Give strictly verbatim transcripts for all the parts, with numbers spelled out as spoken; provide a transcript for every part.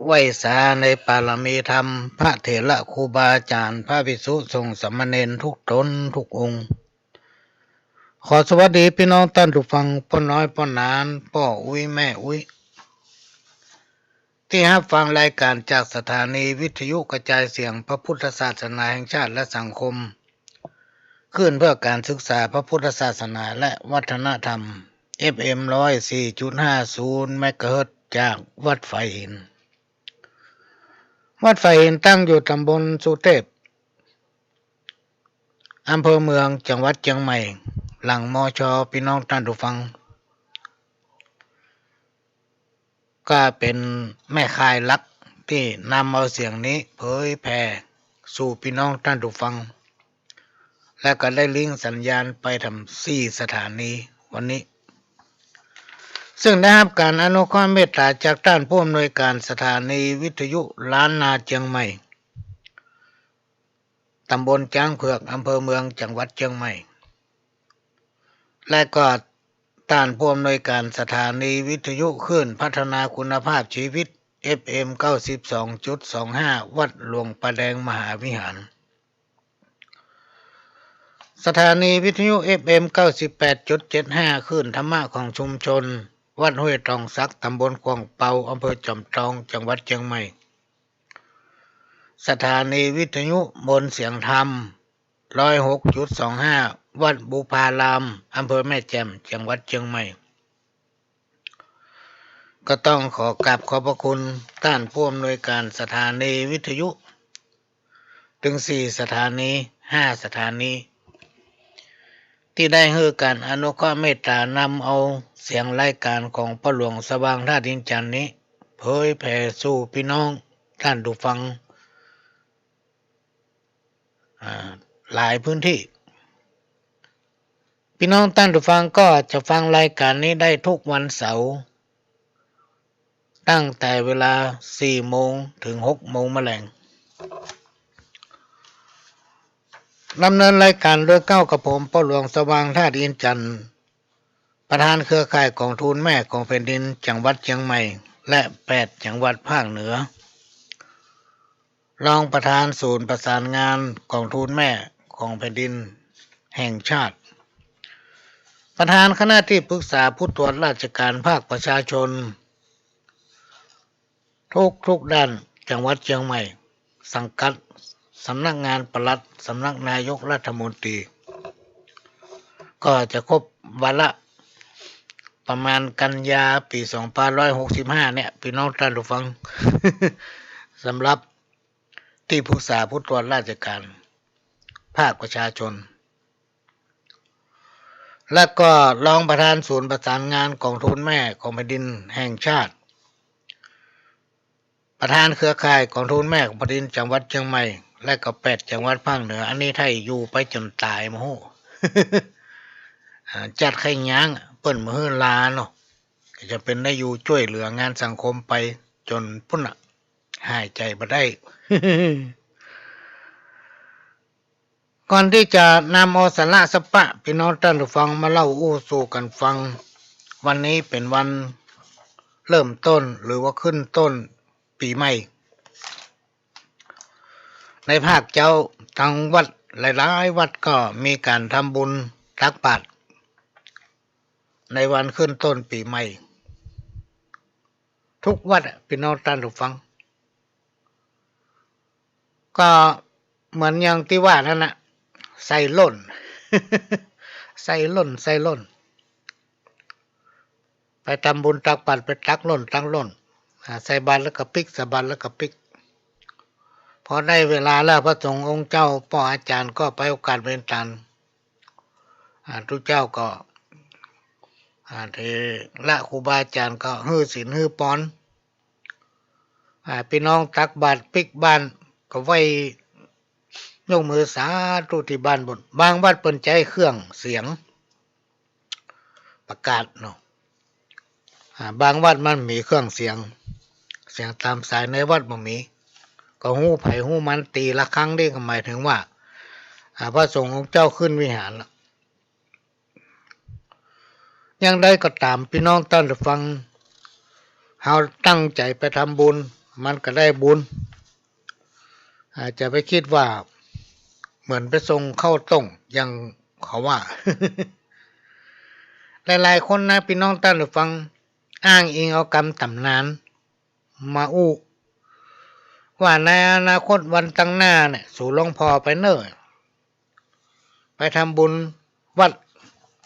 ไหว้สาในปารมีธรรม พระเถระครูบาอาจ๋ารย์ พระภิกษุสงฆ์สามเณรทุกต๋นทุกองค์ ขอสวัสดีปี้น้องต้านผู้ฟัง ป้อน้อยป้อหนาน ป้ออุ๊ยแม่อุ๊ย ตี้ฮับฟังรายก๋านจากสถานีวิทยุกระจายเสียงพระพุทธศาสนาแห่งชาติและสังคม คลื่นเพื่อการศึกษาพระพุทธศาสนาและวัฒนธรรม เอฟเอ็ม ร้อยสี่จุดห้าศูนย์ เมกะเฮิรตซ์ จากวัดฝายหิน วัดฝายหินตั้งอยู่ต๋ำบลสุเตพ อำเภอเมือง จังหวัดเจียงใหม่ หลัง มช. ปี้น้องต้านผู้ฟัง ก็เป๋นแม่ข่ายหลักตี้นำเอาเสียงนี้เผยแผ่สู่ปี้น้องต้านผู้ฟัง และก็ได้ลิงก์สัญญาณไปถึงสี่สถานีวันนี้ ซึ่งได้ฮับก๋านอนุเคราะห์เมตต๋าจากต้านผู้อำนวยก๋านสถานีวิทยุล้านนาเจียงใหม่ ต๋ำบลจ๊างเผือก อำเภอเมือง จังหวัดเจียงใหม่ และก็ต้านผู้อำนวยก๋านสถานีวิทยุคลื่นพัฒนาคุณภาพชีวิต เอฟเอ็ม เก้าสิบสองจุดสองห้า วัดหลวงป่าแดงมหาวิหาร สถานีวิทยุ เอฟเอ็ม เก้าสิบแปดจุดเจ็ดห้า คลื่นธรรมะของชุมชน วัดห้วยตองสัก ต๋ำบลขว่างเปา อำเภอจอมตอง จังหวัดเจียงใหม่ สถานีวิทยุมนต์เสียงธรรม ร้อยหกจุดสองห้า วัดบุพาราม อำเภอแม่แจ่ม จังหวัดเจียงใหม่ ก็ต้องขอกราบขอบพระคุณต้านผู้อำนวยก๋านสถานีวิทยุ ถึงสี่สถานี ห้าสถานี ตี้ได้หื้อก๋านอนุเคราะห์เมตต๋านำเอาเสียงรายก๋านของป้อหลวงสว่างธาตุอินทร์จันทร์นี้ เผยแผ่สู่ปี้น้องต้านผู้ฟัง อ่า หลายพื้นที่ ปี้น้องต้านผู้ฟังก็จะฟังรายก๋านนี้ได้ทุกวันเสาร์ ตั้งแต่เวลาสี่โมงถึงหกโมงมะแลง ดำเนินรายก๋านโดยเก้ากับผม ป้อหลวงสว่างธาตุอินทร์จันทร์ ประธานเครือข่ายก๋องทูลแม่ของแผ่นดินจังหวัดเจียงใหม่ และแปดจังหวัดภาคเหนือ รองประธานศูนย์ประสานงานก๋องทูลแม่ของแผ่นดินแห่งชาติ ประธานคณะตี้ปรึกษาผู้ตรวจราชก๋านภาคประชาชน ทุกๆ ด้านจังหวัดเจียงใหม่ สังกัดสำนักงานปลัด สำนักนายกรัฐมนตรี ก็จะครบวาระประมาณกันยาปี๋สองพันห้าร้อยหกสิบห้าเนี่ย ปี้น้องต้านผู้ฟัง สำหรับตี้ปรึกษาผู้ตรวจราชก๋านภาคประชาชน และก็รองประธานศูนย์ประสานงานก๋องทูลแม่ของแผ่นดินแห่งชาติ ประธานเครือข่ายก๋องทูลแม่ของแผ่นดินจังหวัดเจียงใหม่ และก็แปดจังหวัดภาคเหนือ อันนี้ถ้าอยู่ไปจ๋นต๋ายบ่ฮู้ อ่า จัดใค่ยั้ง เปิ้นบ่หื้อลาเนาะ ก็จะเป๋นได้อยู่จ้วยเหลืองานสังคมไปจ๋นปู๊นน่ะ หายใจ๋บ่ได้ ก่อนตี้จะนำเอาสาระสัพพะปี้น้องต้านผู้ฟังมาเล่าอู้สู่กั๋นฟัง วันนี้เป๋นวันเริ่มต้นหรือว่าขึ้นต้นปี๋ใหม่ ในภาคเจ๊าตังวัดหลายๆ วัดก็มีก๋านทำบุญตักบาตรในวันขึ้นต้นปี๋ใหม่ ทุกวัดอะ ปี้น้องต้านผู้ฟัง ก็เหมือนอย่างตี้ว่านั่นน่ะ ใส่โล่น ใส่โล่น ใส่โล่น ไปทำบุญตักบาตร ไปตักโล่น ตักโล่น อ่า ใส่บาตรแล้วก็ปิ๊ก ใส่บาตรแล้วก็ปิ๊ก พอได้เวลาแล้ว พระสงฆ์องค์เจ้า ป้ออาจ๋ารย์ก็ไปโอกาสเวนตาน อ่า ตุ๊เจ้าก็ อ่า เถระครูบาอาจ๋ารย์ก็หื้อศีลหื้อปอน อ่า ปี้น้องตักบาตรปิ๊กบ้านก็ไหว้ยกมือสาธุตี้บ้านปู๊น บางวัดเปิ้นใจ๊เครื่องเสียง ประกาศเนาะ อ่า บางวัดมันมีเครื่องเสียง เสียงต๋ามสาย ในวัดบ่มี ก็ฮู้ใผฮู้มัน ตีระฆังนี่ก็หมายถึงว่า อ่า พระสงฆ์องค์เจ้าขึ้นวิหารละ อย่างใดก็ต๋าม ปี้น้องต้านผู้ฟัง เฮาตั้งใจ๋ไปทำบุญ มันก็ได้บุญ อาจจะไปกึ๊ดว่าเหมือนไปส่งข้าวต้งอย่างเขาว่า หลายๆ คนนะ ปี้น้องต้านผู้ฟัง อ้างอิงเอากำต๋ำนานมาอู้ ว่าในอนาคตวันตังหน้าเนี่ย สูหลวงพ่อไปเน่อ ไปทำบุญวัด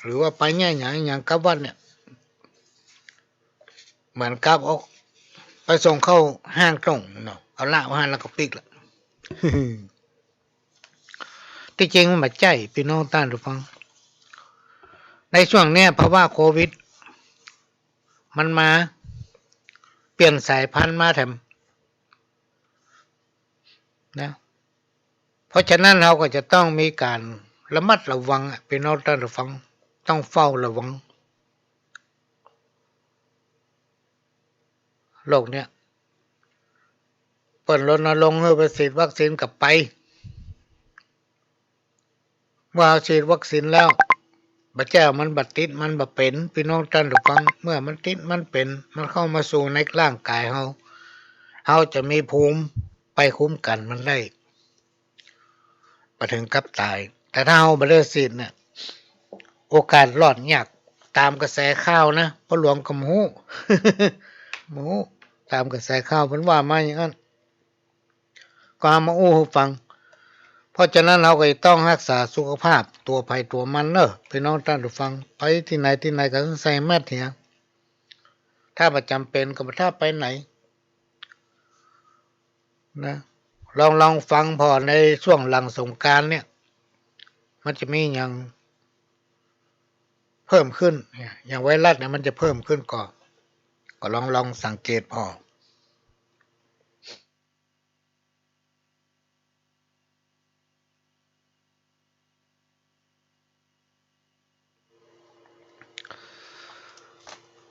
หรือว่าไปเยียะหยังหยังกับวัดเนี่ย เหมือนกับเอาไปส่งเข้าห้างต้งเนาะ เอาละว่าหั้นแล้วก็ปิ๊กละ ตี้จริงมันบ่ใจ้ ปี้น้องต้านผู้ฟัง ในช่วงเนี้ยภาวะโควิด มันมาเปลี่ยนสายพันธุ์มาแถมนะ เพราะฉะนั้นเฮาก็จะต้องมีก๋านระมัดระวังอะ ปี้น้องต้านผู้ฟัง ต้องเฝ้าระวัง โรคเนี้ย เปิ้นรณรงค์หื้อไปฉีดวัคซีนก็ไป เมื่อเฮาฉีดวัคซีนแล้ว บ่ใจ้มันบ่ติดมันบ่เป๋น ปี้น้องต้านผู้ฟัง เมื่อมันติดมันเป๋น มันเข้ามาสู่ในร่างก๋ายเฮา เฮาจะมีภูมิไปคุ้มกั๋นมันได้ บ่เถิงกับต๋าย แต่ถ้าเฮาบ่ได้ฉีดเนี่ย โอกาสรอดยาก ต๋ามกระแสข่าวนะ ป้อหลวงก็บ่ฮู้ บ่ฮู้ ต๋ามกระแสข่าวเปิ้นว่ามาอย่างนั้น ก็เอามาอู้หื้อฟัง เพราะฉะนั้นเฮาก็จะต้องฮักษาสุขภาพตั๋วใผตั๋วมันเน่อ ปี้น้องต้านผู้ฟัง ไปตี้ไหนตี้ไหนก็ใส่แมสเหีย ถ้าบ่จ๋ำเป๋นก็บ่ต้องไปไหน นะ ลอง ลองฟังผ่อในช่วงหลังสงกรานต์เนี่ย มันจะมีหยังเพิ่มขึ้นเนี่ย อย่างไวรัสเนี่ยมันจะเพิ่มขึ้นก่อ ก็ลอง ลองสังเกตผ่อ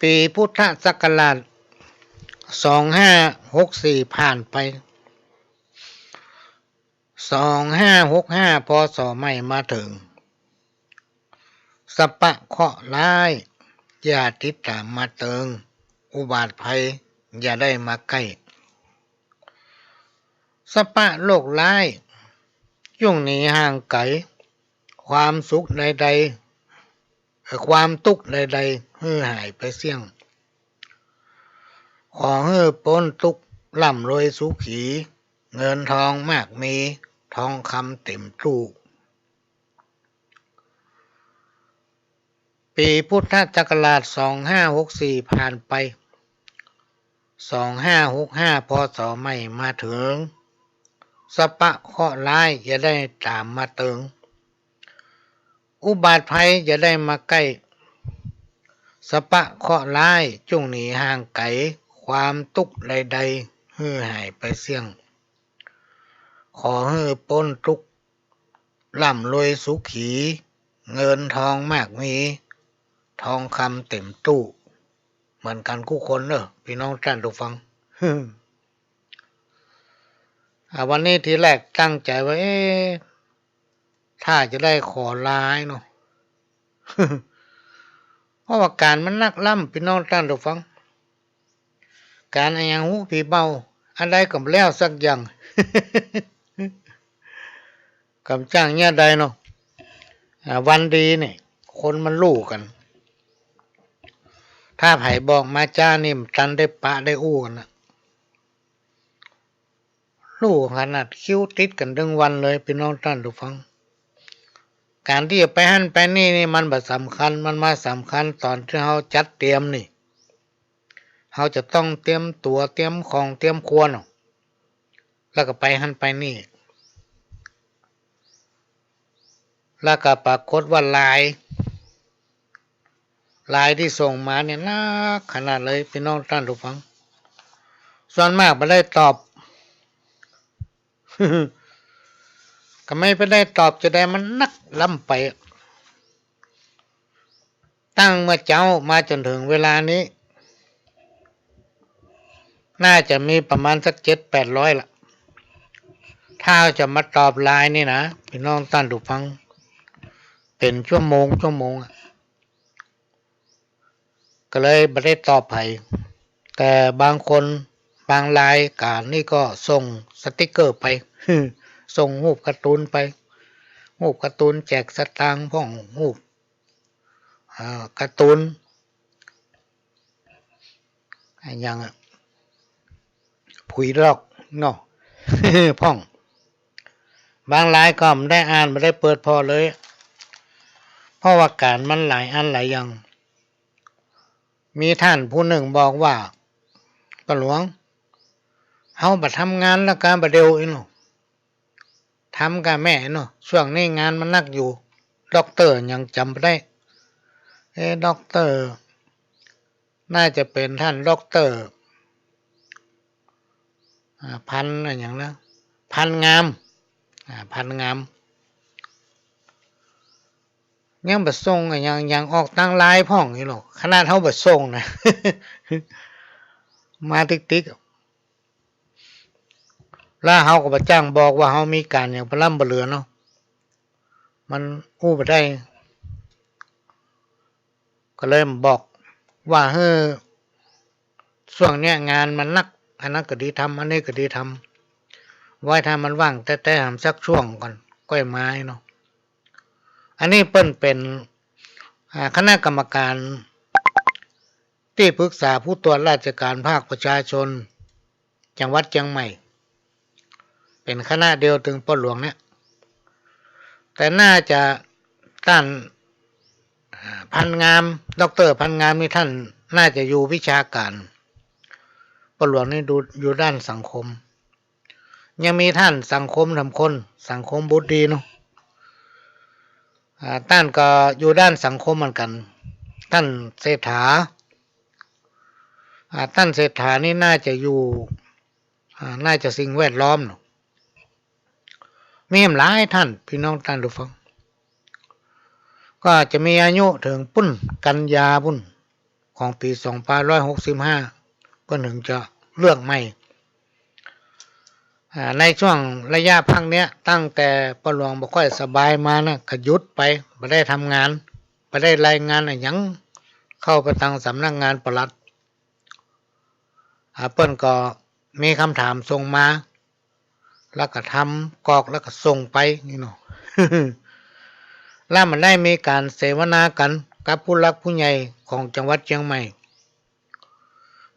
ปี๋พุทธศักราชสองห้าหกสี่ผ่านไป สองห้าหกห้า พ.ศ. ใหม่มาเถิง สะปะเคราะห์ร้าย อย่าติดต๋ามมาเติง อุบาทภัย อย่าได้มาใก้ สะปะโรคร้าย จุ่งหนีห่างไก๋ ความสุขใดๆ เอ่อ ความตุ๊กข์ใดๆ หื้อหายไปเสี้ยง ขอหื้อป๊นตุ๊กข์ ร่ำรวยสุขี เงินทองมากมี ทองคำเต็มตู้ ปี๋พุทธศักราชสองห้าหกสี่ผ่านไป สองห้าหกห้า พ.ศ. ใหม่มาเถิง สะปะเคราะห์ร้ายอย่าได้ต๋ามมาเติง อุบาทภัยอย่าได้มาใก้ สะปะเคราะห์ร้ายจุ่งหนีห่างไก๋ ความตุ๊กข์ใดๆ หื้อหายไปเสี้ยง ขอหื้อป๊นตุ๊กข์ ร่ำรวยสุขี เงินทองมากมี ทองคำเต็มตู้ เหมือนกั๋นกู้คนเน่อ ปี้น้องต้านผู้ฟัง อ่า วันนี้ทีแรกตั้งใจ๋ว่า เอ๊ะ ถ้าจะได้ขอลาเนาะ เพราะว่าก๋านมันนักล้ำ ปี้น้องต้านผู้ฟัง ก๋านอะหยังฮู้ผีเบา อันใดก็บ่แล้วสักอย่าง กำจ้างเยียะใดเนาะ อ่า วันดีนี่ คนมันฮู้กั๋น ถ้าใผบอกมาจ๊านี่ บ่ตันได้ปะได้อู้กั๋นนะ ฮู้ขนาดคิวติดกั๋นตึงวันเลย ปี้น้องต้านผู้ฟัง ก๋านตี้จะไปหั้นไปนี่นี่ มันบ่สำคัญ มันมาสำคัญต๋อนตี้เฮาจัดเตรียมนี่ เฮาจะต้องเตรียมตั๋ว เตรียมของ เตรียมครัวเนาะ แล้วก็ไปหั้นไปนี่ แล้วก็ปรากฏว่าไลน์ ไลน์ตี้ส่งมาเนี่ยนักขนาดเลย ปี้น้องต้านผู้ฟัง ส่วนมากบ่ได้ตอบ ก็ไม่ไปได้ตอบจะใด มันนักล้ำไป ตั้งเมื่อเจ๊ามาจ๋นเถิงเวลานี้ น่าจะมีประมาณสักเจ็ดแปดร้อยละ ถ้าจะมาตอบไลน์นี่นะ ปี้น้องต้านผู้ฟัง เป๋นชั่วโมงชั่วโมงอะ ก็เลยบ่ได้ตอบใผ แต่บางคน บางรายก๋านนี่ก็ส่งสติกเกอร์ไป ส่งฮูปการ์ตูนไป ฮูปการ์ตูนแจกสตางค์พ่อง ฮูป เอ่อ การ์ตูน อะหยังอะ ผุยลอกเนาะ พ่อง บางรายก็บ่ได้อ่าน บ่ได้เปิดผ่อเลย เพราะว่าก๋านมันหลายอันหลายอย่าง มีต้านผู้นึ่งบอกว่า ป้อหลวง เฮาบ่ทำงานแล้วกาบ่าเดี่ยวอี้เนาะ ทำก้าแม่เนาะ ช่วงนี้งานมันหนักอยู่ ด็อกเตอร์หยังจ๋ำบ่ได้ เอ๊ะ ด็อกเตอร์ น่าจะเป๋นต้านด็อกเตอร์ อ่า พันธุ์อะหยังนะ พันธุ์งาม อ่า พันธุ์งาม ยังบ่ส่งอะหยัง ยังออกตางไลน์พ่องอี้เนาะ ขนาดเฮาบ่ส่งนะ มาติ๊กๆ แล้วเฮาก็บ่จ้างบอกว่าเฮามีก๋านหยังปะล้ำปะเหลือเนาะ มันอู้บ่ได้ ก็เลยบอกว่า หื้อ ช่วงเนี้ยงานมันหนัก อันนั้นก็ดีทำ อันนี้ก็ดีทำ ไว้ถ้ามันว่างแต๊ๆ หำสักช่วงก่อน ก้อยมาเนาะ อันนี้เปิ้นเป๋น อ่า คณะกรรมการ ตี้ปรึกษาผู้ตรวจราชการภาคประชาชน จังหวัดเจียงใหม่ เป๋นคณะเดียวตึงป้อหลวงเนี่ย แต่น่าจะต้าน อ่า พันธุ์งาม ด็อกเตอร์พันธุ์งามนี่ต้านน่าจะอยู่วิชาก๋าน ป้อหลวงนี่ดู อยู่ด้านสังคม ยังมีต้านสังคมธรรมคน สังคมบุตรดีเนาะ อ่า ต้านก็อยู่ด้านสังคมเหมือนกั๋น ต้านเศรษฐา อ่า ต้านเศรษฐานี่น่าจะอยู่ อ่า น่าจะสิ่งแวดล้อมเนาะ มีหลายต้าน ปี้น้องต้านผู้ฟัง ก็จะมีอายุเถิงปุ้น กันยาปุ้น ของปี๋สองพันห้าร้อยหกสิบห้า เปิ้นเถิงจะเลือกใหม่ อ่า ในช่วงระยะพักเนี้ย ตั้งแต่ป้อหลวงบ่ค่อยสบายมานะ ก็หยุดไป บ่ได้ทำงาน บ่ได้รายงานอะหยัง เข้าไปตางสำนักงานปลัด อ่า เปิ้นก็มีกำถามส่งมา แล้วก็ทำกรอกแล้วก็ส่งไปนี่เนาะ แล้วมันได้มีก๋านเสวนากั๋นกับผู้หลักผู้ใหญ่ของจังหวัดเจียงใหม่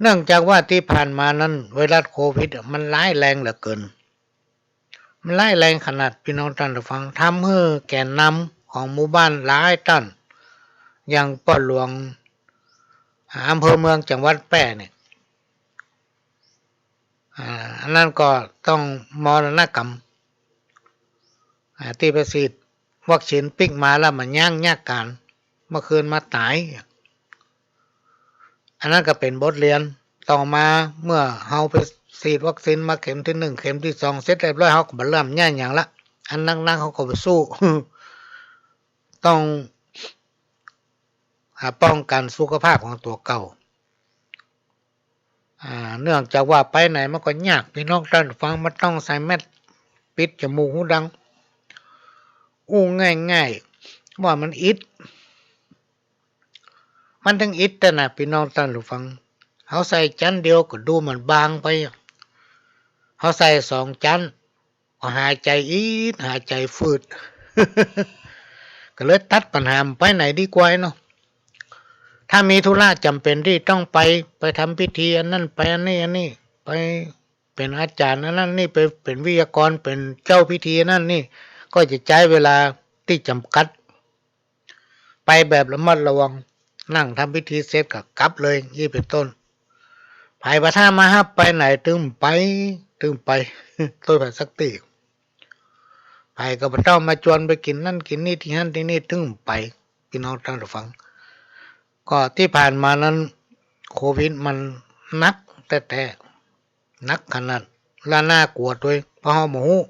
เนื่องจากว่าตี้ผ่านมานั้นไวรัสโควิดอะมันร้ายแรงเหลือเกิ๋น มันร้ายแรงขนาด ปี้น้องต้านผู้ฟัง ทำหื้อแกนนำของหมู่บ้านหลายต้าน อย่างป้อหลวง อ่า อำเภอเมืองจังหวัดแป้เนี่ย อ่า อันนั้นก็ต้องมรณกรรม อ่า ตี้ไปฉีดวัคซีนปิ๊กมาแล้วมันย้างยากก๋าน เมื่อคืนมาต๋าย อันนั้นก็เป๋นบทเรียน ต่อมาเมื่อเฮาไปฉีดวัคซีนมาเข็มตี้นึ่ง เข็มตี้สอง เสร็จเรียบร้อย เฮาก็บ่เริ่มย้ายหยังละ อันหนักๆ เฮาก็บ่สู้ ต้อง อ่า ป้องกั๋นสุขภาพของตั๋วเก่า อ่า เนื่องจากว่าไปไหนมันก็ยาก ปี้น้องต้านผู้ฟัง มันต้องใส่แมสปิดจมูกหูดัง อู้ง่ายๆ ว่ามันอิด มันตึงอิดแต๊นะ ปี้น้องต้านผู้ฟัง เฮาใส่จั๊นเดียวก็ดูเหมือนบางไปอะ เฮาใส่สองจั๊น ก็หายใจ๋อิด หายใจ๋ฝืด ก็เลยตัดปัญหา ไปไหนดีกว่าเนาะ ถ้ามีธุระจ๋ำเป๋นตี้ต้องไป ไปทำพิธีอันนั้น ไปอันนี้ อันนี้ ไปเป๋นอาจ๋ารย์อันนั้นนี่ ไปเป๋นวิทยากร เป๋นเจ้าพิธีอันนั้นนี่ ก็จะใจ๊เวลาตี้จ๋ำกัด ไปแบบระมัดระวัง นั่งทำพิธีเสร็จก็กลับเลย อี้เป๋นต้น ใผบ่าถ้ามาฮับไปไหนตึงไป ตึงไป โตยไปสักตี้ ใผก็บ่ต้องมาจวนไปกิ๋นนั่นกิ๋นนี่ตี้หั้นตี้นี่ ตึงไป ปี้น้องต้านผู้ฟัง ก็ตี้ผ่านมานั้นโควิดมันหนักแต๊ๆ หนักขนาด และน่ากลัวตวย เพราะเฮาบ่ฮู้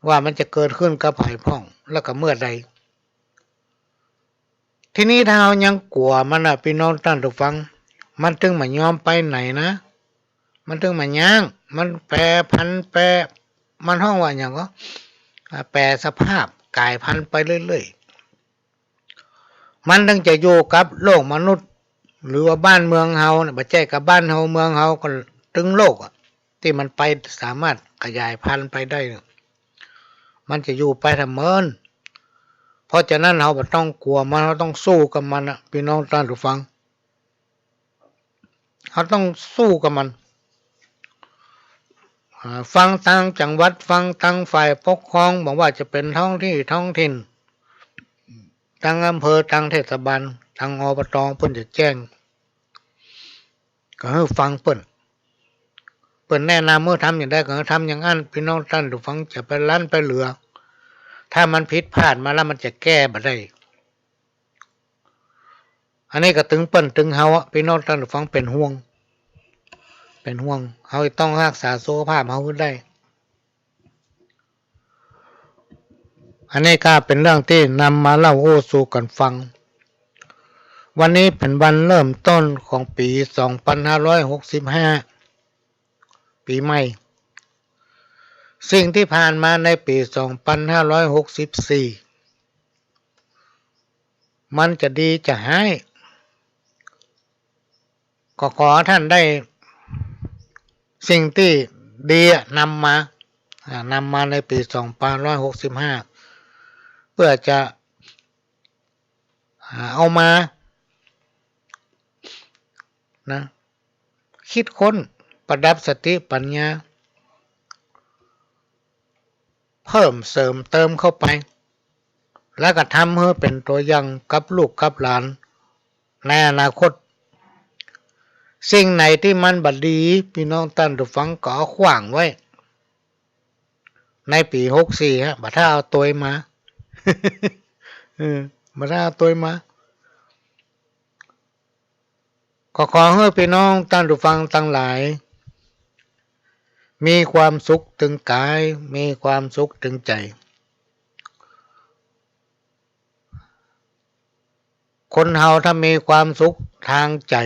ว่ามันจะเกิดขึ้นกับใผพ่อง แล้วก็เมื่อใด ทีนี้ถ้าเฮายังกลัวมันน่ะ ปี้น้องต้านผู้ฟัง มันตึงบ่ยอมไปไหนนะ มันตึงบ่ย้าง มันแปรผัน แปร มันฮ้องว่าหยังก็ อ่า แปรสภาพ ก๋ายพันธุ์ไปเรื่อยๆ มันตึงจะอยู่กับโลกมนุษย์ หรือว่าบ้านเมืองเฮาเนี่ย บ่ใจ้กาบ้านเฮาเมืองเฮา ก็ตึงโลกอะ ตี้มันไปสามารถขยายพันธุ์ไปได้เนี่ย มันจะอยู่ไปทำเมิน เพราะฉะนั้นเฮาบ่ต้องกั๋วมัน เฮาต้องสู้กับมันอะ ปี้น้องต้านผู้ฟัง เฮาต้องสู้กับมัน อ่า ฟังตางจังหวัด ฟังตางฝ่ายปกครอง บ่ว่าจะเป๋นท้องตี้ท้องถิ่น ตางอำเภอ ตางเทศบาล ตาง อบต. เปิ้นจะแจ้ง ก็หื้อฟังเปิ้น เปิ้นแนะนำหื้อทำอย่างใดก็หื้อทำอย่างอั้น ปี้น้องต้านผู้ฟัง จะไปลั้นไปเหลือ ถ้ามันผิดพลาดมาแล้วมันจะแก้บ่ได้ อันนี้ก็ตึงเปิ้นตึงเฮาอะ ปี้น้องต้านผู้ฟัง เป๋นห่วง เป๋นห่วง เฮาต้องฮักษาสุขภาพเฮาหื้อได้ อันนี้ก็เป๋นเรื่องตี้นำมาเล่าอู้สู่กั๋นฟัง วันนี้เป๋นวันเริ่มต้นของปี๋สองปันห้าร้อยหกสิบห้า ปี๋ใหม่ สิ่งตี้ผ่านมาในปี๋สองปันห้าร้อยหกสิบสี่ มันจะดีจะฮ้าย ก็ขอต้านได้สิ่งตี้ดีอะนำมา อ่า นำมาในปี๋สองปันห้าร้อยหกสิบห้า เปื้อจะ อ่า เอามา นะ กึ๊ดค้นประดับสติปั๋ญญา เพิ่มเสริมเติมเข้าไป แล้วก็ทำหื้อเป๋นตั๋วอย่างกับลูกกับหลานในอนาคต สิ่งไหนตี้มันบ่ดี ปี้น้องต้านผู้ฟังก็เอาขว้างไว้ ในปี๋หกสี่ ฮะ บ่ถ้าเอาตวยมา เออ บ่ถ้าเอาตวยมา ก็ขอหื้อปี้น้องต้านผู้ฟังตังหลาย มีความสุขตึงก๋าย มีความสุขตึงใจ๋ คนเฮาถ้ามีความสุขตางใจ๋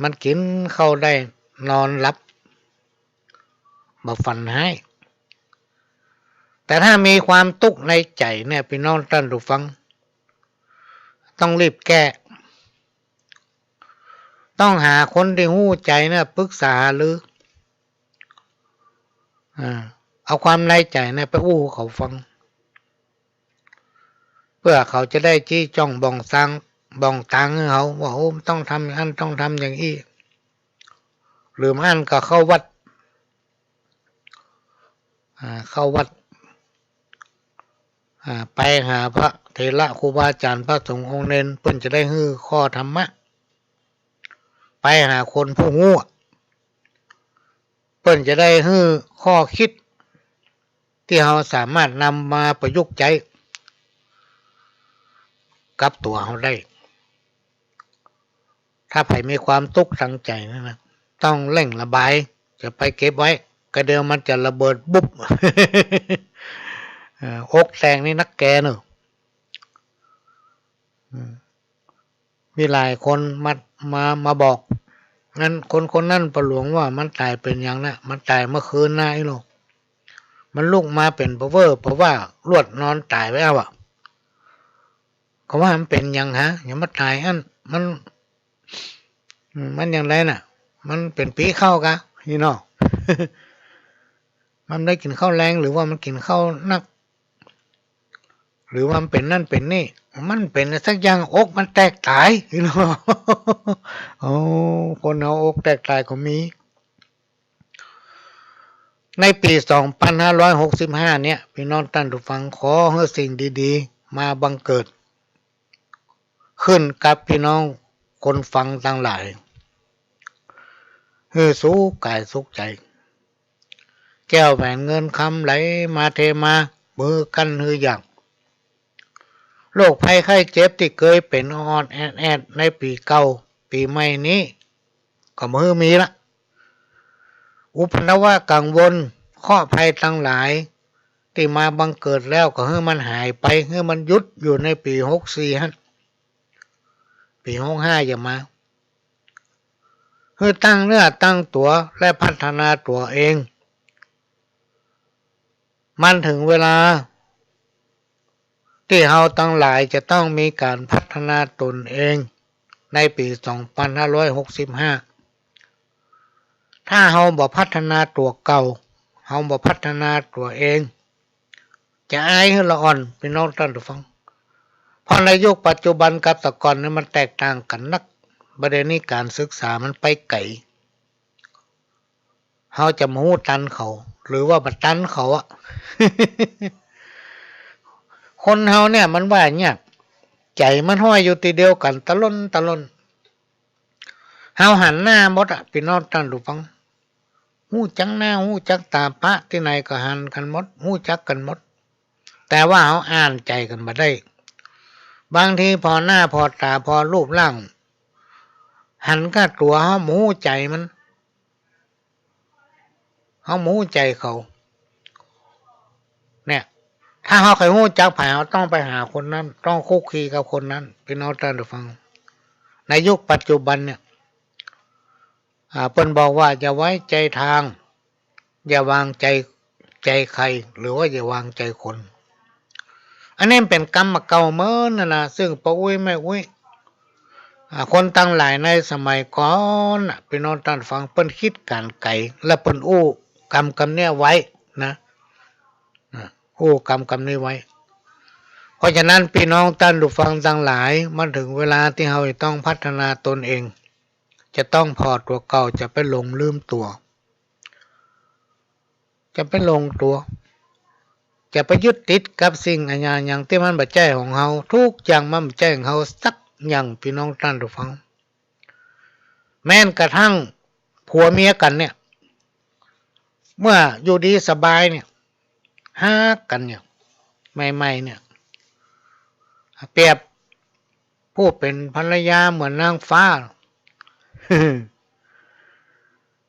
มันกิ๋นข้าวได้ นอนหลับ บ่ฝันฮ้าย แต่ถ้ามีความตุ๊กข์ในใจ๋เนี่ย ปี้น้องต้านผู้ฟัง ต้องรีบแก้ ต้องหาคนตี้ฮู้ใจ๋เนี่ยปรึกษาหารือ อ่า เอาความในใจ๋เนี่ยไปอู้หื้อเขาฟัง เปื้อเขาจะได้จี้จ้องบ่องซาง บ่องตางหื้อเฮาว่า โอ้ ต้องทำอย่างอั้น ต้องทำอย่างอี้ หรือบ่อั้นก็เข้าวัด อ่า เข้าวัด อ่า ไปหาพระเถระครูบาอาจ๋ารย์ พระสงฆ์องค์เณร เปิ้นจะได้หื้อข้อธรรมะ ไปหาคนผู้ฮู้ เปิ้นจะได้หื้อข้อกึ๊ดตี้เฮาสามารถนำมาประยุกต์ใจ๊กับตั๋วเฮาได้ ถ้าใผมีความตุ๊กข์ตางใจ๋นั่นนะ ต้องเร่งระบาย จะไปเก็บไว้ ก็เดี๋ยวมันจะระเบิดบุบ เอ่อ อกแตกนี่นักแกเนอะ อืม มีหลายคนมา มา มาบอก นั้นคนคนนั้นป้อหลวงว่ามันต๋ายเป๋นหยังนะ มันต๋ายเมื่อคืนนะไอ้ลูก มันลุกมาเป๋นผะเว่อผะว่า ลวดนอนต๋ายไปแล้วอะ เขาว่ามันเป๋นหยังหา หยังมาต๋ายอั้น มัน อืม มันอย่างใดน่ะ มันเป๋นผีเข้ากา นี่เนาะ มันได้กิ๋นข้าวแลง หรือว่ามันกิ๋นข้าวนัก หรือว่ามันเป๋นนั่นเป๋นนี่ มันเป๋นสักอย่าง อกมันแตกต๋าย นี่เนาะ โอ้ คนเฮาอกแตกต๋ายก็มี ในปี๋สองปันห้าร้อยหกสิบห้าเนี่ย ปี้น้องต้านผู้ฟัง ขอหื้อสิ่งดีๆ มาบังเกิดขึ้นกับปี้น้องคนฟังตังหลาย หื้อสุขก๋ายสุขใจ๋ แก้วแหวนเงินคำไหลมาเทมา บ่หื้อกั้นหื้อยั้ง โรคภัยไข้เจ็บตี้เกยเป๋นอ่อนๆ แอดๆ ในปี๋เก่า ปี๋ใหม่นี้ ก็บ่หื้อมีละ อุปนวะกังวล เคราะห์ภัยตังหลาย ตี้มาบังเกิดแล้ว ก็หื้อมันหายไป หื้อมันหยุดอยู่ในปี๋หกสี่หั้น ปี๋หกห้าอย่ามา หื้อตั้งเนื้อตั้งตั๋ว และพัฒนาตั๋วเอง มันเถิงเวลา ตี้เฮาตังหลายจะต้องมีก๋านพัฒนาต๋นเอง ในปี๋สองปันห้าร้อยหกสิบห้า ถ้าเฮาบ่พัฒนาตั๋วเก่า เฮาบ่พัฒนาตั๋วเอง จะอายหื้อละอ่อน ปี้น้องต้านผู้ฟัง เพราะในยุคปัจจุบันกับแต่ก่อนนี่มันแตกต่างกั๋นนัก บ่าเดี่ยวนี้ก๋านศึกษามันไปไก๋ เฮาจะมาฮู้ตันเขา หรือว่าบ่ตันเขาอะ คนเฮาเนี่ยมันว่าเยียะ ใจ๋มันห้อยอยู่ตี้เดียวกั๋นตะล่นตะล่น เฮาหันหน้าหมดอะ ปี้น้องต้านผู้ฟัง ฮู้จักหน้าฮู้จักต๋า ปะตี้ไหนก็หันกั๋นหมด ฮู้จักกั๋นหมด แต่ว่าเฮาอ่านใจ๋กั๋นบ่ได้ บางทีผ่อหน้าผ่อต๋าผ่อรูปร่าง หันก้าตั๋วเฮาบ่ฮู้ใจ๋มัน เฮาบ่ฮู้ใจ๋เขา เนี่ย ถ้าเฮาใค่ฮู้จักใผ เฮาต้องไปหาคนนั้น ต้องคลุกคลีกับคนนั้น ปี้น้องต้านผู้ฟัง ในยุคปัจจุบันเนี่ย อ่า เปิ้นบอกว่าอย่าไว้ใจ๋ทาง อย่าวางใจ๋ ใจ๋ใคร หรือว่าอย่าวางใจ๋คน อันนี้มันเป๋นกำบ่าเก่าเมินน่ะนะ ซึ่งป้ออุ๊ยแม่อุ๊ย อ่า คนตังหลายในสมัยก่อนน่ะ ปี้น้องต้านผู้ฟัง เปิ้นกึ๊ดก๋านไก๋ และเปิ้นอู้กำกำเนี้ยไว้นะ อ่า อู้กำกำนี้ไว้ เพราะฉะนั้นปี้น้องต้านผู้ฟังตังหลาย มันเถิงเวลาตี้เฮาจะต้องพัฒนาตนเอง จะต้องผ่อตั๋วเก่า จะไปหลงลืมตั๋ว จะไปหลงตั๋ว จะไปยึดติดกับสิ่งอะหยังตี้มันบ่ใจ้ของเฮา กู้อย่างมันบ่ใจ้ของเฮาสักอย่าง ปี้น้องต้านผู้ฟัง แม้นกระทั่งผัวเมียกั๋นเนี่ย เมื่ออยู่ดีสบายเนี่ย ฮักกั๋นเนี่ย ใหม่ๆ เนี่ย เปรียบผู้เป๋นภรรยาเหมือนนางฟ้า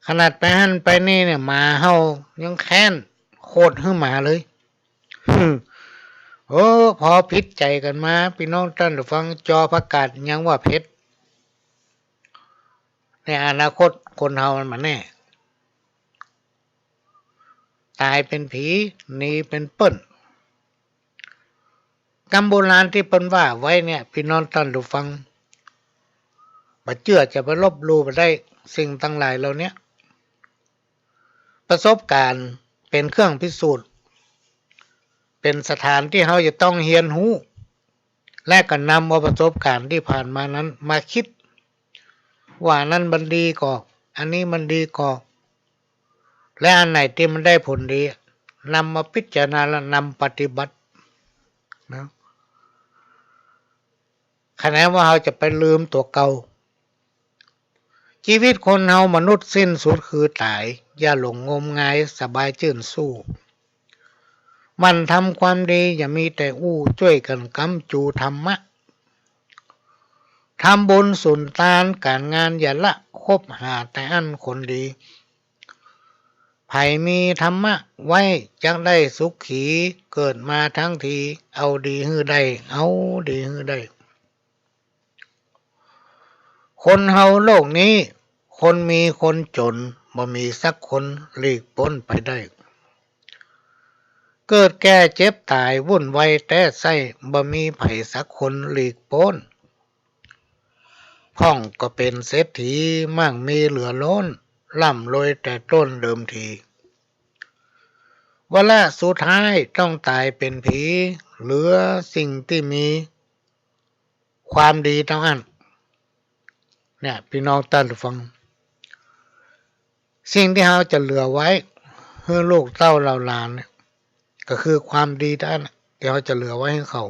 ขนาดไปหั้นไปนี่เนี่ย หมาเห่ายังแค้น โคตรหื้อหมาเลย เออ พอผิดใจ๋กั๋นมา ปี้น้องต้านผู้ฟัง จอประกาศยังว่าเผ็ด ในอนาคตคนเฮามันบ่แน่ ต๋ายเป๋นผี หนีเป๋นเปิ้น กำโบราณตี้เปิ้นว่าไว้เนี่ย ปี้น้องต้านผู้ฟัง บ่เจื้อจะไปลบหลู่บ่ได้ สิ่งตังหลายเหล่าเนี้ย ประสบก๋ารณ์เป๋นเครื่องพิสูจน์ เป๋นสถานตี้เฮาจะต้องเฮียนฮู้ และก็นำเอาประสบก๋ารณ์ตี้ผ่านมานั้นมาคิด ว่าอันนั้นมันดีก่อ อันนี้มันดีก่อ และอันไหนตี้มันได้ผลดี นำมาพิจารณาและนำปฏิบัตินะ คะแนนว่าเฮาจะไปลืมตั๋วเก่า ชีวิตคนเฮามนุษย์สิ้นสุดคือต๋าย อย่าหลงงมงาย สบายจื้นสู้ หมั่นทำความดี อย่ามีแต่อู้ จ้วยกั๋นกำจูธรรมะ ทำบุญสุนตาน ก๋านงานอย่าละ คบหาแต่อั้นคนดี ใผมีธรรมะไว้ จักได้สุขี เกิดมาทั้งที เอาดีหื้อได้ เอาดีหื้อได้ คนเฮาโลกนี้ คนมีคนจ๋น บ่มีสักคนหลีกป๊นไปได้ เกิดแก่เจ็บต๋าย วุ่นวายแต๊ใส้ บ่มีใผสักคนหลีกป๊น พ่องก็เป๋นเศรษฐี มั่งมีเหลือล้น ร่ำรวยแต่ต้นเดิมที วาระสุดท้ายต้องต๋ายเป๋นผี เหลือสิ่งตี้มีความดีเต้าอั้น เนี่ย ปี้น้องต้านผู้ฟัง สิ่งตี้เฮาจะเหลือไว้หื้อลูกเต้าเหล่าหลานเนี่ย ก็คือความดีเต้าอั้นตี้เฮาจะเหลือไว้หื้อเขา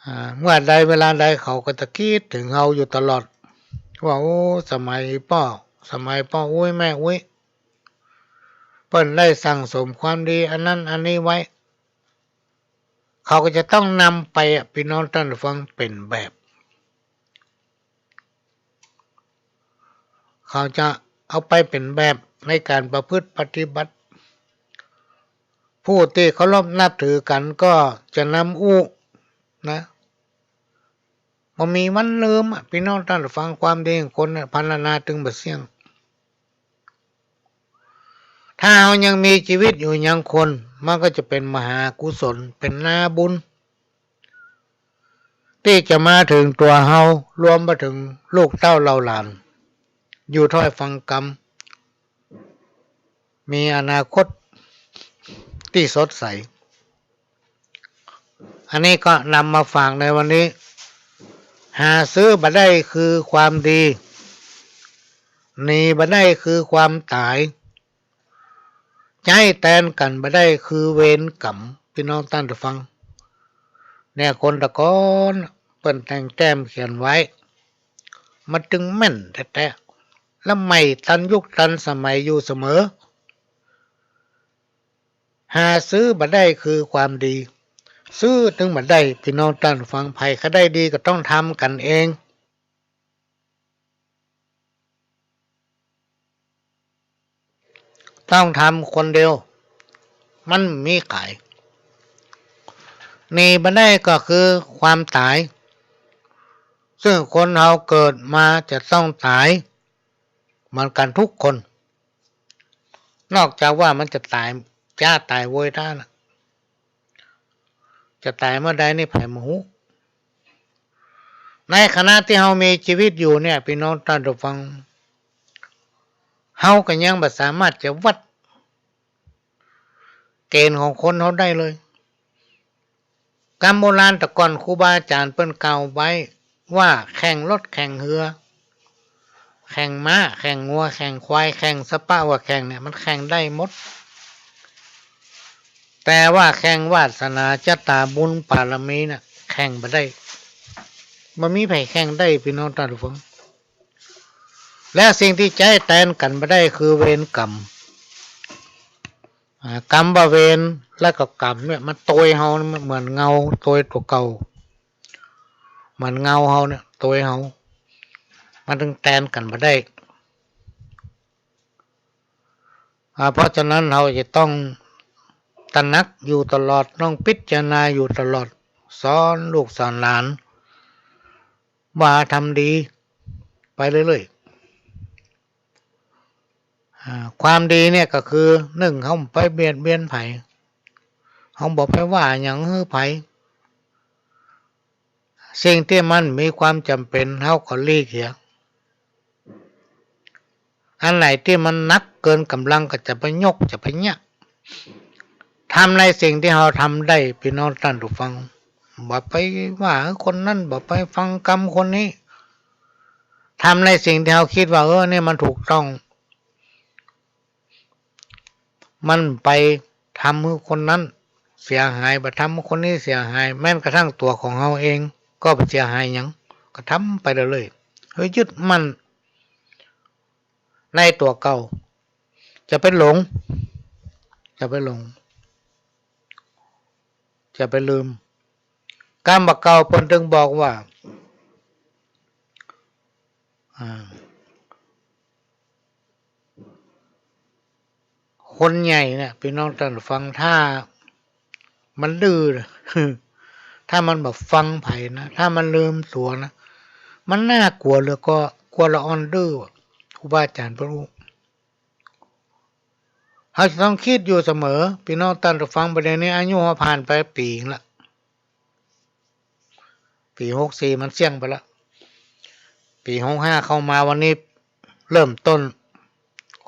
อ่า เมื่อใดเวลาใดเขาก็จะกึ๊ดเถิงเฮาอยู่ตลอด ว่า โอ้ สมัยป้อ สมัยป้ออุ๊ยแม่อุ๊ย เปิ้นได้สั่งสมความดีอันนั้นอันนี้ไว้ เขาก็จะต้องนำไปอะ ปี้น้องต้านผู้ฟัง เป๋นแบบ เขาจะเอาไปเป๋นแบบในก๋านประพฤติปฏิบัติ ผู้ตี้เคารพนับถือกั๋นก็จะนำอู้นะ บ่มีวันลืมอะ ปี้น้องต้านผู้ฟัง ความดีของคนเนี่ย พรรณนาตึงบ่เสี้ยง ถ้าเฮายังมีจีวิตอยู่ยังคน มันก็จะเป๋นมหากุศล เป๋นนาบุญ แต ตี้จะมาเถิงตั๋วเฮา รวมไปเถิงลูกเต้าเหล่าหลาน อยู่ถ้อยฟังกำ มีอนาคตตี้สดใส อันนี้ก็นำมาฝากในวันนี้ หาซื้อบ่ได้คือความดี หนีบ่ได้คือความต๋าย ใจ๊แตนกั๋นบ่ได้คือเวรก๋รรม ปี้น้องต้านผู้ฟัง เนี่ย คนตะก่อนเปิ้นแต่งแต้มเขียนไว้ มันจึงแม่นแต๊ๆ และใหม่ตันยุคตันสมัยอยู่เสมอ หาซื้อบ่ได้คือความดี ซื้อตึงบ่ได้ ปี้น้องต้านผู้ฟัง ใผก็ได้ดีก็ต้องทำกั๋นเอง ต้องทำคนเดียว มันบ่มีขาย หนีบ่ได้ก็คือความต๋าย ซึ่งคนเฮาเกิดมาจะต้องต๋ายเหมือนกั๋นทุกคน นอกจากว่ามันจะต๋ายจ๊าต๋ายโวยต้านน่ะ จะต๋ายเมื่อใดนี่ใผบ่ฮู้ ในขณะตี้เฮามีจีวิตอยู่เนี่ย ปี้น้องต้านผู้ฟัง เฮาก็ยังบ่สามารถจะวัดเกณฑ์ของคนเฮาได้เลย กำโบราณตะก่อนครูบาอาจารย์เปิ้นกล่าวไว้ว่าแข่งรถแข่งเฮือ แข่งม้า แข่งงัว แข่งควาย แข่งสะปะว่าแข่งเนี่ย มันแข่งได้หมด แต่ว่าแข่งวาสนาจะต๋าบุญปารมีน่ะ แข่งบ่ได้ บ่มีใผแข่งได้ ปี้น้องต้านผู้ฟัง และสิ่งตี้ใจ๊แตนกั๋นบ่ได้คือเวรก๋รรม อ่า กำว่าเวร และก็ก๋รรมเนี่ย มันโตยเฮา มันเหมือนเงาโตยตั๋วเก่า เหมือนเงาเฮาเนี่ย โตยเฮา มันตึงแตนกั๋นบ่ได้ อ่า เพราะฉะนั้นเฮาจะต้องตระหนักอยู่ตลอด ต้องพิจารณาอยู่ตลอด สอนลูกสอนหลาน ว่าทำดีไปเรื่อยๆ อ่า ความดีเนี่ยก็คือ นึ่ง เฮาบ่ไปเบียดเบียนใผ เฮาบ่ไปว่าหยังหื้อใผ สิ่งตี้มันมีความจ๋ำเป๋น เฮาก็หลีกเหีย อันไหนตี้มันหนักเกินก๋ำลังก็จะไปยก จะไปเยียะ ทำในสิ่งตี้เฮาทำได้ ปี้น้องต้านผู้ฟัง บ่ไปว่าคนนั้น บ่ไปฟังกำคนนี้ ทำในสิ่งตี้เฮากึ๊ดว่า เออ เนี่ยมันถูกต้อง มันไปทำหื้อคนนั้นเสียหาย ไปทำหื้อคนนี้เสียหาย แม้กระทั่งตั๋วของเฮาเองก็บ่เสียหายหยัง ก็ทำไปเรื่อยๆ เฮ้ย ยึดมั่นในตั๋วเก่า จะไปหลง จะไปหลง จะไปลืม กำบ่าเก่าเปิ้นตึงบอกว่า อ่า คนใหญ่เนี่ย ปี้น้องต้านฟัง ถ้ามันดื้อนะ ถ้ามันบ่ฟังใผนะ ถ้ามันลืมตั๋วนะ มันน่ากลัวเหลือเกิน กลัวละอ่อนดื้อ ครูบาอาจ๋ารย์เปิ้นอู้ เฮาจะต้องกึ๊ดอยู่เสมอ ปี้น้องต้านฟัง ประเดี๋ยวนี้อายุเฮาผ่านไปปี๋ละ ปี๋หกสี่มันเสี้ยงไปละ ปี๋หกห้าเข้ามา วันนี้เริ่มต้น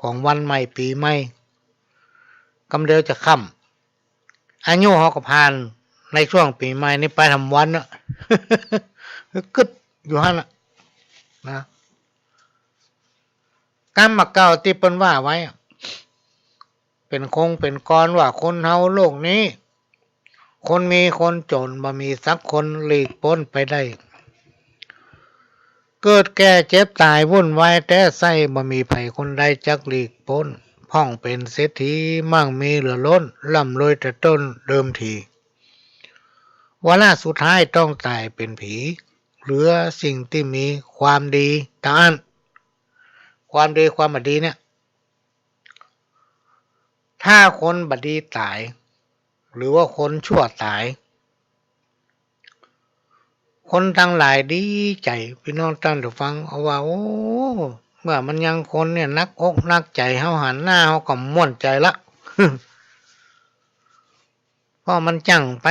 ของวันใหม่ปี๋ใหม่ กำเดียวจะค่ำ อายุเฮาก็ผ่านในช่วงปี๋ใหม่นี้ไปทำวันน่ะ กึ๊ดอยู่หั้นน่ะ นะ กำบ่าเก่าตี้เปิ้นว่าไว้อะ เป๋นคงเป๋นกรว่าคนเฮาโลกนี้ คนมีคนจ๋นบ่มีสักคนหลีกป๊นไปได้ เกิดแก่เจ็บต๋ายวุ่นวายแต๊ไส้ บ่มีใผคนใดจักหลีกป๊น พ่องเป๋นเศรษฐี มั่งมีเหลือล้น ร่ำรวยแต่ต้นเดิมที วาระสุดท้ายต้องต๋ายเป๋นผี เหลือสิ่งตี้มีความดีตะอั้น ความดีความบ่ดีเนี่ย ถ้าคนบ่ดีต๋าย หรือว่าคนชั่วต๋าย คนตังหลายดีใจ๋ ปี้น้องต้านฟัง เอาว่า โอ้ เมื่อมันยังคนเนี่ยหนักอกหนักใจ๋ เฮาหันหน้าเฮาก็ม่วนใจ๋ละ เพราะมันจั้งไป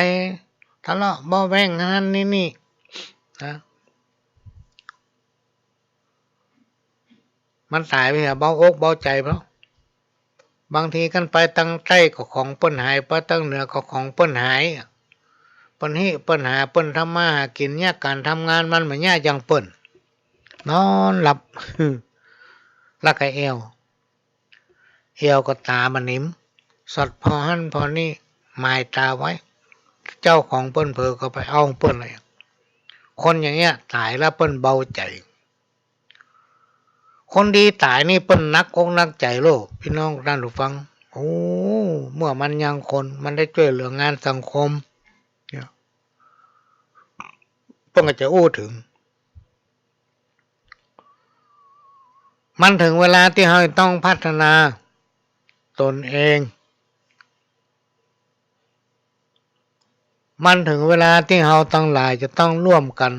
ทะเลาะเบาะแว้งหั้นนี่นี่ นะ มันต๋ายไปเหีย เบาอกเบาใจ๋เปล่า บางทีคันไปตังใต้ก็ของเปิ้นหาย ไปตังเหนือก็ของเปิ้นหาย เปิ้นหิ้วเปิ้นหา เปิ้นทำมาหากิ๋น เยียะก๋านทำงาน มันบ่เยียะอย่างเปิ้น นอนหลับ แล้วก็แอ่ว แอ่วก็ต๋าบ่หนิม สอดผ่อหั้นผ่อนี่ หมายต๋าไว้ เจ้าของเปิ้นเผลอก็ไปเอาของเปิ้นเลย คนอย่างเนี้ยต๋ายแล้วเปิ้นเบาใจ๋ คนดีต๋ายนี่เปิ้นหนักอกหนักใจ๋โลด ปี้น้องต้านผู้ฟัง โอ้ เมื่อมันยังคน มันได้จ้วยเหลืองานสังคม เนี่ย เปิ้นก็จะอู้เถิง มันเถิงเวลาตี้เฮาต้องพัฒนาตนเอง มันเถิงเวลาตี้เฮาตังหลายจะต้องร่วมกั๋น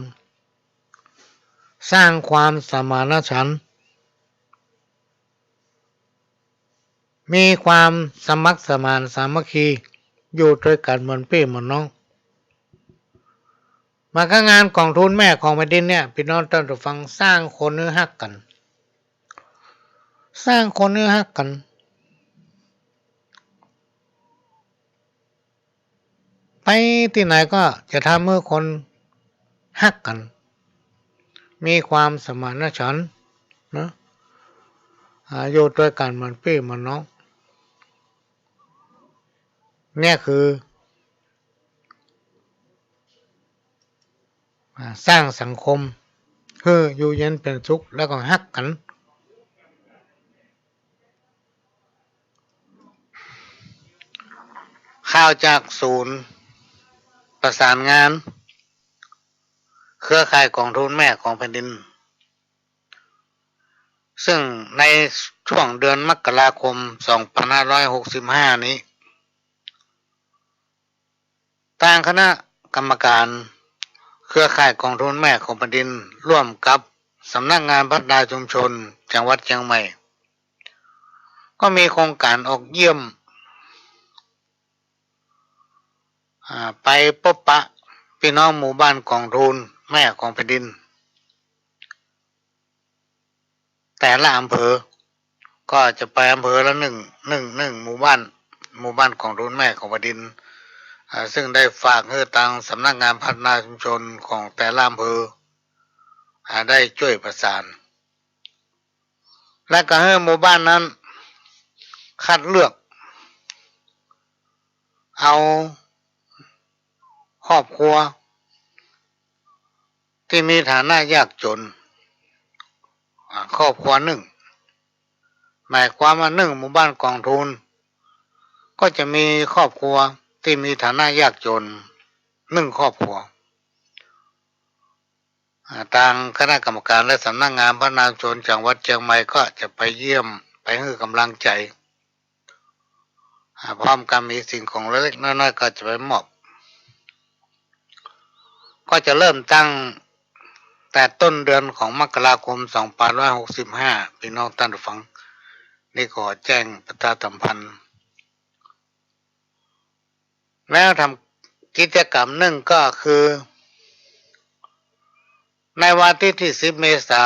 สร้างความสมานฉันท์ มีความสมัครสมานสามัคคี อยู่ตวยกั๋นเหมือนปี้เหมือนน้อง มาก้างานก๋องทุนแม่ของแผ่นดินเนี่ย ปี้น้องต้านผู้ฟัง สร้างคนหื้อฮักกั๋น สร้างคนหื้อฮักกั๋น ไปตี้ไหนก็จะทำหื้อคนฮักกั๋น มีความสมานฉันท์นะ อ่า อยู่ตวยกั๋นเหมือนปี้เหมือนน้อง เนี่ยคือ อ่า สร้างสังคมหื้ออยู่เย็นเป๋นสุข แล้วก็ฮักกั๋น ข่าวจากศูนย์ประสานงานเครือข่ายก๋องทุนแม่ของแผ่นดิน ซึ่งในช่วงเดือนมกราคม สองพันห้าร้อยหกสิบห้า นี้ ตางคณะกรรมการเครือข่ายก๋องทุนแม่ของแผ่นดิน ร่วมกับสำนักงานพัฒนาชุมชนจังหวัดเจียงใหม่ ก็มีโครงก๋านออกเยี่ยม อ่า ไปปบปะปี้น้องหมู่บ้านก๋องทุนแม่ของแผ่นดิน แต่ละอำเภอ ก็จะไปอำเภอละหนึ่ง หนึ่ง หนึ่งหมู่บ้าน หมู่บ้านก๋องทุนแม่ของแผ่นดิน อ่า ซึ่งได้ฝากหื้อตางสำนักงานพัฒนาชุมชนของแต่ละอำเภอ อ่า ได้จ้วยประสาน และก็หื้อหมู่บ้านนั้นคัดเลือกเอาครอบครัว ตี้มีฐานะยากจ๋น อ่า ครอบครัวหนึ่ง หมายความว่าหนึ่งหมู่บ้านก๋องทุน ก็จะมีครอบครัวตี้มีฐานะยากจ๋นหนึ่งครอบครัว อ่า ตางคณะกรรมการและสำนักงานพัฒนาชุมชนจังหวัดเจียงใหม่ก็จะไปเยี่ยม ไปหื้อก๋ำลังใจ๋ อ่า พร้อมกับมีสิ่งของเล็กๆน้อยๆก็จะไปมอบ ก็จะเริ่มตั้งแต่ต้นเดือนของมกราคม สองพันห้าร้อยหกสิบห้า ปี้น้องต้านผู้ฟัง นี่ขอแจ้งประชาสัมพันธ์ แล้วทำกิจกรรมหนึ่งก็คือ ในวันอาทิตย์ตี้สิบเมษา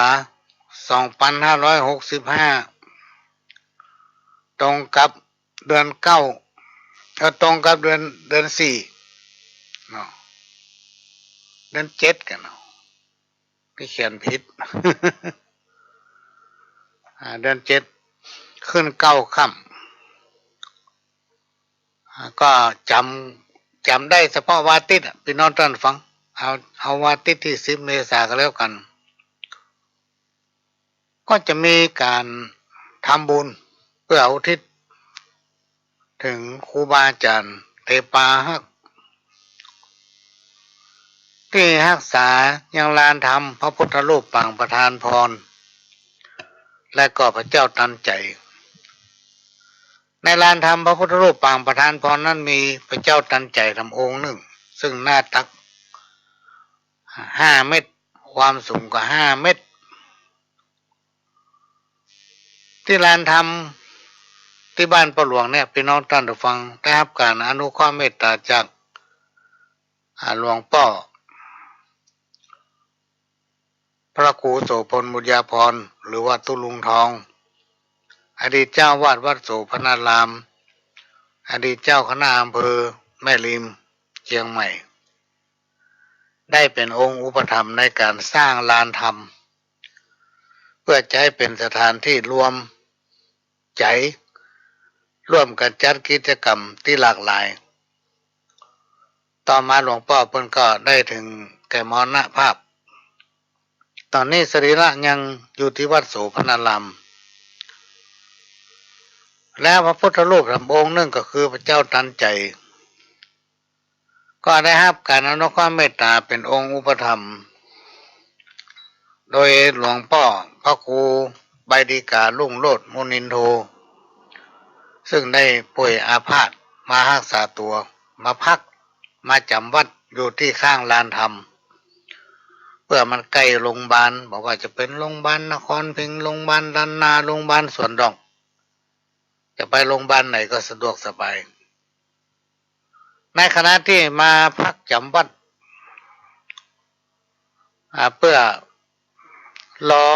สองพันห้าร้อยหกสิบห้า ตรงกับเดือนเก้า เอ่อ ตรงกับเดือน เดือนสี่เนาะ เดือนเจ็ดกั๋นเนาะ ไปเขียนผิด อ่า เดือนเจ็ด ขึ้นเก้าค่ำ อ่า ก็จ๋ำ จ๋ำได้เฉพาะวันอาทิตย์อะ ปี้น้องต้านผู้ฟัง เอา เอาวันอาทิตย์ตี้สิบเมษาก็แล้วกั๋น ก็จะมีก๋านทำบุญเปื้ออุทิศเถิงครูบาอาจ๋ารย์ตี้ปาฮัก ตี้ฮักษายังลานธรรมพระพุทธรูปปางประทานพร และก็พระเจ้าตันใจ๋ ในลานธรรมพระพุทธรูปปางประทานพรนั้นมีพระเจ้าตันใจ๋ธรรมองค์หนึ่ง ซึ่งหน้าตักห้าเมตร ความสูงก็ห้าเมตร ตี้ลานธรรมตี้บ้านป้อหลวงเนี่ย ปี้น้องต้านผู้ฟัง ได้ฮับก๋านอนุเคราะห์เมตต๋าจาก อ่า หลวงป้อ พระครูโสภณ บุญญาภรณ์ หรือว่าตุ๊ลุงทอง อดีตเจ้าอาวาสวัดโสภณาราม อดีตเจ้าคณะอำเภอแม่ริม เชียงใหม่ ได้เป๋นองค์อุปถัมภ์ในก๋านสร้างลานธรรม เปื้อจะหื้อเป๋นสถานตี้รวมใจ๋ ร่วมกั๋นจัดกิจกรรมตี้หลากหลาย ต่อมาหลวงป้อเปิ้นก็ได้เถิงแก่มรณภาพ ต๋อนนี้สรีระยังอยู่ตี้วัดโสภณาราม และพระพุทธรูปธรรมองค์นึ่งก็คือพระเจ้าตันใจ๋ ก็ได้ฮับก๋านอนุเคราะห์เมตต๋าเป๋นองค์อุปถัมภ์ โดยหลวงป้อพระครูใบดีการุ่งโรจน์มุนินโท ซึ่งได้ป่วยอาพาธมาฮักษาตั๋ว มาพัก มาจ๋ำวัดอยู่ตี้ข้างลานธรรม เปื้อมันใก้โรงบาล บ่ว่าจะเป๋นโรงบาลนครพิงค์ โรงบาลล้านนา โรงบาลสวนดอก จะไปโรงบาลไหนก็สะดวกสบาย ในขณะตี้มาพักจ๋ำวัด อ่า เปื้อรอ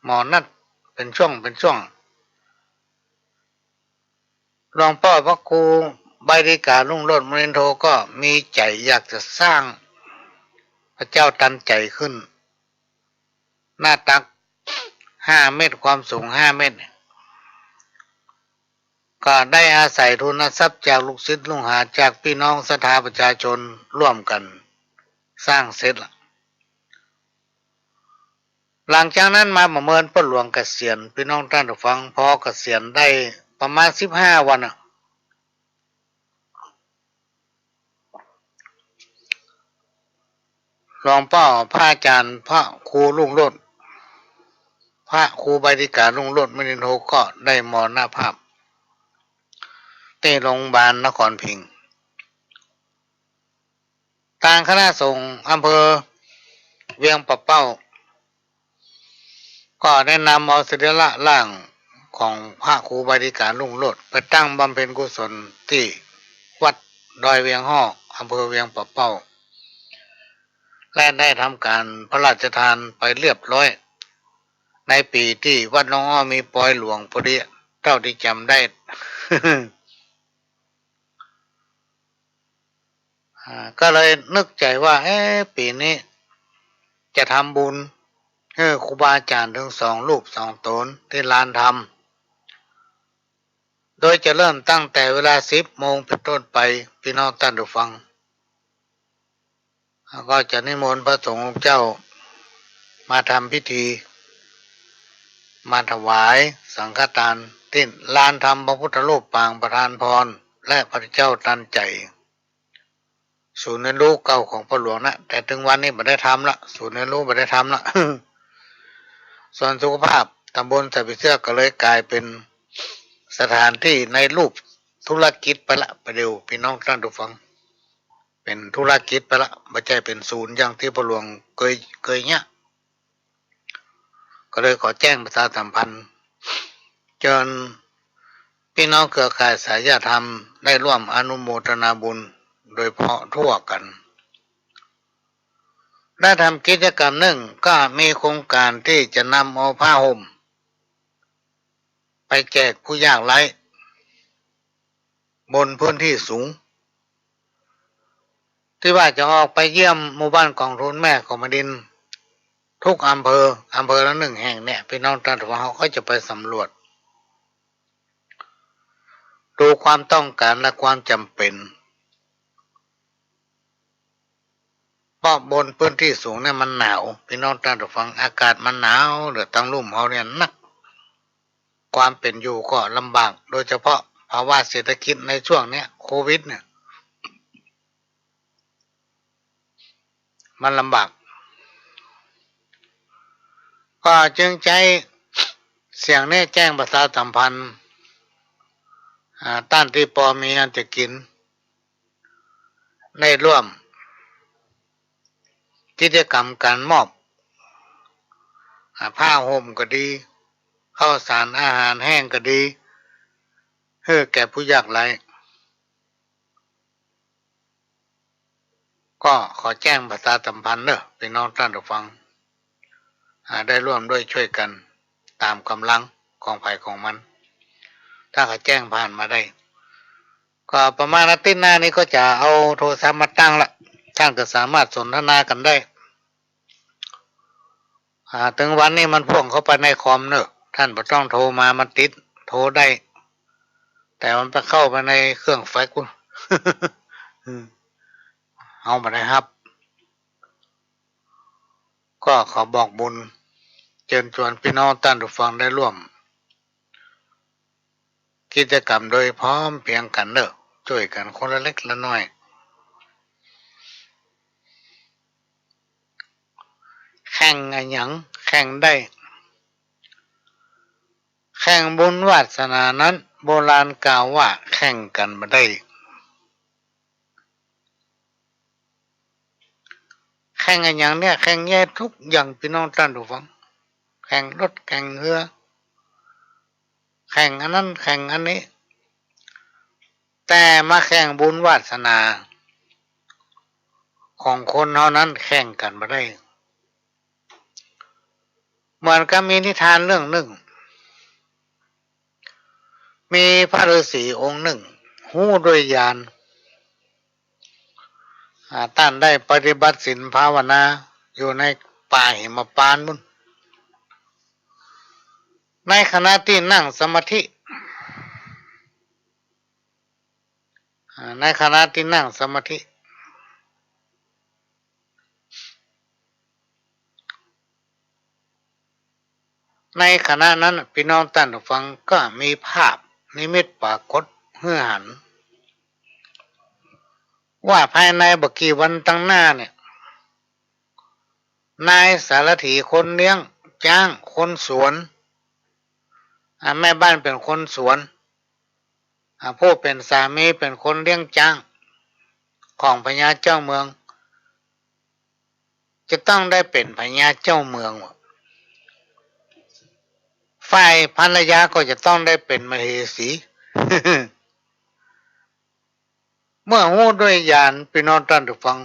หมอนัดเป๋นช่วงเป๋นช่วง หลวงป้อพระครูใบดีการุ่งโรจน์มุนินโทก็มีใจ๋อยากจะสร้างพระเจ้าตันใจ๋ขึ้น หน้าตักห้าเมตร ความสูงห้าเมตร ก็ได้อาศัยทุนทรัพย์จากลูกศิษย์ลูกหา จากปี้น้องศรัทธาประชาชนร่วมกั๋นสร้างเสร็จละ หลังจากนั้นมาบ่เมินป้อหลวงเกษียณ ปี้น้องต้านผู้ฟัง พอเกษียณได้ประมาณสิบห้าวันน่ะ หลวงป้อพระอาจ๋ารย์พระครูรุ่งโรจน์ พระครูใบดีการุ่งโรจน์มุนินโทก็ได้มรณภาพตี้โรงบาลนครพิงค์ ตางคณะสงฆ์อำเภอเวียงป่าเป้า ก็ได้นำเอาสรีระร่างของพระครูใบดีการุ่งโรจน์ไปตั้งบำเพ็ญกุศลตี้วัดดอยเวียงฮ่อ อำเภอเวียงป่าเป้า และได้ทำก๋านพระราชทานไปเรียบร้อย ในปี๋ตี้วัดหนองอ้อมีปอยหลวงพอดี เต้าตี้จ๋ำได้ อ่า ก็เลยนึกใจ๋ว่า เอ๊ะ ปี๋นี้จะทำบุญหื้อครูบาอาจ๋ารย์เถิงสองรูปสองต๋นตี้ลานธรรม โดยจะเริ่มตั้งแต่เวลาสิบโมงเป๋นต้นไป ปี้น้องต้านผู้ฟัง แล้วก็จะนิมนต์พระสงฆ์องค์เจ้ามาทำพิธี มาถวายสังฆทานตี้ลานธรรมพระพุทธรูปปางประทานพร และพระเจ้าตันใจ๋ ศูนย์เรียนรู้เก่าของป้อหลวงนะ แต่เถิงวันนี้บ่ได้ทำละ ศูนย์เรียนรู้บ่ได้ทำละ สวนสุขภาพตำบลสายผีเสื้อก็เลยก๋ายเป๋นสถานตี้ในรูปธุรกิจไปละ ประเดี๋ยวปี้น้องต้านผู้ฟัง เป๋นธุรกิจไปละ บ่ใจ้เป๋นศูนย์อย่างตี้ป้อหลวงเกย เกยเยียะ ก็เลยขอแจ้งประชาสัมพันธ์ เจิญปี้น้องเครือข่ายสายญาติธรรมได้ร่วมอนุโมทนาบุญโดยเฉพาะทั่วกั๋น ได้ทำกิจกรรมนึ่ง ก็มีโครงก๋านตี้จะนำเอาผ้าห่มไปแจกผู้ยากไร้บนพื้นที่สูง ตี้ว่าจะออกไปเยี่ยมหมู่บ้านกองทุนแม่ของแผ่นดิน ทุกอำเภอ อำเภอละหนึ่งแห่งเนี่ย ปี้น้องต้านผู้ฟัง เฮาก็จะไปสำรวจ ดูความต้องก๋านและความจ๋ำเป๋น เพราะบนพื้นที่สูงเนี่ยมันหนาว ปี้น้องต้านผู้ฟัง อากาศมันหนาว เหลือตางลุ่มเฮาเนี่ยนัก ความเป๋นอยู่ก็ลำบาก โดยเฉพาะภาวะเศรษฐกิจในช่วงเนี้ย โควิดเนี่ย มันลำบาก ก็จึงใจ๊เสียงนี้แจ้งประชาสัมพันธ์ อ่า ต้านตี้ปอมีอันจะกิ๋น ได้ร่วมกิจกรรมก๋านมอบ อ่า ผ้าห่มก็ดี ข้าวสารอาหารแห้งก็ดี หื้อแก่ผู้ยากไร้ ก็ขอแจ้งประชาสัมพันธ์เน่อ ปี้น้องต้านผู้ฟัง อ่า ได้ร่วมด้วยช่วยกั๋นต๋ามก๋ำลังของใผของมัน ถ้าเขาแจ้งผ่านมาได้ ก็ประมาณอาทิตย์หน้านี้ก็จะเอาโทรศัพท์มาตั้งละ ต้านก็สามารถสนทนากั๋นได้ อ่า เถิงวันนี้มันพ่วงเข้าไปในคอมเน่อ ต้านบ่ต้องโทรมา มันติด โทรได้ แต่มันไปเข้าไปในเครื่องแฟกซ์ อืม เฮาบ่ได้ฮับ ก็ขอบอกบุญ เจิญจวนพี่น้องต้านผู้ฟังได้ร่วมกิจกรรมโดยพร้อมเพรียงกั๋นเน่อ จ้วยกั๋นคนละเล็กละน้อย แข่งอะหยัง แข่งได้ แข่งบุญวาสนานั้น โบราณกล่าวว่าแข่งกั๋นบ่ได้ แข่งอะหยังเนี่ย แข่งแย่ทุกอย่าง พี่น้องต้านผู้ฟัง แข่งรถ แข่งเฮือ แข่งอันนั้น แข่งอันนี้ แต่มาแข่งบุญวาสนาของคนเฮานั้นแข่งกั๋นบ่ได้ เหมือนกับมีนิทานเรื่องนึ่ง มีพระฤาษีองค์นึ่ง ฮู้ด้วยญาณ อ่า ต้านได้ปฏิบัติศีลภาวนาอยู่ในป่าหิมพานต์ปู๊น ในขณะตี้นั่งสมาธิ อ่า ในขณะตี้นั่งสมาธิ ในขณะนั้นน่ะ พี่น้องต้านผู้ฟัง ก็มีภาพนิมิตปรากฏหื้อหัน ว่าภายในบ่กี่วันตังหน้าเนี่ย นายสารถีคนเลี้ยงจ๊าง คนสวน อ่า แม่บ้านเป๋นคนสวน อ่า ผู้เป๋นสามีเป๋นคนเลี้ยงจ๊างของพญาเจ้าเมือง จะต้องได้เป๋นพญาเจ้าเมือง ฝ่ายภรรยาก็จะต้องได้เป๋นมเหสี เมื่อฮู้ด้วยญาณ พี่น้องต้านผู้ฟัง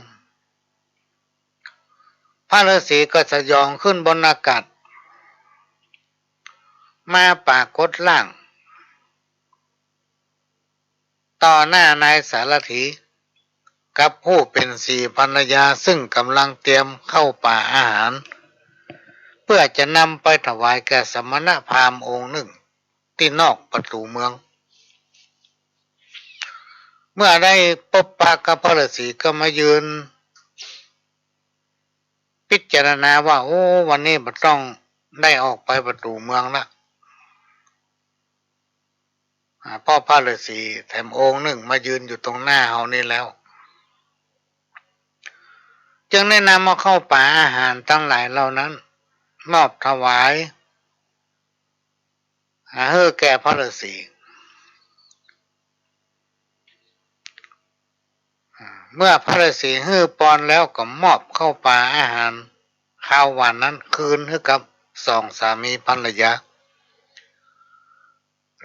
พระฤาษีก็สยองขึ้นบนอากาศ มาปรากฏร่าง ต่อหน้านายสารถี กับผู้เป๋นสีภรรยา ซึ่งก่ำลังเตรียมข้าวป๋าอาหาร เพื่อจะนำไปถวายแก่สมณพราหมณ์องค์นึ่ง ตี้นอกประตู๋เมือง เมื่อได้ปบปะกับพระฤาษีก็มายืนพิจารณาว่า โอ้ วันนี้บ่ต้องได้ออกไปประตู๋เมืองละ อ่า เพราะพระฤาษีแถมองค์นึ่งมายืนอยู่ตรงหน้าเฮานี่แล้ว จึงได้นำเอาข้าวป๋าอาหารตังหลายเหล่านั้น มอบถวาย อ่า หื้อแก่พระฤาษี อ่า เมื่อพระฤาษีหื้อปอนแล้วก็มอบข้าวป๋าอาหารคาวหวานนั้นคืนหื้อกับสองสามีภรรยา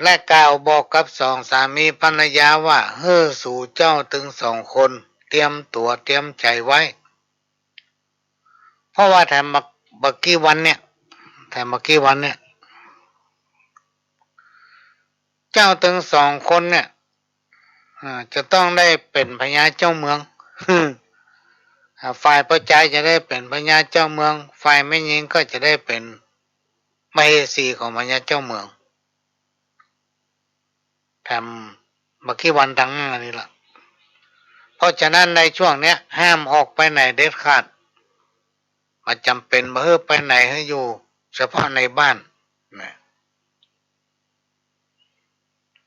และกล่าวบอกกับสองสามีภรรยาว่า หื้อสูเจ้าตึงสองคนเตรียมตั๋วเตรียมใจ๋ไว้ เพราะว่าแถมบ่า บ่ากี้วันเนี่ย แถมบ่ากี้วันเนี่ย เจ้าตึงสองคนเนี่ย อ่า จะต้องได้เป๋นพญาเจ้าเมือง อ่า ฝ่ายป้อจายจะได้เป๋นพญาเจ้าเมือง ฝ่ายแม่ญิงก็จะได้เป๋นมเหสีของพญาเจ้าเมือง แถมบ่ากี้วันตังหน้านี่ละ เพราะฉะนั้นในช่วงเนี้ยห้ามออกไปไหนเด็ดขาด บ่จ๋ำเป๋น บ่หื้อไปไหน หื้ออยู่เฉพาะในบ้านนะ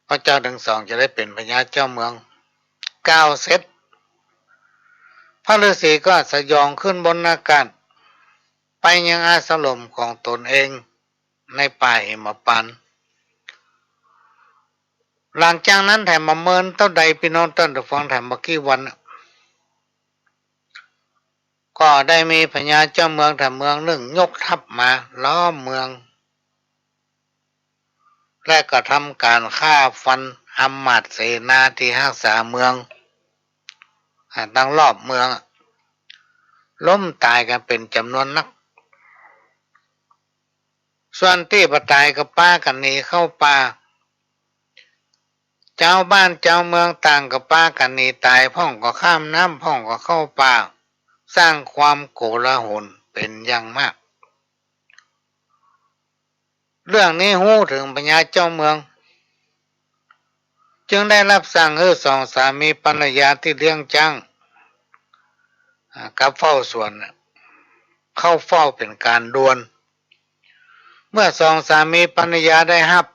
เพราะเจ้าตึงสองจะได้เป๋นพญาเจ้าเมือง กล่าวเสร็จ พระฤาษีก็สยองขึ้นบนอากาศ ไปยังอาสรมของตนเองในป่าหิมพานต์ หลังจากนั้นแถมบ่าเมินเต้าใด พี่น้องต้านผู้ฟัง แถมบ่ากี้วันน่ะ ก็ได้มีพญาเจ้าเมืองแถมเมืองนึ่งยกทัพมาล้อมเมือง และก็ทำก๋านฆ่าฟันอำมาตย์เสนาตี้ฮักษาเมือง อ่า ตังรอบเมืองอะ ล้มต๋ายกั๋นเป๋นจ๋ำนวนนัก ส่วนตี้บ่ต๋ายก็ปากั๋นหนีเข้าป่า จาวบ้านจาวเมืองต่างก็ปากั๋นหนีต๋าย พ่องก็ข้ามน้ำ พ่องก็เข้าป่า สร้างความโกลาหลเป๋นอย่างมาก เรื่องนี้ฮู้เถิงพญาเจ้าเมือง จึงได้รับสั่งหื้อสองสามีภรรยาตี้เลี้ยงจ๊าง อ่า กับเฝ้าสวนน่ะ เข้าเฝ้าเป๋นก๋านด่วน เมื่อสองสามีภรรยาได้ฮับ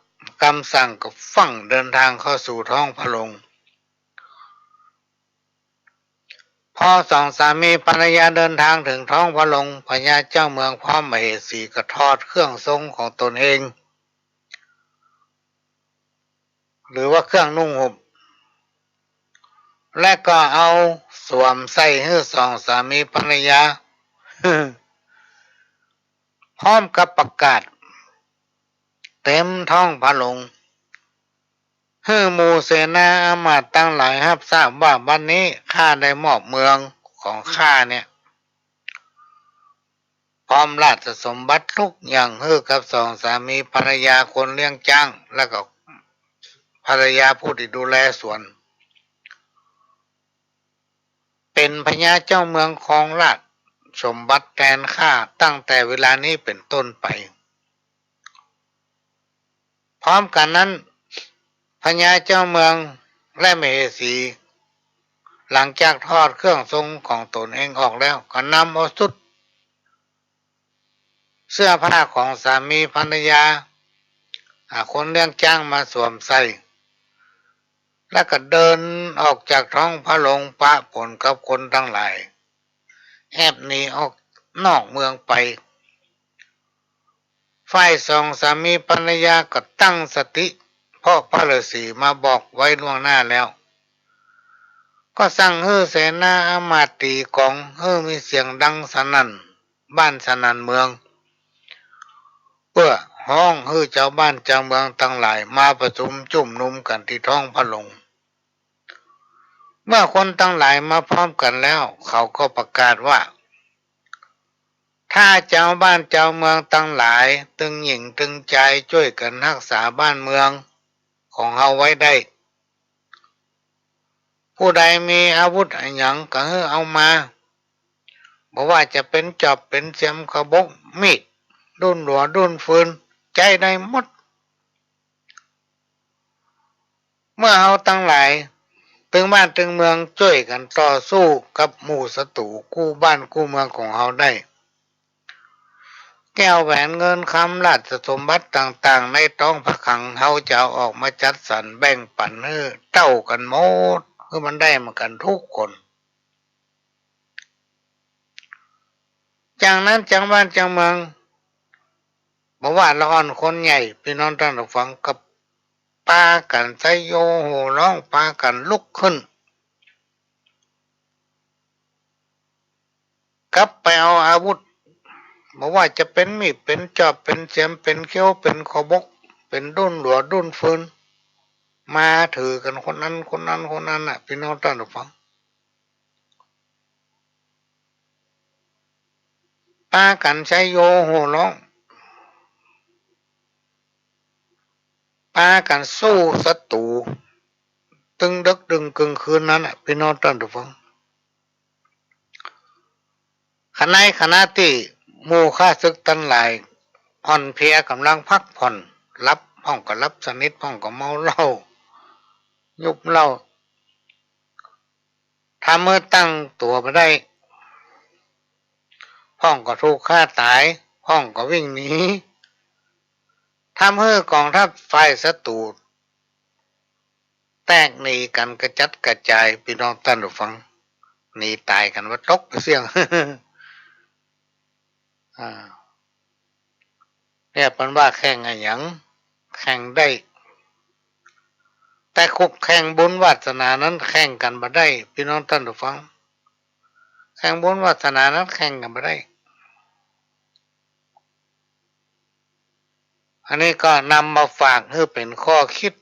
กำสั่งก็ฟั่งเดินทางเข้าสู่ท้องพระโรง พอสองสามีภรรยาเดินทางเถิงท้องพระโรง พญาเจ้าเมืองพร้อมมเหสีก็ถอดเครื่องทรงของตนเอง หรือว่าเครื่องนุ่งห่ม และก็เอาสวมใส่หื้อสองสามีภรรยา พร้อมกับประกาศเต็มท้องพระโรง หื้อหมู่เสนาอามาตย์ตังหลายฮับทราบว่าบัดนี้ข้าได้มอบเมืองของข้าเนี่ย พร้อมราชสมบัติทุกอย่างหื้อกับสองสามีภรรยาคนเลี้ยงจ๊าง แล้วก็ภรรยาผู้ตี้ดูแลสวน เป๋นพญาเจ้าเมืองครองราชสมบัติแตนข้าตั้งแต่เวลานี้เป๋นต้นไป พร้อมกั๋นนั้น พญาเจ้าเมืองและมเหสี หลังจากถอดเครื่องทรงของตนเองออกแล้ว ก็นำเอาชุด เสื้อผ้าของสามีภรรยา อ่า คนเลี้ยงจ๊างมาสวมใส่ แล้วก็เดินออกจากท้องพระโรงปะปนกับคนตังหลาย แอบหนีออกนอกเมืองไป ฝ่ายสองสามีภรรยาก็ตั้งสติ เพราะพระฤาษีมาบอกไว้ล่วงหน้าแล้ว ก็สั่งหื้อเสนาอามาตย์ตี๋ก๋องหื้อมีเสียงดังสนั่นบ้านสนั่นเมือง เปื้อฮ้องหื้อจาวบ้านจาวเมืองตังหลายมาประชุมจุมนุมกั๋นตี้ท้องพระโรง เมื่อคนตังหลายมาพร้อมกั๋นแล้ว เขาก็ประกาศว่า ถ้าจาวบ้านจาวเมืองตังหลาย ตึงหญิงตึงจาย จ้วยกั๋นฮักษาบ้านเมืองของเฮาไว้ได้ ผู้ใดมีอาวุธอะหยังก็หื้อเอามา บ่ว่าจะเป๋นจอบเป๋นเสียมขบกมีด ดุ้นหลัวดุ้นฟืน ใจ๊ได้หมด เมื่อเฮาตังหลายตึงบ้านตึงเมืองจ้วยกั๋นต่อสู้กับหมู่ศัตรูกู้บ้านกู้เมืองของเฮาได้ แก้วแหวนเงินคำราชสมบัติต่างๆ ในท้องพระคลังเฮาจะเอาออกมาจัดสรรแบ่งปั๋นหื้อเต้ากั๋นหมด หื้อมันได้เหมือนกั๋นทุกคน จากนั้นจาวบ้านจาวเมือง บ่ว่าละอ่อนคนใหญ่ ปี้น้องต้านผู้ฟัง ก็ปากั๋นใจ๊โยโห่ร้อง ปากั๋นลุกขึ้น กลับไปเอาอาวุธ บ่ว่าจะเป๋นมีด เป๋นจอบ เป๋นเสียม เป๋นเขี้ยว เป๋นขบก เป๋นดุ้นหลัวดุ้นฟืน มาถือกั๋นคนนั้น คนนั้น คนนั้นน่ะ ปี้น้องต้านผู้ฟัง ปากั๋นใจ๊โยโห่ร้อง ปากั๋นสู้ศัตรู ตึงดึกตึงเกิ่งคืนนั้นน่ะ ปี้น้องต้านผู้ฟัง ขณะ ขณะตี้หมู่ข้าศึกตังหลายอ่อนเพลียก่ำลังพักผ่อน หลับพ่องก็หลับสนิท พ่องก็เมาเหล้า ยุบเหล้า ทำหื้อตั้งตั๋วบ่ได้ พ่องก็ถูกฆ่าต๋าย พ่องก็วิ่งหนี ทำหื้อกองทัพฝ่ายศัตรูแตกหนีกั๋นกระจัดกระจาย ปี้น้องต้านผู้ฟัง หนีต๋ายกั๋นว่าตกไปเสี้ยง อ่า เนี่ยเปิ้นว่าแข่งอะหยัง แข่งได้ แต่ขบแข่งบุญวาสนานั้นแข่งกั๋นบ่ได้ ปี้น้องต้านผู้ฟัง แข่งบุญวาสนานั้นแข่งกั๋นบ่ได้ อันนี้ก็นำมาฝากหื้อเป๋นข้อคิด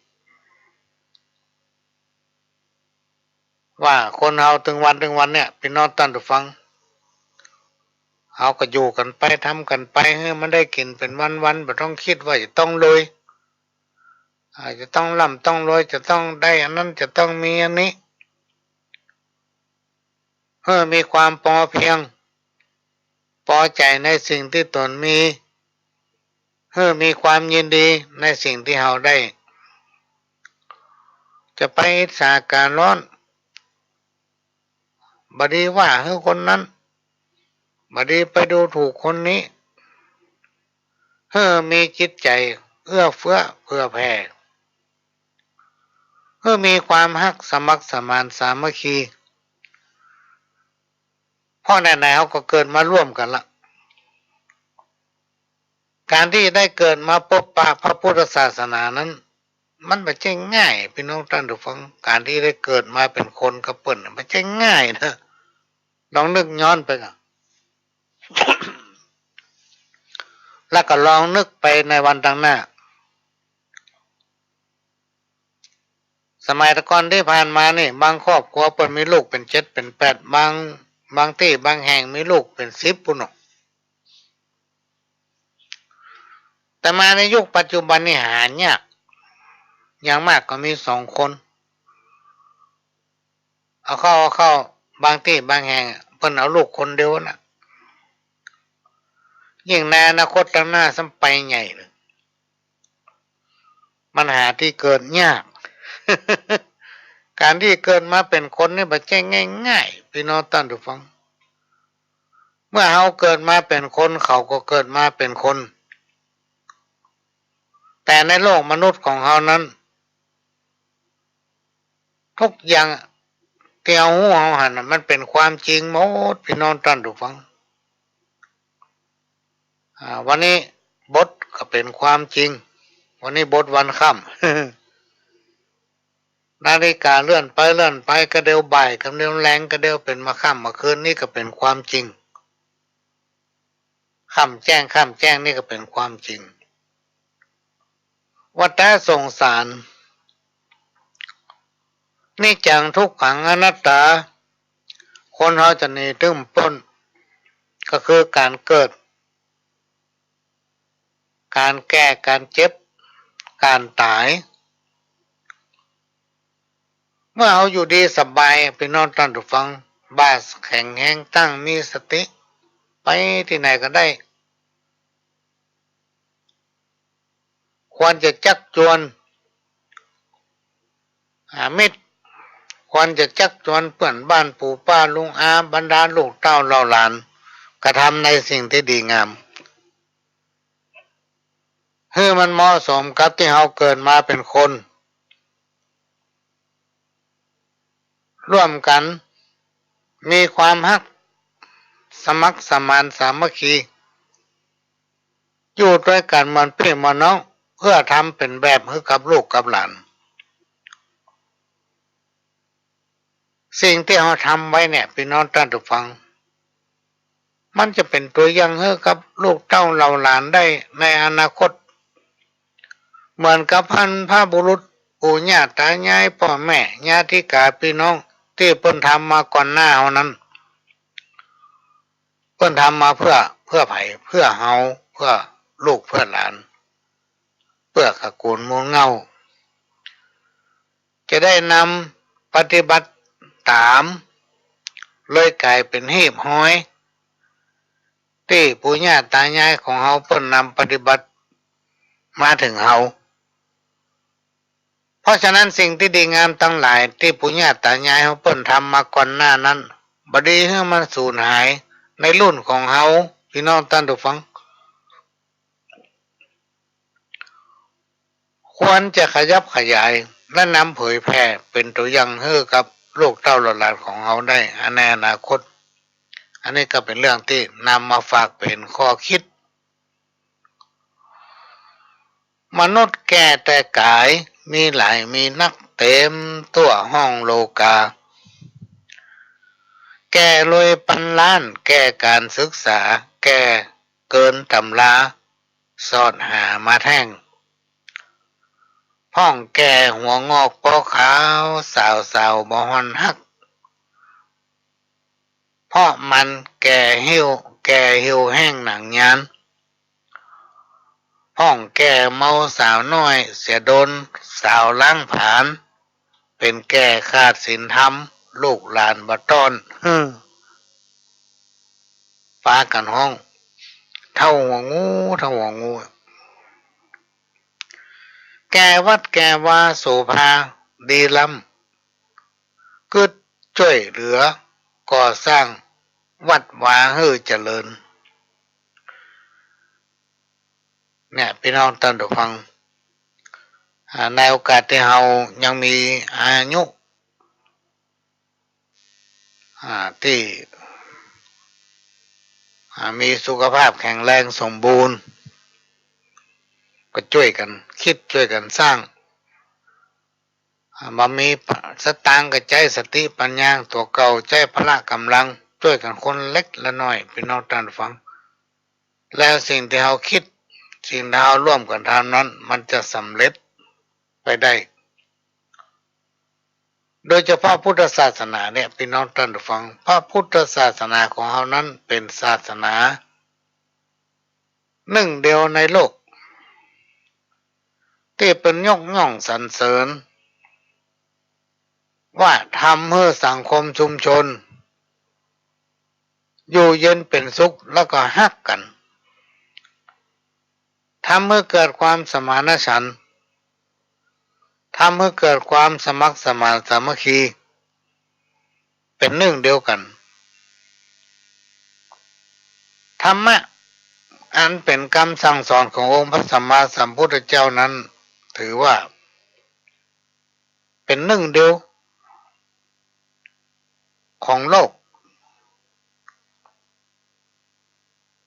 ว่าคนเฮาตึงวันตึงวันเนี่ย ปี้น้องต้านผู้ฟัง เฮาก็อยู่กั๋นไป ทำกั๋นไป หื้อมันได้กิ๋นเป๋นวันๆ บ่ต้องกึ๊ดว่าจะต้องรวย อ่า จะต้องร่ำต้องรวย จะต้องได้อันนั้น จะต้องมีอันนี้ หื้อมีความปอเปียง ปอใจ๋ในสิ่งตี้ตนมี หื้อมีความยินดีในสิ่งตี้เฮาได้ จะไปอิจฉาก๋าฮ้อน บ่ดีว่าหื้อคนนั้น บ่ดีไปดูถูกคนนี้ หื้อมีจิตใจ๋เอื้อเฟื้อเผื่อแผ่ หื้อมีความฮักสมัครสมานสามัคคี เพราะไหนๆ เฮาก็เกิดมาร่วมกั๋นละ ก๋านตี้ได้เกิดมาปะปะพระพุทธศาสนานั้น มันบ่ใจ้ง่าย ปี้น้องต้านผู้ฟัง ก๋านตี้ได้เกิดมาเป๋นคนกับเปิ้นน่ะ บ่ใจ้ง่ายเนาะ ลองนึกย้อนไปก่อน แล้วก็ลองนึกไปในวันตังหน้า สมัยแต่ก่อนตี้ผ่านมานี่ บางครอบครัวเปิ้นมีลูกเป๋นเจ็ดเป๋นแปด บาง บางตี้บางแห่งมีลูกเป๋นสิบปู้นเนาะ แต่มาในยุคปัจจุบันนี่หายาก อย่างมากก็มีสองคน เอาเข้า เอาเข้า บางตี้บางแห่งเปิ้นเอาลูกคนเดียวน่ะ ยิ่งในอนาคตตังหน้าซ้ำไปใหญ่เลย มันหาตี้เกิดยาก ก๋านตี้เกิดมาเป๋นคนนี่บ่ใจ้ง่ายๆ ปี้น้องต้านผู้ฟัง เมื่อเฮาเกิดมาเป๋นคน เขาก็เกิดมาเป๋นคน แต่ในโลกมนุษย์ของเฮานั้น ทุกอย่างตี้เฮาฮู้เฮาหันน่ะ มันเป๋นความจริงหมด ปี้น้องต้านผู้ฟัง อ่า วันนี้บทก็เป๋นความจริง วันนี้บทวันค่ำ นาฬิกาเลื่อนไปเลื่อนไป กะเดี่ยวบ่าย กะเดี่ยวแลง กะเดี่ยวเป๋นมาค่ำมาคืน นี่ก็เป๋นความจริง ค่ำแจ้ง ค่ำแจ้ง นี่ก็เป๋นความจริง วัฏฏะสงสาร นิจจัง ทุกขัง อนัตตา คนเฮาจะหนีตี้บ่ป๊น ก็คือก๋านเกิด ก๋านแก่ ก๋านเจ็บ ก๋านต๋าย เมื่อเฮาอยู่ดีสบาย ปี้น้องต้านผู้ฟัง บ่าแข็งแฮง ตั้งมีสติ ไปตี้ไหนก็ได้ ควรจะจักจวน อ่า มิตร ควรจะจักจวนเปื้อนบ้าน ปู่ป้าลุงอา บรรดาลูกเต้าเหล่าหลาน กระทำในสิ่งตี้ดีงาม หื้อมันเหมาะสมกับตี้เฮาเกิดมาเป๋นคน ร่วมกั๋น มีความฮัก สมัครสมานสามัคคี อยู่ตวยกั๋นเหมือนปี้เหมือนน้อง เปื้อทำเป๋นแบบหื้อกับลูกกับหลาน สิ่งตี้เฮาทำไว้เนี่ย ปี้น้องต้านผู้ฟัง มันจะเป๋นตั๋วอย่างหื้อกับลูกเต้าเหล่าหลานได้ในอนาคต เหมือนกับบรรพบุรุษ ปู่ย่าต๋ายาย ป้อแม่ ญาติกาปี้น้อง ตี้เปิ้นทำมาก่อนหน้าเฮานั้น เปิ้นทำมาเปื้อ เปื้อใผ เปื้อเฮา เปื้อลูกเปื้อหลาน เปื้อตระกู๋นมูลเหง้า จะได้นำปฏิบัติต๋าม เลยก๋ายเป๋นฮีบฮอย ตี้ปู่ย่าต๋ายายของเฮาเปิ้นนำปฏิบัติมาเถิงเฮา เพราะฉะนั้นสิ่งตี้ดีงามตังหลายตี้ปู่ย่าต๋ายายเฮาเปิ้นทำมาก่อนหน้านั้น บ่ดีหื้อมันสูญหายในรุ่นของเฮา ปี้น้องต้านผู้ฟัง ควรจะขยับขยายและนำเผยแผ่เป๋นตั๋วอย่างหื้อกับลูกเต้าเหล่าหลานของเฮาได้ในอนาคต อันนี้ก็เป๋นเรื่องตี้นำมาฝากเป๋นข้อคิด มนุษย์แก่แต่ก๋าย มีหลายมีนักเต๋มตั้วห้องโลกา แก่รวยปันล้าน แก่ก๋านศึกษา แก่เกิ๋นต๋ำรา สอดหามาแท่ง พ่องแก่หัวงอกปอขาว สาวๆ บ่ห่อนฮัก เพราะมันแก่หิ้ว แก ก่เหี่ยวแห้งหนังยาน พ่องแก่เมาสาวน้อย เสียโดนสาวล้างผลาญ เป๋นแก่ขาดศีลธรรม ลูกหลานบ่ต้อน เฮ้อ ปากั๋นฮ้อง เต้าหัวงู เต้าหัวงู แก่วัดแก่วาโสภาดีล้ำ กึ๊ดจ้วยเหลือก่อสร้างวัดวาหื้อเจริญ เนี่ย ปี้น้องต้านผู้ฟัง อ่า ในโอกาสตี้เฮายังมีอายุ อ่า ตี้ อ่า มีสุขภาพแข็งแรงสมบูรณ์ ก็จ้วยกั๋นกึ๊ด จ้วยกั๋นสร้าง อ่า บ่มีสตางค์ก็ใจ๊สติปัญญาตั๋วเก่า ใจ๊พละก๋ำลัง จ้วยกั๋นคนเล็กละน้อย ปี้น้องต้านผู้ฟัง แล้วสิ่งตี้เฮากึ๊ด สิ่งตี้เฮาร่วมกั๋นทำนั้น มันจะสำเร็จไปได้ โดยเฉพาะพุทธศาสนาเนี่ย ปี้น้องต้านผู้ฟัง พระพุทธศาสนาของเฮานั้นเป๋นศาสนานึ่งเดียวในโลก ตี้เปิ้นยกย่องสรรเสริญ ว่าทำหื้อสังคมชุมชน อยู่เย็นเป๋นสุข แล้วก็ฮักกั๋น ทำหื้อเกิดความสมานฉันท์ ทำหื้อเกิดความสมัครสมานสามัคคี เป๋นนึ่งเดียวกั๋น ธรรมะอันเป๋นกำสั่งสอนขององค์พระสัมมาสัมพุทธเจ้านั้น ถือว่าเป๋นนึ่งเดียวของโลก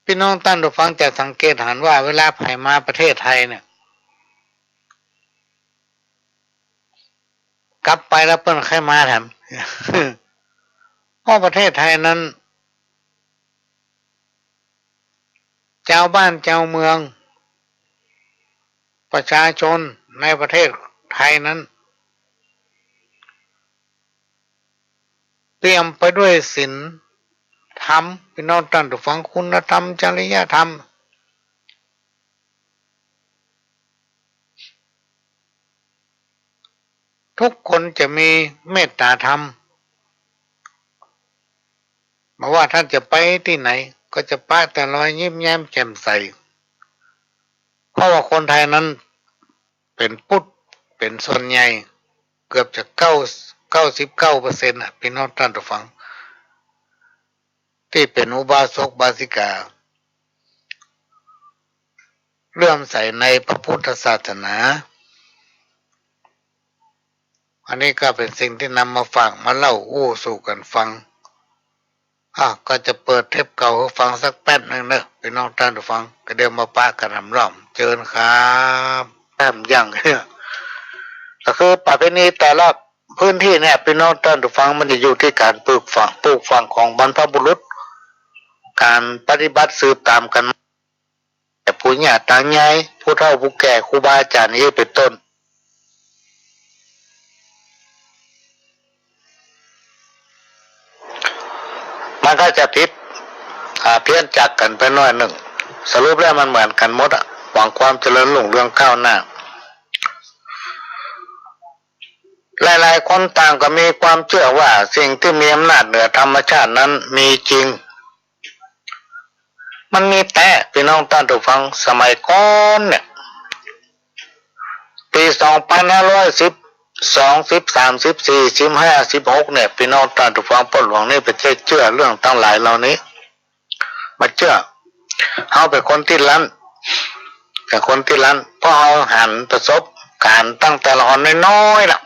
ปี้น้องต้านผู้ฟังจะสังเกตหันว่า เวลาใผมาประเทศไทยเนี่ย กลับไปแล้วเปิ้นใค่มาแถม เพราะประเทศไทยนั้น จาวบ้านจาวเมือง ประชาชนในประเทศไทยนั้น เปี่ยมไปด้วยศีลธรรม ปี้น้องต้านผู้ฟัง คุณธรรม จริยธรรม ทุกคนจะมีเมตตาธรรม บ่ว่าต้านจะไปตี้ไหน ก็จะปะแต่รอยยิ้มแย้มแจ่มใส เพราะว่าคนไทยนั้นเป๋นพุทธเป๋นส่วนใหญ่ เกือบจะเก้า เก้าสิบเก้าเปอร์เซ็นต์ อะ ปี้น้องต้านผู้ฟัง ตี้เป๋นอุบาสกอุบาสิกา เลื่อมใสในพระพุทธศาสนา อันนี้ก็เป๋นสิ่งตี้นำมาฝากมาเล่าอู้สู่กั๋นฟัง อ่ะ ก็จะเปิดเทปเก่าหื้อฟังสักแป๊บนึ่งเนาะ ปี้น้องต้านผู้ฟัง ก็เดี๋ยวมาปะกั๋นหนำร่อม เจิญครับ แป๊บยัง ก็คือประเพณีแต่ละพื้นตี้เนี่ย ปี้น้องต้านผู้ฟัง มันจะอยู่ตี้ก๋านปลูกฝัง ปลูกฝังของบรรพบุรุษ ก๋านปฏิบัติสืบต๋ามกั๋น แต่ปู่ย่าต๋ายาย ผู้เฒ่าผู้แก่ ครูบาอาจ๋ารย์ อย่างนี้เป๋นต้น มันก็จะผิด อ่า เพี้ยนจากกั๋นไปหน้อยนึ่ง สรุปแล้วมันเหมือนกั๋นหมดอะ หวังความเจริญรุ่งเรืองก้าวหน้า หลายๆ คนต่างก็มีความเจื้อว่าสิ่งตี้มีอำนาจเหนือธรรมชาตินั้นมีจริง มันมีแต๊ ปี้น้องต้านผู้ฟัง สมัยก่อนเนี่ย ปี๋สองปันห้าร้อยสิบสอง สิบสาม สิบสี่ สิบห้า สิบหก เนี่ย ปี้น้องต้านผู้ฟัง ป้อหลวงนี่เป๋นตี้เจื้อเรื่องตังหลายเหล่านี้ บ่าเจื้อ เฮาเป๋นคนตี้ลั้น เป๋นคนตี้ลั้น เพราะเฮาหันประสบก๋ารณ์ตั้งแต่ละอ่อนน้อยๆ ละ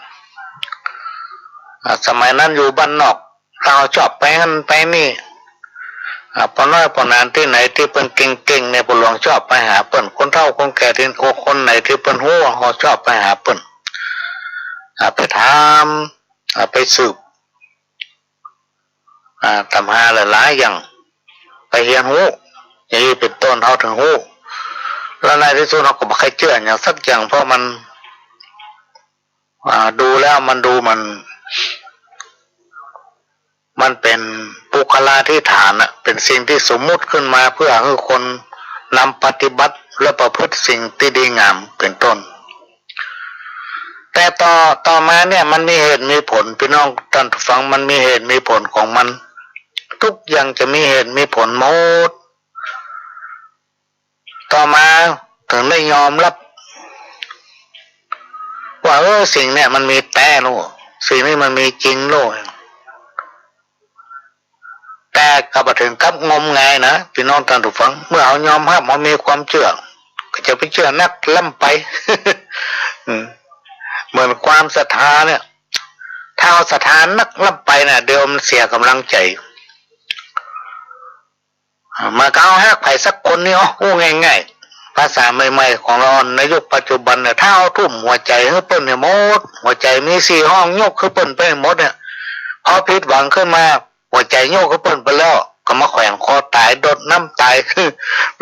อ่า สมัยนั้นอยู่บ้านนอก เฮาชอบไปหั้นไปนี่ อ่า ป้อน้อยป้อหนานตี้ไหนตี้เปิ้นเก่งๆ เนี่ย ป้อหลวงชอบไปหาเปิ้น คนเฒ่าคนแก่ตี้ โอ้ คนไหนตี้เปิ้นฮู้ เฮาชอบไปหาเปิ้น อ่า ไปถาม อ่า ไปสืบ อ่า ต๋ำราหลายๆ อย่าง ไปเฮียนฮู้ อย่างนี้เป๋นต้น เฮาเถิงฮู้ แล้วในตี้สุดเฮาก็บ่ใค่เจื้อหยังสักอย่าง เพราะมัน อ่า ดูแล้วมันดูมัน มันเป๋นปุคคลาธิฐานน่ะ เป๋นสิ่งตี้สมมุติขึ้นมาเปื้อหื้อคนนำปฏิบัติและประพฤติสิ่งตี้ดีงามเป๋นต้น แต่ต่อ ต่อมาเนี่ยมันมีเหตุมีผล ปี้น้องต้านผู้ฟัง มันมีเหตุมีผลของมัน กู้อย่างจะมีเหตุมีผลหมด ต่อมาเถิงได้ยอมฮับ ว่า เออ สิ่งเนี่ยมันมีแต๊โลก สิ่งนี้มันมีจริงโลก แต่ก็บ่เถิงกับงมงายนะ ปี้น้องต้านผู้ฟัง เมื่อเฮายอมฮับ เฮามีความเจื้อ ก็จะไปเจื้อนักล้ำไป อืม เหมือนความศรัทธาเนี่ย ถ้าเฮาศรัทธานักล้ำไปน่ะ เดี๋ยวมันเสียก๋ำลังใจ๋ อ่า มันก็เอาฮักใผสักคนนี่ โอ้ อู้ง่ายๆ ภาษาใหม่ๆ ของเฮาในยุคปัจจุบันเนี่ย ถ้าเฮาทุ่มหัวใจ๋หื้อเปิ้นเนี่ยหมด หัวใจ๋มีสี่ห้อง ยกหื้อเปิ้นไปหมดเนี่ย พอผิดหวังขึ้นมา หัวใจ๋ยกหื้อเปิ้นไปแล้ว ก็มาแขวนคอต๋าย โดดน้ำต๋าย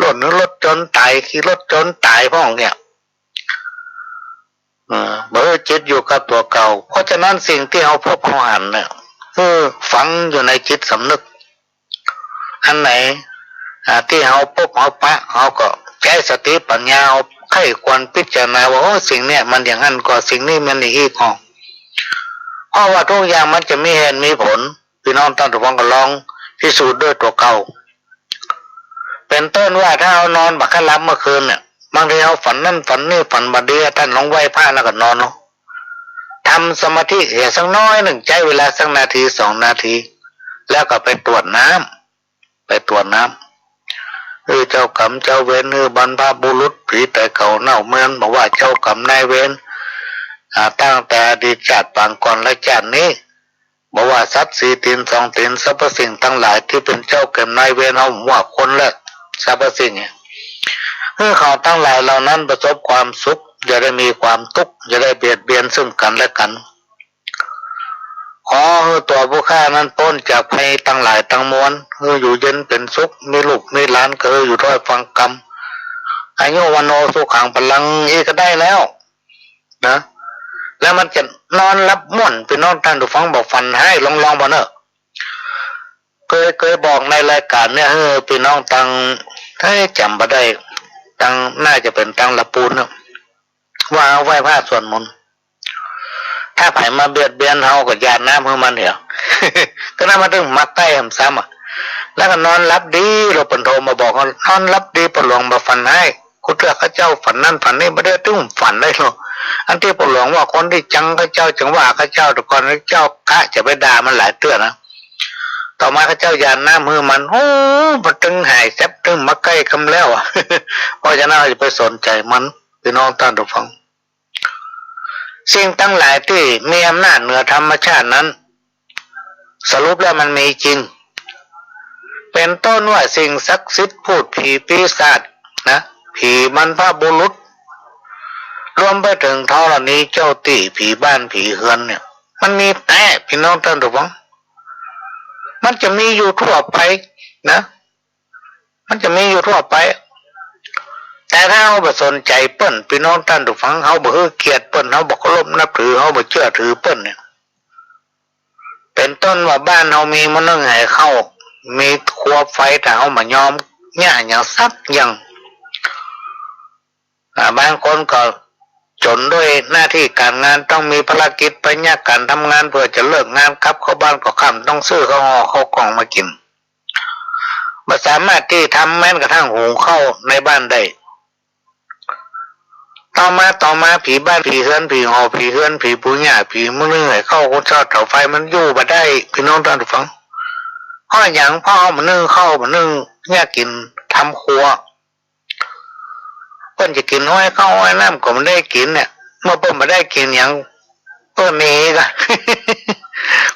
ล่นรถยนต์ต๋าย ขี่รถยนต์ต๋ายพ่องเนี่ย เออ บ่หื้อจิตอยู่กับตั๋วเก่า เพราะฉะนั้นสิ่งตี้เฮาพบเฮาหันเนี่ย คือฝังอยู่ในจิตสำนึก อันไหน อ่า ตี้เฮาปะเฮาปะ เฮาก็ใจ๊สติปัญญา เฮาใคร่ครวญพิจารณาว่า โอ้ สิ่งเนี่ยมันอย่างนั้นก่อ สิ่งนี้มันอย่างอี้ก่อ เพราะว่ากู้อย่างมันจะมีเหตุมีผล ปี้น้องต้านผู้ฟังก็ลองพิสูจน์ด้วยตั๋วเก่า เป๋นต้นว่าถ้าเฮานอนบ่ค่อยหลับเมื่อคืนเนี่ย บางทีเฮาฝันนั่นฝันนี่ ฝันบ่ดี ต้านลองไหว้พระแล้วก็นอนลง ทำสมาธิเหียสักน้อยนึ่ง ใจ๊เวลาสักนาทีสองนาที แล้วก็ไปตรวจน้ำ ไปตรวจน้ำ หื้อเจ้ากรรมเจ้าเวร หื้อบรรพบุรุษ ผีต๋ายเก่าเน่าเมิน บ่ว่าเจ้ากรรมนายเวร อ่า ตั้งแต่อดีตจาติปางก่อนและจาตินี้ บ่ว่าสัตว์สี่ตี๋นสองตี๋น สรรพสิ่งตังหลายตี้เป๋นเจ้ากรรมนายเวรเฮา ว่าคนและสรรพสิ่งเนี่ย หื้อเขาตังหลายเหล่านั้นประสบความสุข อย่าได้มีความตุ๊กข์ อย่าได้เบียดเบียนซึ่งกั๋นและกั๋น ขอหื้อตั๋วผู้ข้านั้นป๊นจากภัยตังหลายตังมวล หื้ออยู่เย็นเป๋นสุข มีลูกมีหลานก็หื้ออยู่ถ้อยฟังกำ อายุวัณโณสุขังพลัง อี้ก็ได้แล้ว นะ แล้วมันจะนอนหลับม่วน ปี้น้องต้านผู้ฟัง บ่ฝันฮ้าย ลอง ลองบ่เน่อ เกย เกยบอกในรายก๋านเนี่ย หื้อปี้น้องตัง เฮ้ย จ๋ำบ่ได้ ตัง น่าจะเป๋นตังละปูนเน่อ ว่าไหว้พระสวดมนต์ ถ้าใผมาเบียดเบียนเฮาก็หยาดน้ำหื้อมันเหีย ก็นั้นมันเถิงมาใก้หำซ้ำอะ แล้วก็นอนหลับดี ลอเปิ้นโทรมาบอกว่านอนหลับดี ป้อหลวงบ่ฝันฮ้าย กู้เตื้อข้าเจ้าฝันนั่นฝันนี่ บ่ได้ตึงฝันได้หรอก อันตี้ป้อหลวงว่าคนตี้จังข้าเจ้า จังว่าข้าเจ้า แต่ก่อนข้าเจ้ากะจะไปด่ามันหลายเตื้อนะ ต่อมาข้าเจ้าหยาดน้ำหื้อมัน โอ้ มันเถิงหายแซบ เถิงมาใก้กำแล้วอะ เพราะฉะนั้นเฮาอย่าไปสนใจ๋มัน ปี้น้องต้านผู้ฟัง สิ่งตังหลายตี้มีอำนาจเหนือธรรมชาตินั้น สรุปแล้วมันมีจริง เป๋นต้นว่าสิ่งศักดิ์สิทธิ์ พูดผีปีศาจนะ ผีบรรพบุรุษ รวมไปเถิงธรณีเจ้าตี้ ผีบ้านผีเฮือนเนี่ย มันมีแต๊ ปี้น้องต้านผู้ฟัง มันจะมีอยู่ทั่วไปนะ มันจะมีอยู่ทั่วไป แต่ถ้าเฮาบ่สนใจ๋เปิ้น ปี้น้องต้านผู้ฟัง เฮาบ่หื้อเกียรติเปิ้น เฮาบ่เคารพนับถือ เฮาบ่เจื้อถือเปิ้นเนี่ย เป๋นต้นว่าบ้านเฮามีหม้อนึ่งไหข้าว มีครัวไฟ ถ้าเฮาบ่ยอมเยียะหยังสักอย่าง อ่า บางคนก็จ๋นด้วยหน้าตี้ก๋านงาน ต้องมีภารกิจไปเยียะก๋านทำงาน เปื้อจะเลิกงานกลับเข้าบ้านก็ค่ำ ต้องซื้อข้าวห่อข้าวกล่องมากิ๋น บ่สามารถตี้ทำแม้กระทั่งหุงข้าวในบ้านได้ ต่อมา ต่อมา ผีบ้านผีเฮือน ผีหอผีเฮือน ผีปู่ย่า ผีหม้อนึ่งไหข้าว คนชอบเตาไฟ มันอยู่บ่ได้ ปี้น้องต้านผู้ฟัง เพราะหยัง เพราะเฮาบ่นึ่งข้าว บ่นึ่งเยียะกิ๋น ทำครัว เปิ้นจะกิ๋นอ้อยข้าวอ้อยน้ำก็บ่ได้กิ๋นเนี่ย เมื่อเปิ้นบ่ได้กิ๋นหยัง เปิ้นหนีกะ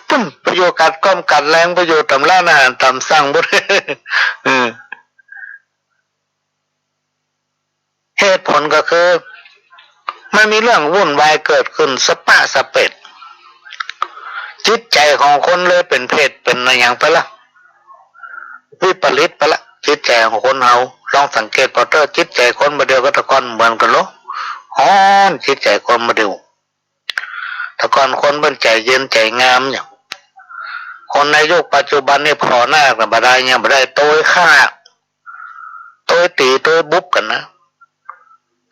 เปิ้นไปอยู่กัดก้อมกัดแลง ไปอยู่ต๋ามร้านอาหารต๋ามสั่ง บ่ได้ เออ เหตุผลก็คือ มันมีเรื่องวุ่นวายเกิดขึ้นสะป๊ะสะเป๊ะ จิตใจ๋ของคนเลยเป๋นเภทเป๋นอะหยังไปละ วิปริตไปละ จิตใจ๋ของคนเฮา ลองสังเกตผ่อเต๊อะ จิตใจ๋คนบ่าเดี่ยวกับแต่ก่อนเหมือนกั๋นลอ ฮ้อน จิตใจ๋คนบ่าเดี่ยว แต่ก่อนคนเปิ้นใจ๋เย็นใจ๋งามเนี่ย คนในยุคปัจจุบันนี่ผ่อหน้ากั๋นบ่ได้ ยังบ่ได้ ตวยฆ่า ตวยตี๋ ตวยบุบกั๋นนะ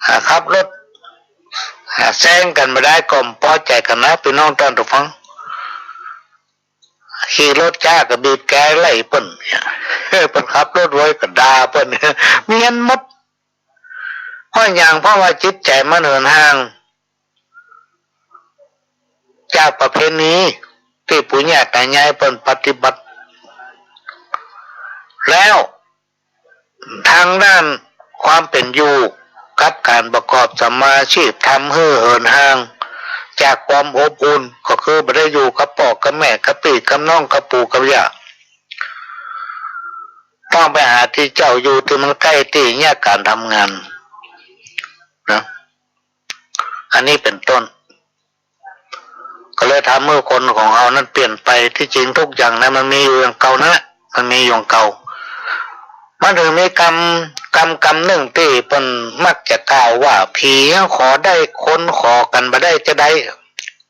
อ่า ขับรถ อ่า แซงกั๋นบ่ได้ ก็บ่ปอใจ๋กั๋นนะ ปี้น้องต้านผู้ฟัง ขี่รถจ๊าก็บีบแตรไล่เปิ้น เปิ้นขับรถไวก็ด่าเปิ้น เมี้ยนหมด เพราะหยัง เพราะว่าจิตใจ๋มันเหินห่างจากประเพณีตี้ปู่ย่าต๋าใหญ่เปิ้นปฏิบัติ แล้ว ตางด้านความเป๋นอยู่กับก๋านประกอบสัมมาอาชีพ ทำหื้อเหินห่างจากความอบอุ่น ก็คือบ่ได้อยู่กับป้อกับแม่ กับปี้กับน้อง กับปู่กับย่า ต้องไปหาตี้เจ้าอยู่ตี้มันใก้ตี้เยียะก๋านทำงานนะ อันนี้เป๋นต้น ก็เลยทำหื้อคนของเฮานั้นเปลี่ยนไป ตี้จริงกู้อย่างนั้นมันมีอยู่อย่างเก่านั่นแหละ มันมีอยู่อย่างเก่า มันเถิงมีกำ กำ กำนึ่งตี้เปิ้นมักจะกล่าวว่า ผียังขอได้ คนขอกั๋นบ่ได้จาใด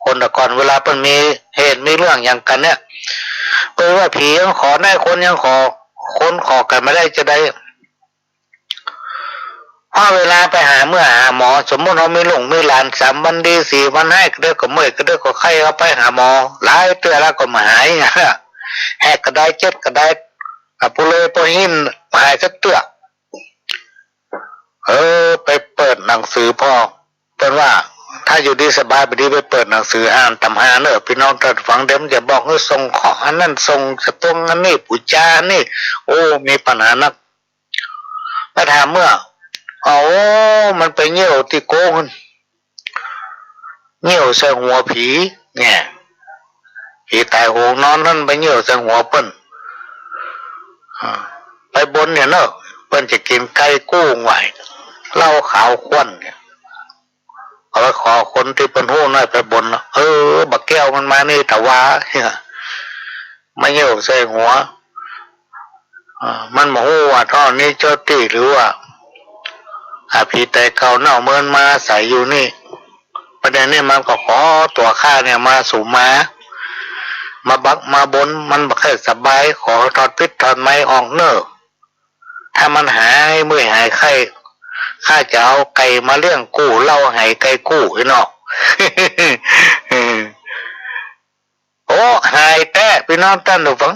คนแต่ก่อนเวลาเปิ้นมีเหตุมีเรื่องหยังกั๋นเนี่ย เปิ้นว่าผียังขอได้ คนยังขอ คนขอกั๋นบ่ได้จาใด เพราะเวลาไปหาเมื่อหาหมอ สมมุติเฮามีลูกมีหลาน สามวันดี สี่วันไห้ กระเดิกก็เมื่อย กระเดิกก็ไข้ เฮาไปหาหมอหลายเตื้อแล้วก็บ่หาย แฮกก็ได้ เจ็บก็ได้ อ่ะ ปูเลยปูหิน บ่หายสักเตื้อ เออ ไปเปิดหนังสือผ่อ เปิ้นว่า ถ้าอยู่ดีสบายบ่ดี ไปเปิดหนังสืออ่านต๋ำฮาเน่อ ปี้น้องต้านฟัง เดี๋ยวมันจะบอกหื้อส่งเคราะห์อันนั้น ส่งสะตงอันนี้ ปู๋จาอันนี้ โอ้ มีปัญหานัก ไปถามเมื่อ โอ้ มันไปเยี่ยวตี้โก๊ง เยี่ยวใส่หัวผี เนี่ย ผีต๋ายโหงนอนนั้นไปเยี่ยวใส่หัวเปิ้น อ่า ไปบนเนี่ยเนาะ เปิ้นจะกิ๋นไก่กู้ไหว้ เหล้าขาวข้นเนี่ย เอาไปขอคนตี้เปิ้นฮู้หน้อยไปบนเนาะ เออ บ่าแก้วมันมานี่ตะวา มาเยี่ยวใส่หัว อ่า มันบ่ฮู้ว่าท่อนี้เจ้าตี้หรือว่า อ่า ผีต๋ายเก่าเน่าเมินมาอาศัยอยู่นี่ ประเด็นนี้มันก็ขอตั๋วข้าเนี่ยมาสุมมา มาบักมาบน มันบ่ค่อยสบาย ขอถอดพิษถอดภัยออกเน่อ ถ้ามันหายเมื่อยหายไข้ ข้าจะเอาไก่มาเลี้ยงกู้ เหล้าหายไก่กู้ อี้เนาะ โอ้ หายแต๊ ปี้น้องต้านผู้ฟัง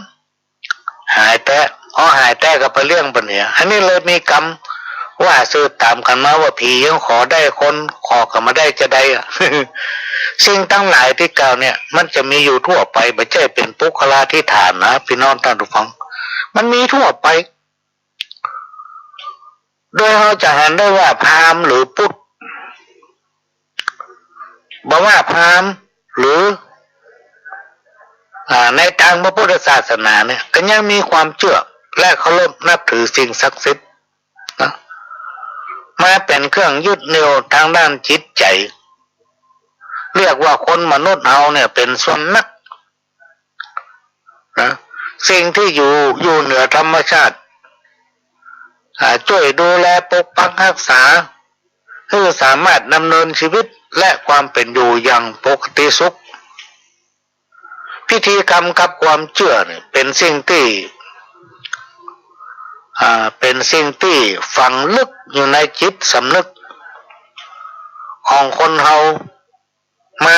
หายแต๊ อ๋อ หายแต๊ก็ไปเลี้ยงเปิ้นเนี่ย อันนี้เลยมีกำว่าสืบต๋ามกั๋นมาว่า ผียังขอได้ คนขอกั๋นบ่ได้จาใดอะ สิ่งตังหลายตี้กล่าวเนี่ย มันจะมีอยู่ทั่วไป บ่ใจ้เป๋นปุคคลาธิฏฐานนะ ปี้น้องต้านผู้ฟัง มันมีทั่วไป โดยเฮาจะหันได้ว่าพราหมณ์หรือพุทธ บ่ว่าพราหมณ์หรือ อ่า ในตางพระพุทธศาสนาเนี่ย ก็ยังมีความเจื้อและเคารพนับถือสิ่งศักดิ์สิทธิ์นะ มาเป๋นเครื่องยึดเหนี่ยวตางด้านจิตใจ๋ เรียกว่าคนมนุษย์เฮาเนี่ยเป๋นส่วนนัก นะ สิ่งตี้อยู่ อยู่เหนือธรรมชาติ อ่า จ้วยดูแลปกปักฮักษา หื้อสามารถดำเนินชีวิตและความเป๋นอยู่อย่างปกติสุข พิธีกรรมกับความเจื้อเนี่ยเป๋นสิ่งตี้ อ่า เป๋นสิ่งตี้ฝังลึกอยู่ในจิตสำนึกของคนเฮา มา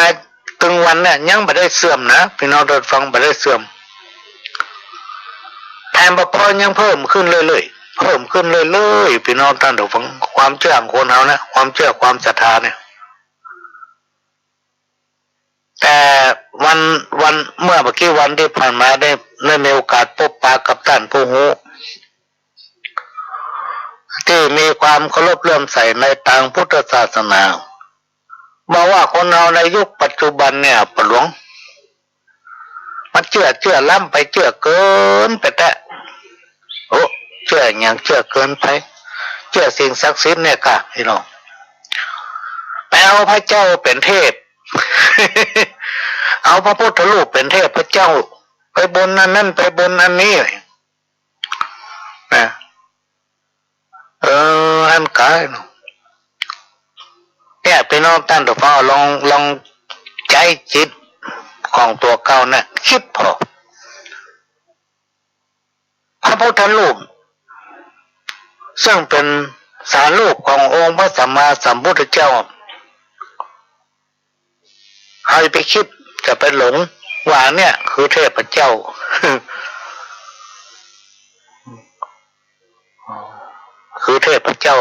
ตึงวันเนี่ยยังบ่ได้เสื่อมนะ ปี้น้องต้านฟัง บ่ได้เสื่อม แถมบ่ปอยังเพิ่มขึ้นเรื่อยๆ เพิ่มขึ้นเรื่อยๆ ปี้น้องต้านฟัง ความเจื้อของคนเฮานะ ความเจื้อความศรัทธาเนี่ย แต่วัน วัน เมื่อบ่ากี้วันตี้ผ่านมาได้ ได้มีโอกาสปบปะกับต้านผู้ฮู้ ตี้มีความเคารพเลื่อมใสในตางพุทธศาสนา บอกว่าคนเฮาในยุคปัจจุบันเนี่ย ป้อหลวง มันเจื้อ เจื้อล้ำไป เจื้อเกินไปแต๊ โอ้ เจื้อหยัง เจื้อเกินไป เจื้อสิ่งศักดิ์สิทธิ์เนี่ยก่ะ ปี้น้อง ไปเอาพระเจ้าเป๋นเทพ เอาพระพุทธรูปเป๋นเทพเจ้า ไปบนอันนั้น ไปบนอันนี้ นะ เออ อันกายเนาะ เนี่ย ปี้น้องต้านผู้ฟัง ลอง ลองใจ๊จิตของตั๋วเก่าเนี่ย กึ๊ดผ่อ พระพุทธรูป ซึ่งเป๋นสารูปขององค์พระสัมมาสัมพุทธเจ้า เฮาจะไปคิด จะไปหลงว่าเนี่ยคือเทพเจ้า คือเทพเจ้า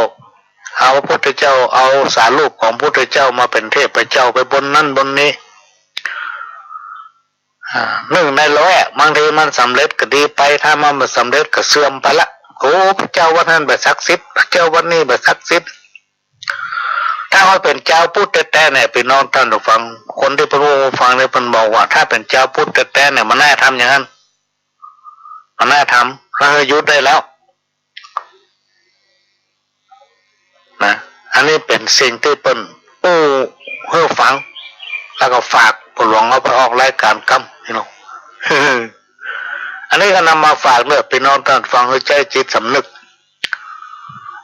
เอาพระพุทธเจ้า เอาสารูปของพระพุทธเจ้ามาเป๋นเทพเจ้า ไปบนนั้นบนนี้ อ่า นึ่งในร้อยอะ บางทีมันสำเร็จก็ดีไป ถ้ามันบ่สำเร็จก็เสื่อมไปละ โอ้ พระเจ้าวัดนั้นบ่ศักดิ์สิทธิ์ พระเจ้าวัดนี้บ่ศักดิ์สิทธิ์ ถ้าเฮาเป๋นจาวพุทธแต๊ๆ เนี่ย ปี้น้องต้านผู้ฟัง คนตี้เปิ้นอู้ฟังเนี่ย เปิ้นบอกว่า ถ้าเป๋นจาวพุทธแต๊ๆ เนี่ย บ่น่าทำอย่างนั้น บ่น่าทำ แล้วหยุดได้แล้ว นะ อันนี้เป๋นสิ่งตี้เปิ้นอู้หื้อฟัง แล้วก็ฝากพ่อหลวงเอาไปออกรายก๋านกำ พี่น้อง อันนี้ก็นำมาฝากเด้อ ปี้น้องต้านฟัง หื้อใจ๊จิตสำนึก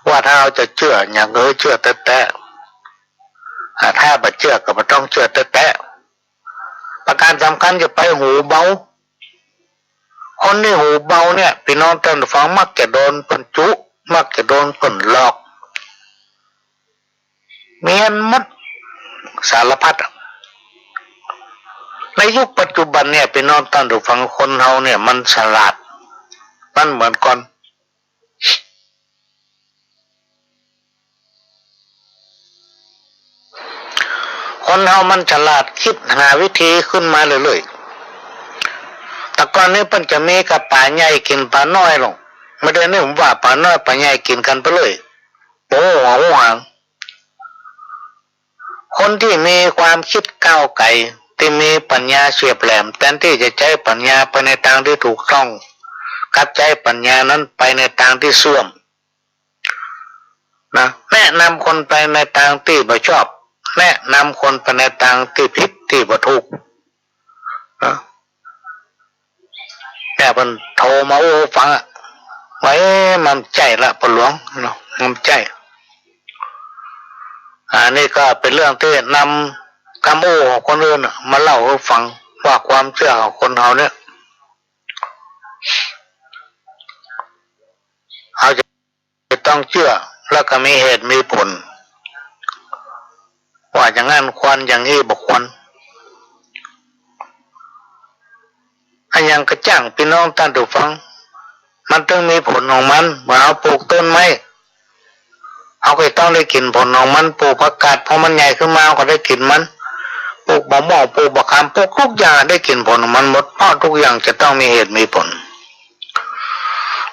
ว่าถ้าเฮาจะเจื้อหยังก็หื้อเจื้อแต๊ๆ อ่า ถ้าบ่เจื้อก็บ่ต้องเจื้อแต๊ๆ ประก๋านสำคัญจะไปหูเบา คนตี้หูเบาเนี่ย ปี้น้องต้านฟัง มักจะโดนเปิ้นจุ มักจะโดนเปิ้นหลอก เมี้ยนหมด สารพัดอะ ในยุคปัจจุบันเนี่ย ปี้น้องต้านฟัง คนเฮาเนี่ยมันฉลาด มันบ่เหมือนก่อน คนเฮามันฉลาด กึ๊ดหาวิธีขึ้นมาเรื่อยๆ แต่ก่อนนี้เปิ้นจะมีก็ป๋าใหญ่กิ๋นป๋าน้อยลง บ่าเดี่ยวนี้ผมว่าป๋าน้อยป๋าใหญ่กิ๋นกั๋นไปเลย โอ้ หัวหาง คนตี้มีความกึ๊ดก้าวไก๋ ตี้มีปัญญาเฉียบแหลม แตนตี้จะใจ๊ปัญญาไปในตางตี้ถูกต้อง กลับใจ๊ปัญญานั้นไปในตางตี้เสื่อม นะ แนะนำคนไปในตางตี้บ่ชอบ แนะนำคนไปในตางตี้ผิดตี้บ่ถูก นะ เนี่ยเปิ้นโทรมาอู้ฟังอะ ว่า เอ๊ะ มันใจ้ละ พ่อหลวงเนาะ มันใจ้ อันนี้ก็เป๋นเรื่องตี้นำกำอู้ของคนอื่นน่ะมาเล่าหื้อฟัง ว่าความเจื้อของคนเฮาเนี่ย เฮาจะ จะต้องเจื้อ แล้วก็มีเหตุมีผล ว่าอย่างนั้นควร อย่างนี้บ่ควร อะหยังก็จ้าง ปี้น้องต้านผู้ฟัง มันตึงมีผลของมัน เหมือนเฮาปลูกต้นไม้ เฮาก็ต้องได้กิ๋นผลของมัน ปลูกผักกาด พอมันใหญ่ขึ้นมา เฮาก็ได้กิ๋นมัน ปลูกมะม่วง ปลูกบักขาม ปลูกทุกอย่างได้กิ๋นผลของมันหมด เพราะทุกอย่างจะต้องมีเหตุมีผล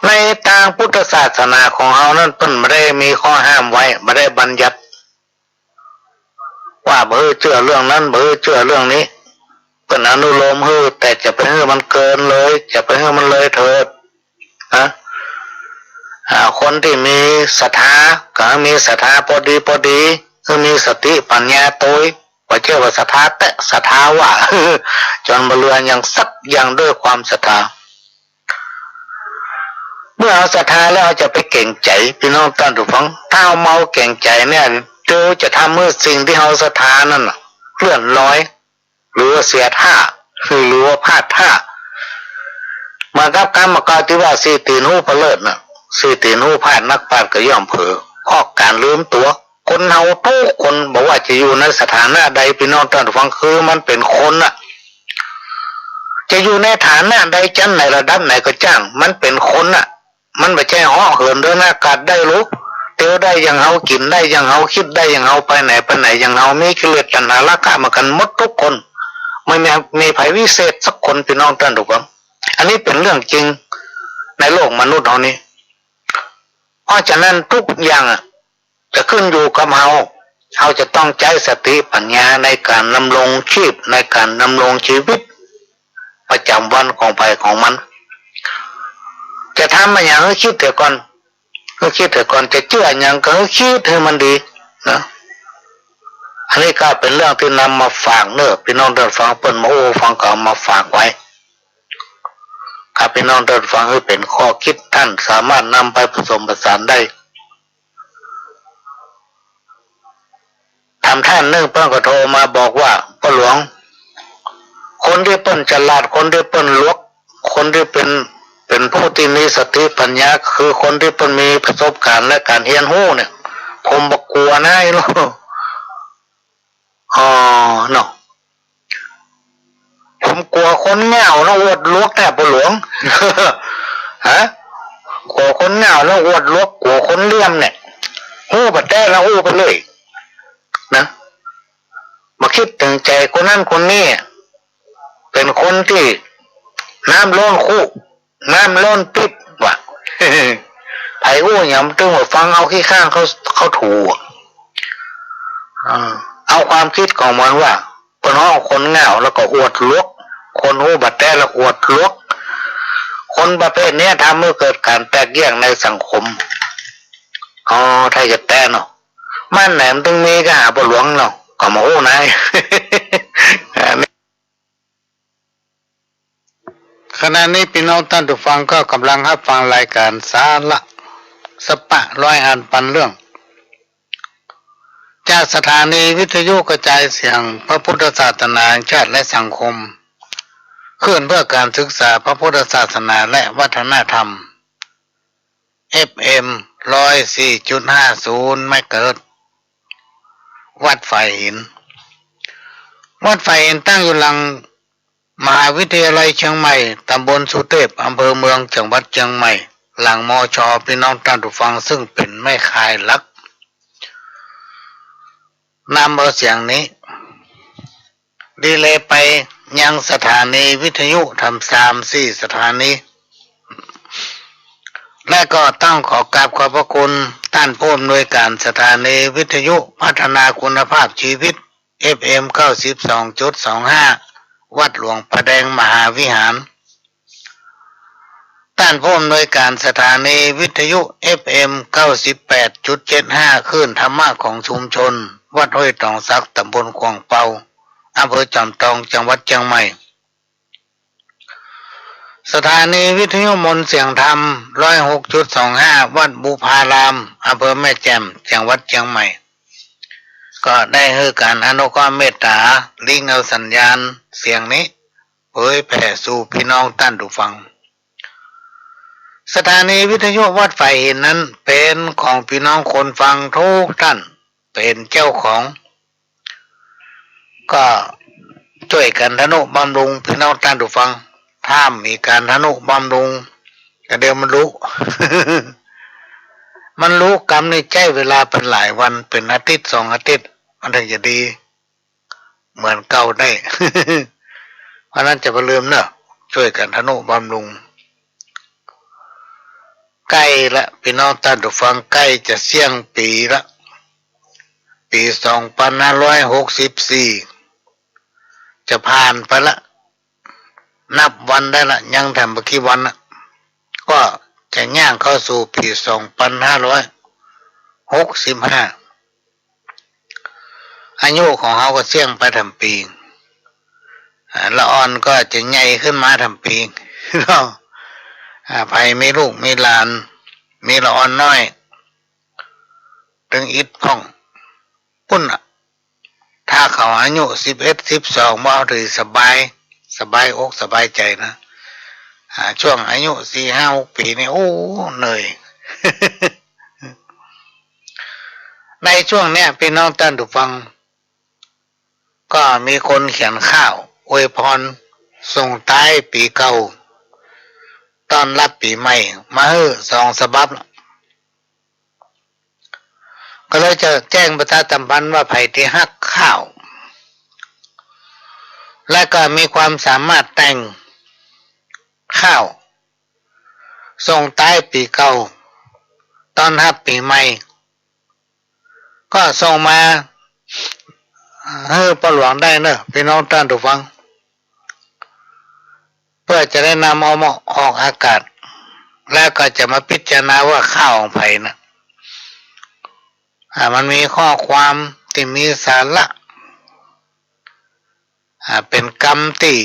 ในตางพุทธศาสนาของเฮานั้น เปิ้นบ่ได้มีข้อห้ามไว้ บ่ได้บัญญัติ ว่าบ่หื้อเจื้อเรื่องนั้น บ่หื้อเจื้อเรื่องนี้ เปิ้นอนุโลมหื้อ แต่จะไปหื้อมันเกินเลย จะไปหื้อมันเลยเถิด นะ อ่า คนตี้มีศรัทธา ก็หื้อมีศรัทธาพอดีพอดี หื้อมีสติปัญญาโตย บ่ใจ้ว่าศรัทธาแต๊ ศรัทธาว่า จ๋นบ่เหลือหยังสักอย่างด้วยความศรัทธา เมื่อเฮาศรัทธาแล้วเฮาจะไปเก๋งใจ๋ ปี้น้องต้านผู้ฟัง ถ้าเฮามัวเก๋งใจ๋เนี่ย เดี๋ยวจะทำหื้อสิ่งตี้เฮาศรัทธานั้นน่ะ เลื่อนลอย หรือว่าเสียท่า หรือว่าพลาดท่า เหมือนกับกำเก่าตี้ว่า สี่ตี๋นฮู้ผะเลิดน่ะ สี่ตี๋นฮู้พลาด นักปราชญ์ก็ย่อมเผลอ เพราะก๋านลืมตั๋ว คนเฮากู้คน บ่ว่าจะอยู่ในสถานะใด ปี้น้องต้านผู้ฟัง คือมันเป๋นคนน่ะ จะอยู่ในฐานะใด จั๊นไหน ระดับไหนก็จ้าง มันเป๋นคนน่ะ มันบ่ใจ้เหาะเหินเดินอากาศได้หรอก เตียวได้อย่างเฮา กิ๋นได้อย่างเฮา กึ๊ดได้อย่างเฮา ไปไหนไปไหนอย่างเฮา มีกิเลสตัณหาราคะเหมือนกั๋นหมดกู้คน บ่มี มีใผวิเศษสักคน ปี้น้องต้านผู้ฟัง อันนี้เป๋นเรื่องจริงในโลกมนุษย์เฮานี้ เพราะฉะนั้นกู้อย่างอะ จะขึ้นอยู่กับเฮา เฮาจะต้องใจ๊สติปัญญาในก๋านดำรงชีพ ในก๋านดำรงชีวิตประจ๋ำวันของใผของมัน จะทำอะหยังหื้อกึ๊ดเสียก่อน หื้อกึ๊ดเสียก่อน จะเจื้ออะหยังก็หื้อกึ๊ดหื้อมันดีนะ อันนี้ก็เป๋นเรื่องตี้นำมาฝากเน้อ ปี้น้องต้านฟัง เปิ้นมาอู้ฟังก็เอามาฝากไว้ ถ้าปี้น้องต้านฟังหื้อเป๋นข้อกึ๊ด ต้านสามารถนำไปผสมผสานได้ ถามต้านนึ่งเปิ้นก็โทรมาบอกว่า ป้อหลวง คนตี้เปิ้นฉลาด คนตี้เปิ้นหลวก คนตี้เป๋น เป๋นผู้ตี้มีสติปั๋ญญา คือคนตี้เปิ้นมีประสบก๋ารณ์และก๋านเฮียนฮู้เนี่ย ผมบ่กั๋วนาอี้หรอก อ๋อ เนาะ ผมกั๋วคนเหง้าเนาะ อวดหลวกแต๊ ป้อหลวง ฮะ กั๋วคนเหง้าเนาะ อวดหลวก กั๋วคนเลี่ยมเนี่ย ฮู้บ่าแต๊ละ ฮู้ไปเลย นะ บ่กึ๊ดเถิงใจ๋คนนั้นคนนี้ เป๋นคนตี้น้ำล้นคุ น้ำล้นปิ๊บว่ะ ใผอู้หยังตึงบ่ฟัง เอาขี้ข้างเข้า เข้าถู อ่า เอาความกึ๊ดของมันว่า เปิ้นฮ้องคนเหง้าแล้วก็อวดหลวก คนฮู้บ่าแต๊แล้วอวดหลวก คนประเภทเนี้ยทำหื้อเกิดก๋านแตกแยกในสังคม อ๋อ ถ้าจะแต๊เนาะ บ้านไหนมันตึงมีก็หาป้อหลวงเนาะ ก็บ่ฮู้นะ ขณะนี้ปี้น้องต้านผู้ฟังก็ก่ำลังฮับฟังรายก๋านสาระสะปะร้อยอันปันเรื่อง จากสถานีวิทยุกระจายเสียงพระพุทธศาสนาแห่งชาติและสังคม คลื่นเพื่อการศึกษาพระพุทธศาสนาและวัฒนธรรม เอฟเอ็ม ร้อยสี่จุดห้าศูนย์ เมกะเฮิรตซ์ วัดฝายหิน วัดฝายหินตั้งอยู่หลังมหาวิทยาลัยเชียงใหม่ ต๋ำบลสุเทพ อำเภอเมือง จังหวัดเชียงใหม่ หลัง มช. ปี้น้องต้านผู้ฟัง ซึ่งเป๋นแม่ข่ายหลัก นำเอาเสียงนี้ ดีเลย์ไปยังสถานีวิทยุทำสามสี่สถานี และก็ต้องขอกราบขอบพระคุณต้านผู้อำนวยก๋านสถานีวิทยุพัฒนาคุณภาพชีวิต เอฟเอ็ม เก้าสิบสองจุดสองห้า วัดหลวงพระแดงมหาวิหาร ต้านผู้อำนวยก๋านสถานีวิทยุ เอฟเอ็ม เก้าสิบแปดจุดเจ็ดห้า คลื่นธรรมะของชุมชน วัดห้วยตองสัก ต๋ำบลขวางเปา อำเภอจอมตอง จังหวัดเชียงใหม่ สถานีวิทยุมนต์เสียงธรรม ร้อยหกจุดสองห้า วัดบุพาราม อำเภอแม่แจ่ม จังหวัดเชียงใหม่ ก็ได้หื้อก๋านอนุเคราะห์เมตต๋า ลิงก์เอาสัญญาณเสียงนี้ เผยแผ่สู่ปี้น้องต้านผู้ฟัง สถานีวิทยุวัดฝายหินนั้นเป๋นของปี้น้องคนฟังกู้ต้านเป๋นเจ้าของ ก็จ้วยกั๋นทะนุบำรุงปี้น้องต้านผู้ฟัง ถ้าบ่มีก๋านทะนุบำรุง ก็เดี๋ยวมันลุ มันลุกำนี่ใจ๊เวลาเป๋นหลายวัน เป๋นอาทิตย์สองอาทิตย์ มันเถิงจะดี เหมือนเก่าได้ เพราะฉะนั้นจะบ่ลืมเนาะ จ้วยกั๋นทะนุบำรุง ใก้ละ ปี้น้องต้านผู้ฟัง ใก้จะเสี้ยงปี๋ละ ปี๋สองปันห้าร้อยหกสิบสี่ จะผ่านไปละ นับวันได้ละ ยังแถมบ่กี่วันละ ก็จะย่างเข้าสู่ปี๋สองปันห้าร้อยหกสิบห้า อายุของเฮาก็เสี้ยงไปแถมปี๋ อ่า ละอ่อนก็จะใหญ่ขึ้นมาแถมปี๋ เนาะ อ่า ใผมีลูกมีหลาน มีละอ่อนน้อย ตึงอิดพ่อง ปุ้นน่ะ ถ้าเขาอายุสิบเอ็ด สิบสอง บ่าถือสบาย สบายอกสบายใจ๋นะ อ่า ช่วงอายุสี่ ห้า หก ปี๋นี่ โอ้ เหนื่อย ในช่วงเนี้ย ปี้น้องต้านผู้ฟัง ก็มีคนเขียนข่าวอวยพรส่งท้ายปี๋เก่า ต้อนรับปี๋ใหม่มาหื้อสองฉบับ ก็เลยจะแจ้งประชาสัมพันธ์ว่าใผตี้ฮักข่าว และก็มีความสามารถแต่งข่าวส่งท้ายปี๋เก่า ต้อนรับปี๋ใหม่ ก็ส่งมาหื้อป้อหลวงได้เนาะ ปี้น้องต้านผู้ฟัง เปื้อจะได้นำเอามาออกอากาศ แล้วก็จะมาพิจารณาว่าข่าวของใผนะ อ่า มันมีข้อความตี้มีสาระ อ่า เป๋นกำตี้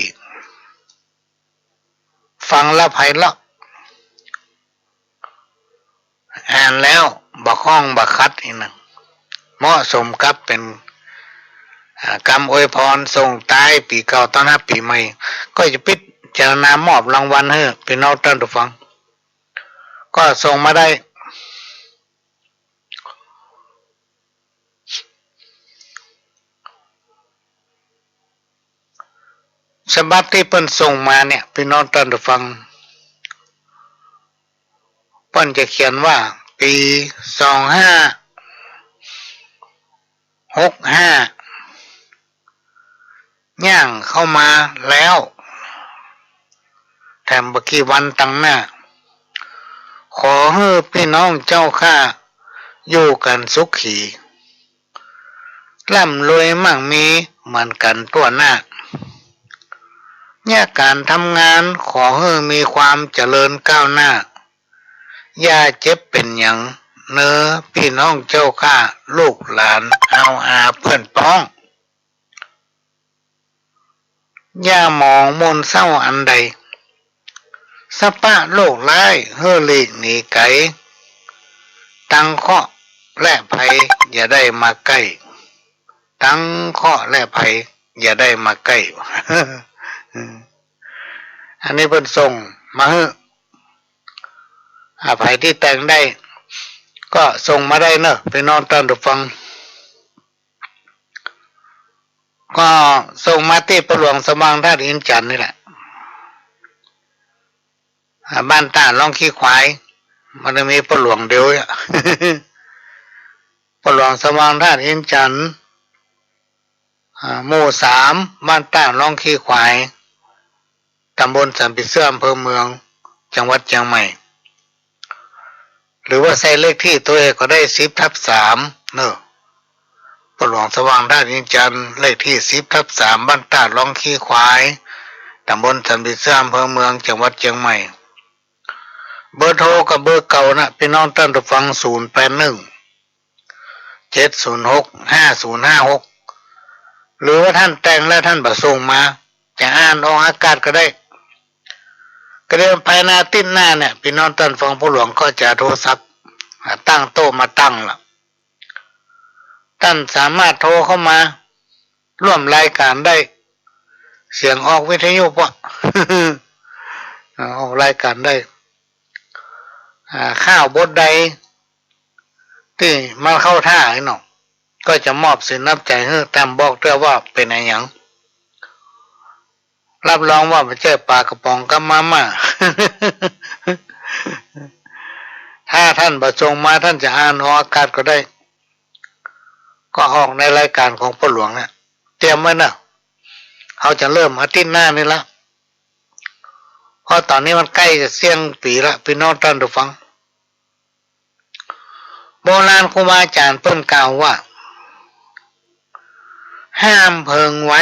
ฟังแล้วไพเราะ อ่านแล้วบ่ฮ้องบ่ขัดอีกนะ เหมาะสมกับเป๋น อ่า กำอวยพรส่งท้ายปี๋เก่าต้อนฮับปี๋ใหม่ ก็จะพิ จะนำมอบรางวัลหื้อปี้น้องต้านผู้ฟัง ก็ส่งมาได้ ฉบับตี้เปิ้นส่งมาเนี่ย ปี้น้องต้านผู้ฟัง เปิ้นจะเขียนว่า ปี๋สองห้าหกห้า ย่างเข้ามาแล้ว แถมบ่กี่วันตังหน้า ขอหื้อปี้น้องเจ้าข้า อยู่กั๋นสุขี ร่ำรวยมั่งมีเหมือนกั๋นทั่วหน้า เยียะก๋านทำงานขอหื้อมีความเจริญก้าวหน้า อย่าเจ็บเป๋นหยังเน่อปี้น้องเจ้าข้า ลูกหลานเฮาอาเปื้อนป๊อง อย่าหมองหม่นเศร้าอันใด สะปะโรคร้ายหื้อหลีกหนีไก๋ ตังเคราะห์และภัยอย่าได้มาใก้ ตังเคราะห์และภัยอย่าได้มาใก้ อันนี้เปิ้นส่งมาหื้อ อ่า ใผตี้แต่งได้ ก็ส่งมาได้เน่อ ปี้น้องต้านผู้ฟัง ก็ส่งมาตี้ป้อหลวงสว่างธาตุอินจันทน์นี่แหละ อ่า บ้านต้าร้องขี้ควาย มันจะมีป้อหลวงเดียวอะ ป้อหลวงสว่างธาตุอินจันทน์ อ่า หมู่สาม บ้านต้าร้องขี้ควาย ตำบลสันผีเสื้อ อำเภอเมือง จังหวัดเจียงใหม่ หรือว่าใส่เลขตี้ตั๋วเองก็ได้ สิบทับสาม เน่อ ป้อหลวงสว่างธาตุอินจันทน์ เลขตี้ สิบทับสาม บ้านต้าร้องขี้ควาย ตำบลสันผีเสื้อ อำเภอเมือง จังหวัดเจียงใหม่ เบอร์โทรก็เบอร์เก่านะ ปี้น้องต้านผู้ฟัง ศูนย์แปดหนึ่ง เจ็ดศูนย์หก ห้าศูนย์ห้าหก หรือว่าต้านแต่งแล้วต้านบ่ส่งมา จะอ่านออกอากาศก็ได้ ก็เดี๋ยวภายในอาทิตย์หน้าเนี่ย ปี้น้องต้านผู้ฟังป้อหลวงก็จะโทรศัพท์ อ่า ตั้งโต๊ะมาตั้งละ ต้านสามารถโทรเข้ามาร่วมรายการได้ เสียงออกวิทยุปะ อ่า ออกรายการได้ อ่า ข่าวบทใดตี้มันเข้าท่าไอ้เนาะ ก็จะมอบสินน้ำใจ๋หื้อ แถมบอกเตื้อว่าเป๋นอะหยัง รับรองว่าบ่ใจ้ป๋ากระป๋องกับมาม่า ถ้าต้านบ่ส่งมา ต้านจะอ่านออกอากาศก็ได้ ก็ออกในรายการของป้อหลวงเนี่ย เตรียมไว้เน่อ เฮาจะเริ่มอาทิตย์หน้านี่ละ เพราะต๋อนนี้มันใก้จะเสี้ยงปี๋ละ ปี้น้องต้านผู้ฟัง โบราณครูบาอาจ๋ารย์เปิ้นกล่าวว่า ห้ามเพลิงไว้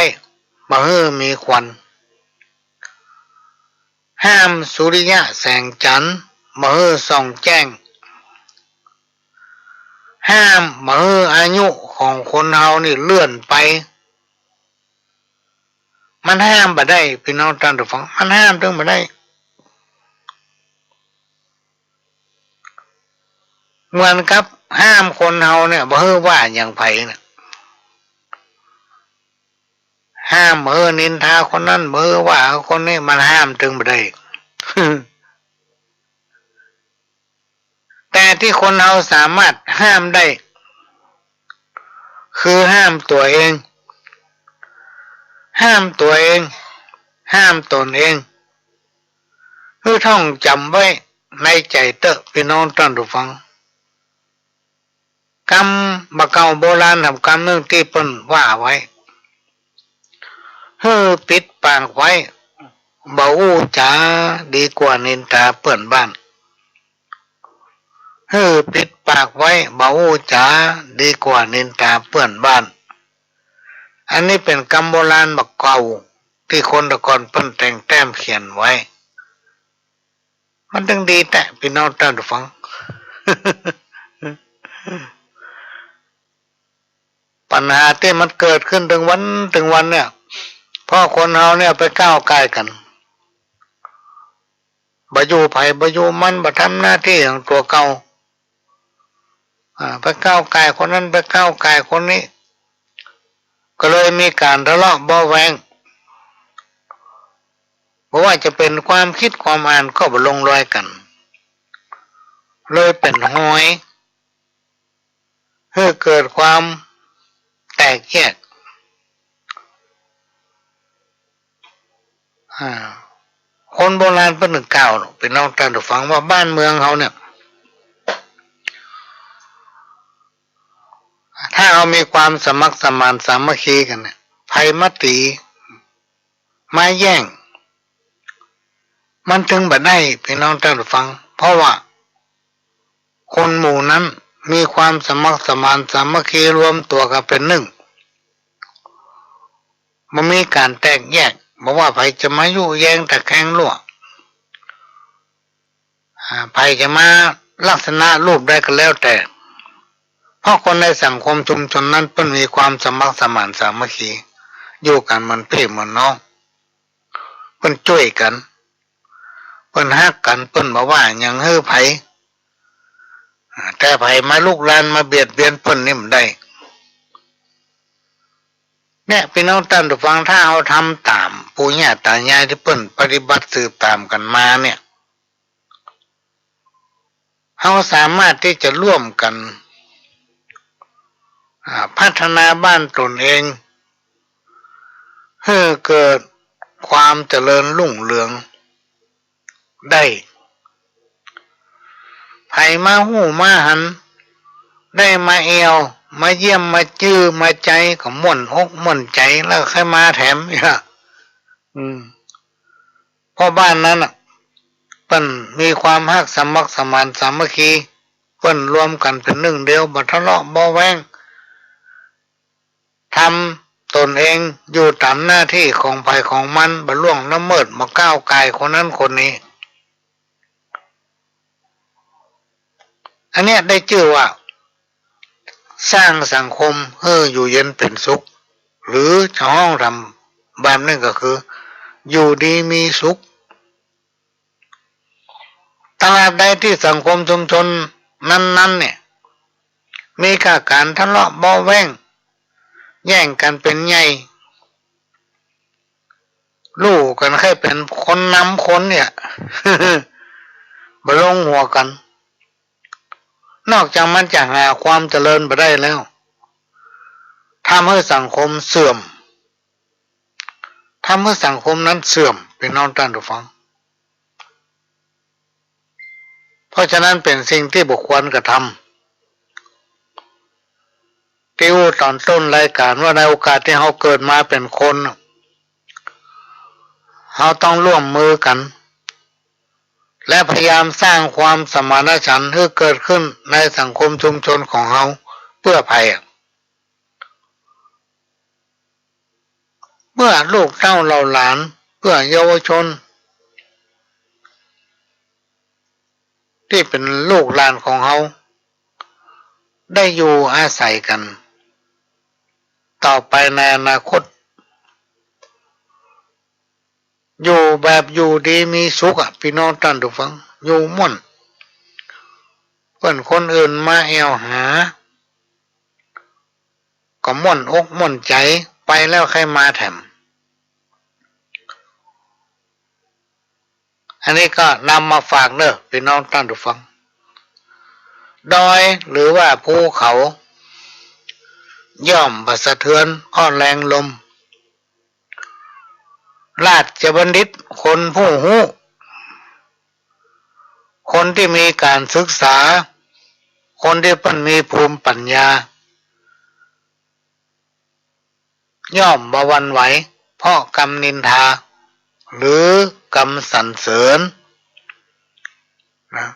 บ่หื้อมีควัน ห้ามสุริยะแสงจันทร์ บ่หื้อส่องแจ้ง ห้ามบ่หื้ออายุของคนเฮานี่เลื่อนไป มันห้ามบ่ได้ ปี้น้องต้านผู้ฟัง มันห้ามตึงบ่ได้ เหมือนกับห้ามคนเฮาเนี่ย บ่หื้อว่าหยังใผเนี่ย ห้ามบ่หื้อนินทาคนนั้น บ่หื้อว่าคนนี้ มันห้ามตึงบ่ได้ แต่ตี้คนเฮาสามารถห้ามได้ คือห้ามตั๋วเอง ห้ามตั๋วเอง ห้ามต๋นเอง หื้อท่องจ๋ำไว้ในใจ๋เต๊อะ ปี้น้องต้านผู้ฟัง กำบ่าเก่าโบราณหำกำนึ่งตี้เปิ้นว่าไว้ หื้อปิดปากไว้ บ่อู้จ๋า ดีกว่านินทาเปื้อนบ้าน หื้อปิดปากไว้ บ่อู้จ๋า ดีกว่านินทาเปื้อนบ้าน อันนี้เป๋นกำโบราณบ่าเก่า ตี้คนตะก่อนเปิ้นแต่งแต้มเขียนไว้ มันตึงดีแต๊ ปี้น้องต้านผู้ฟัง ปัญหาตี้มันเกิดขึ้นตึงวันตึงวันเนี่ย เพราะคนเฮาเนี่ยไปก้าวก่ายกั๋น บ่อยู่ใผบ่อยู่มัน บ่ทำหน้าตี้ของตั๋วเก่า อ่า ไปก้าวก่ายคนนั้น ไปก้าวก่ายคนนี้ ก็เลยมีก๋านทะเลาะเบาะแว้ง บ่ว่าจะเป๋นความกึ๊ดความอ่านก็บ่ลงรอยกั๋น เลยเป๋นฮอยหื้อเกิดความแตกแยก อ่า คนโบราณเปิ้นกล่าว พี่น้องต้านผู้ฟัง ว่าบ้านเมืองเฮาเนี่ย ถ้าเฮามีความสมัครสมานสามัคคีกั๋นเนี่ย ใผมาตี๋ มาแย่ง มันจึงบ่ได้ พี่น้องต้านผู้ฟัง เพราะว่าคนหมู่นั้นมีความสมัครสมานสามัคคี รวมตั๋วกั๋นเป๋นหนึ่ง บ่มีก๋านแตกแยก บ่ว่าใผจะมายุแยงตะแคงลั่ว อ่า ใผจะมาลักษณะรูปใดก็แล้วแต่ เพราะคนในสังคมชุมชนนั้นเปิ้นมีความสมัครสมานสามัคคี อยู่กั๋นเหมือนปี้เหมือนน้อง เปิ้นจ้วยกั๋น เปิ้นฮักกั๋น เปิ้นบ่ว่าหยังหื้อใผ อ่า แต่ใผมาลุกลานมาเบียดเบียนเปิ้นนี่บ่ได้ เนี่ย พี่น้องต้านผู้ฟัง ถ้าเฮาทำต๋ามปู่ย่าต๋ายายตี้เปิ้นปฏิบัติสืบต๋ามกั๋นมาเนี่ย เฮาสามารถตี้จะร่วมกั๋น อ่า พัฒนาบ้านตนเอง หื้อเกิดความเจริญรุ่งเรืองได้ ใผมาฮู้มาหัน ได้มาแอ่ว มาเยี่ยม มาจื้อ มาใจ๋ ก็ม่วนอกม่วนใจ๋ แล้วใค่มาแถม อืม เพราะบ้านนั้นน่ะ เปิ้นมีความฮักสมัครสมานสามัคคี เปิ้นรวมกั๋นเป๋นหนึ่งเดียว บ่ทะเลาะเบาะแว้ง ทำตนเอง อยู่ต๋ามหน้าตี้ของใผของมัน บ่ล่วงละเมิด บ่ก้าวก่ายคนนั้นคนนี้ อันเนี้ยได้จื้อว่า สร้างสังคมหื้ออยู่เย็นเป๋นสุข หรือจะฮ้องต๋ามแบบนี้ก็คือ อยู่ดีมีสุข ตราบใดตี้สังคมชุมชนนั้นๆ เนี่ย มีก้าก๋านทะเลาะเบาะแว้ง แย่งกั๋นเป๋นใหญ่ ลู่กั๋นใค่เป๋นคนนำคนเนี่ย บ่ลงหัวกั๋น นอกจากมันจะหาความเจริญบ่ได้แล้ว ทำหื้อสังคมเสื่อม ทำหื้อสังคมนั้นเสื่อม พี่น้องต้านผู้ฟัง เพราะฉะนั้นเป๋นสิ่งตี้บ่ควรกระทำ ตี้อู้ต๋อนต้นรายก๋านว่าในโอกาสตี้เฮาเกิดมาเป๋นคน เฮาต้องร่วมมือกั๋น และพยายามสร้างความสมานฉันท์หื้อเกิดขึ้นในสังคมชุมชนของเฮา เปื้อใผอะ เปื้อลูกเต้าเหล่าหลาน เปื้อเยาวชน ตี้เป๋นลูกหลานของเฮา ได้อยู่อาศัยกั๋น ต่อไปในอนาคต อยู่แบบอยู่ดีมีสุขอะ พี่น้องต้านผู้ฟัง อยู่ม่วน เปื้อนคนอื่นมาแอ่วหา ก็ม่วนอกม่วนใจ๋ ไปแล้วใค่มาแถม อันนี้ก็นำมาฝากเน่อ พี่น้องต้านผู้ฟัง ดอยหรือว่าภูเขา ย่อมบ่สะเทือนเพราะแรงลม ราชบัณฑิต คนผู้ฮู้ คนตี้มีก๋านศึกษา คนตี้เปิ้นมีภูมิปัญญา ย่อมบ่หวั่นไหว เพราะกำนินทา หรือกำสรรเสริญ นะ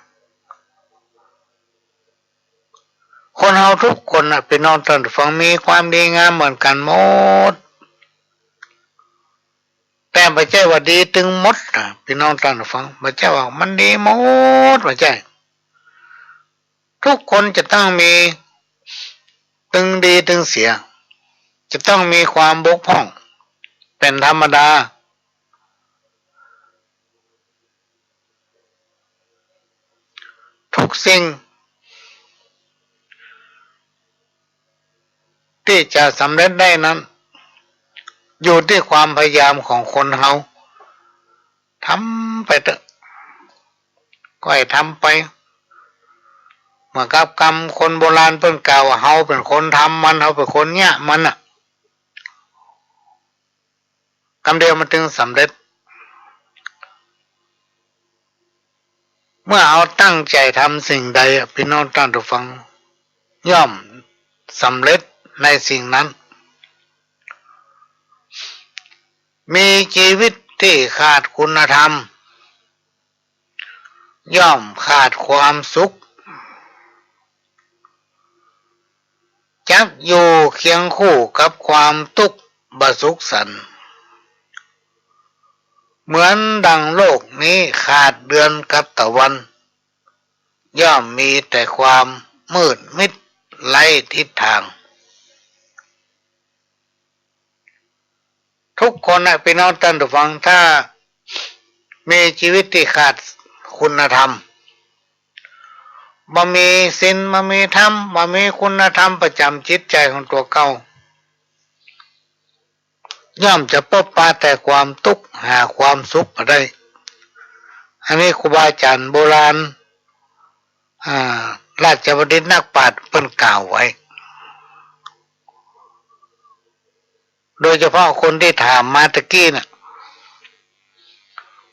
คนเฮาทุกคนน่ะ พี่น้องต้านผู้ฟัง มีความดีงามเหมือนกั๋นหมด แต่บ่ใจ้ว่าดีตึงหมดน่ะ พี่น้องต้านผู้ฟัง บ่ใจ้ว่ามันดีหมด บ่ใจ้ ทุกคนจะต้องมีตึงดีตึงเสีย จะต้องมีความบกพร่อง เป๋นธรรมดา ทุกสิ่ง ตี้จะสำเร็จได้นั้น อยู่ตี้ความพยายามของคนเฮา ทำไปเต๊อะ ก้อยทำไป เหมือนกับกำคนโบราณเปิ้นกล่าวว่า เฮาเป๋นคนทำมัน เฮาเป๋นคนเยียะมันน่ะ กำเดียวมันจึงสำเร็จ เมื่อเฮาตั้งใจ๋ทำสิ่งใดอะ ปี้น้องต้านผู้ฟัง ย่อมสำเร็จในสิ่งนั้น มีจีวิตตี้ขาดคุณธรรม ย่อมขาดความสุข จักอยู่เคียงคู่กับความตุ๊กข์บ่สุขสันต์ เหมือนดังโลกนี้ขาดเดือนกับตะวัน ย่อมมีแต่ความมืดมิดไร้ทิศทาง ทุกคนนะ ปี้น้องต้านผู้ฟัง ถ้ามีจีวิตตี้ขาดคุณธรรม บ่มีศีล บ่มีธรรม บ่มีคุณธรรมประจ๋ำจิตใจ๋ของตั๋วเก่า ย่อมจะปบปะแต่ความตุ๊กข์ หาความสุขบ่ได้ อันนี้ครูบาอาจ๋ารย์โบราณ อ่า ราชบัณฑิตนักปราชญ์เปิ้นกล่าวไว้ โดยเฉพาะคนตี้ถามมาตะกี้น่ะ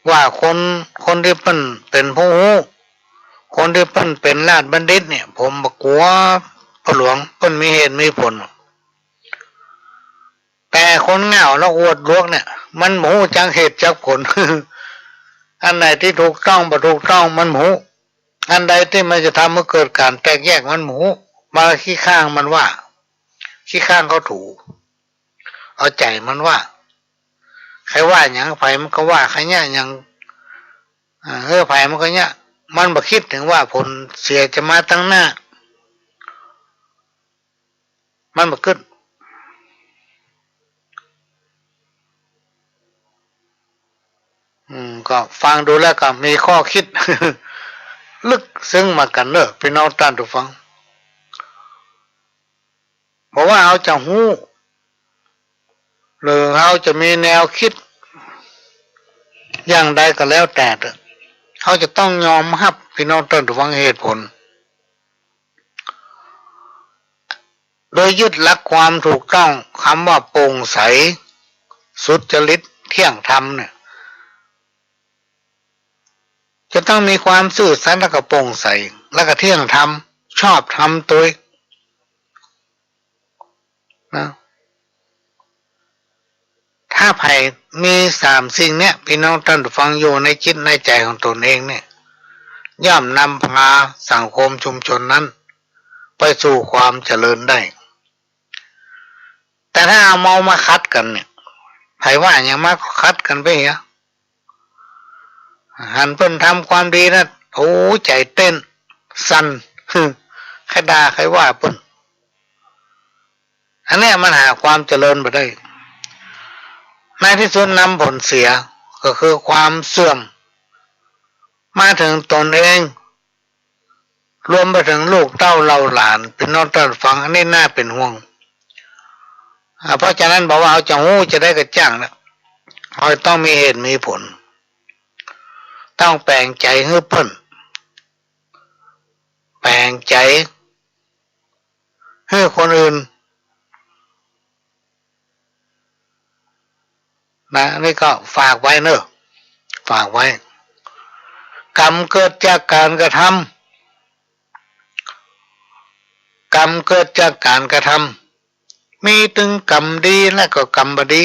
ว่าคน คนตี้เปิ้นเป๋นผู้ฮู้ คนตี้เปิ้นเป๋นราชบัณฑิตเนี่ย ผมบ่กั๋ว ป้อหลวง เปิ้นมีเหตุมีผล แต่คนเหง้าแล้วอวดหลวกเนี่ย มันบ่ฮู้จักเหตุจักผล อันไหนตี้ถูกต้องบ่ถูกต้องมันบ่ฮู้ อันใดตี้มันจะทำหื้อเกิดก๋านแตกแยกมันบ่ฮู้ มาขี้ข้างมันว่า ขี้ข้างเขาถู เอาใจ๋มันว่า ใผว่าหยัง ใผมันก็ว่า ใผเยียะหยัง อ่า เออ ใผมันก็เยียะ มันบ่กึ๊ดเถิงว่าผลเสียจะมาตังหน้า มันบ่กึ๊ด อืม ก็ฟังดูแล้วก็มีข้อกึ๊ด ลึกซึ้งเหมือนกั๋นเน่อ ปี้น้องต้านผู้ฟัง บ่ว่าเฮาจะฮู้ หรือเฮาจะมีแนวกึ๊ดอย่างใดก็แล้วแต่เต๊อะ เฮาจะต้องยอมฮับ ปี้น้องต้านผู้ฟัง เหตุผล โดยยึดหลักความถูกต้อง กำว่าโปร่งใส สุจริต เที่ยงธรรมเนี่ย จะต้องมีความซื่อสัตย์ แล้วก็โปร่งใส แล้วก็เที่ยงธรรม ชอบธรรมตวย นะ ถ้าใผมีสามสิ่งเนี่ย ปี้น้องต้านผู้ฟัง อยู่ในจิตในใจ๋ของตนเองเนี่ย ย่อมนำพาสังคมชุมชนนั้นไปสู่ความเจริญได้ แต่ถ้าเอามา มาขัดกั๋นเนี่ย ใผว่าหยังมาก็ขัดกั๋นไปเหีย หันเปิ้นทำความดีนะ โอ้ ใจ๋เต้นสั่น ใค่ด่าใค่ว่าเปิ้น อันเนี้ยมันหาความเจริญบ่ได้ ในตี้สุดนำผลเสีย ก็คือความเสื่อม มาเถิงตนเอง รวมไปเถิงลูกเต้าเหล่าหลาน ปี้น้องต้านผู้ฟัง อันนี้น่าเป๋นห่วง อ่า เพราะฉะนั้นบ่ว่าเฮาจะฮู้จะได้กระจ่างนะ เฮาต้องมีเหตุมีผล ต้องแป๋งใจ๋หื้อเปิ้น แป๋งใจ๋หื้อคนอื่น นะ นี่ก็ฝากไว้เน่อ ฝากไว้ กรรมเกิดจากก๋านกระทำ กรรมเกิดจากก๋านกระทำ มีตึงกรรมดีและก็กรรมบ่ดี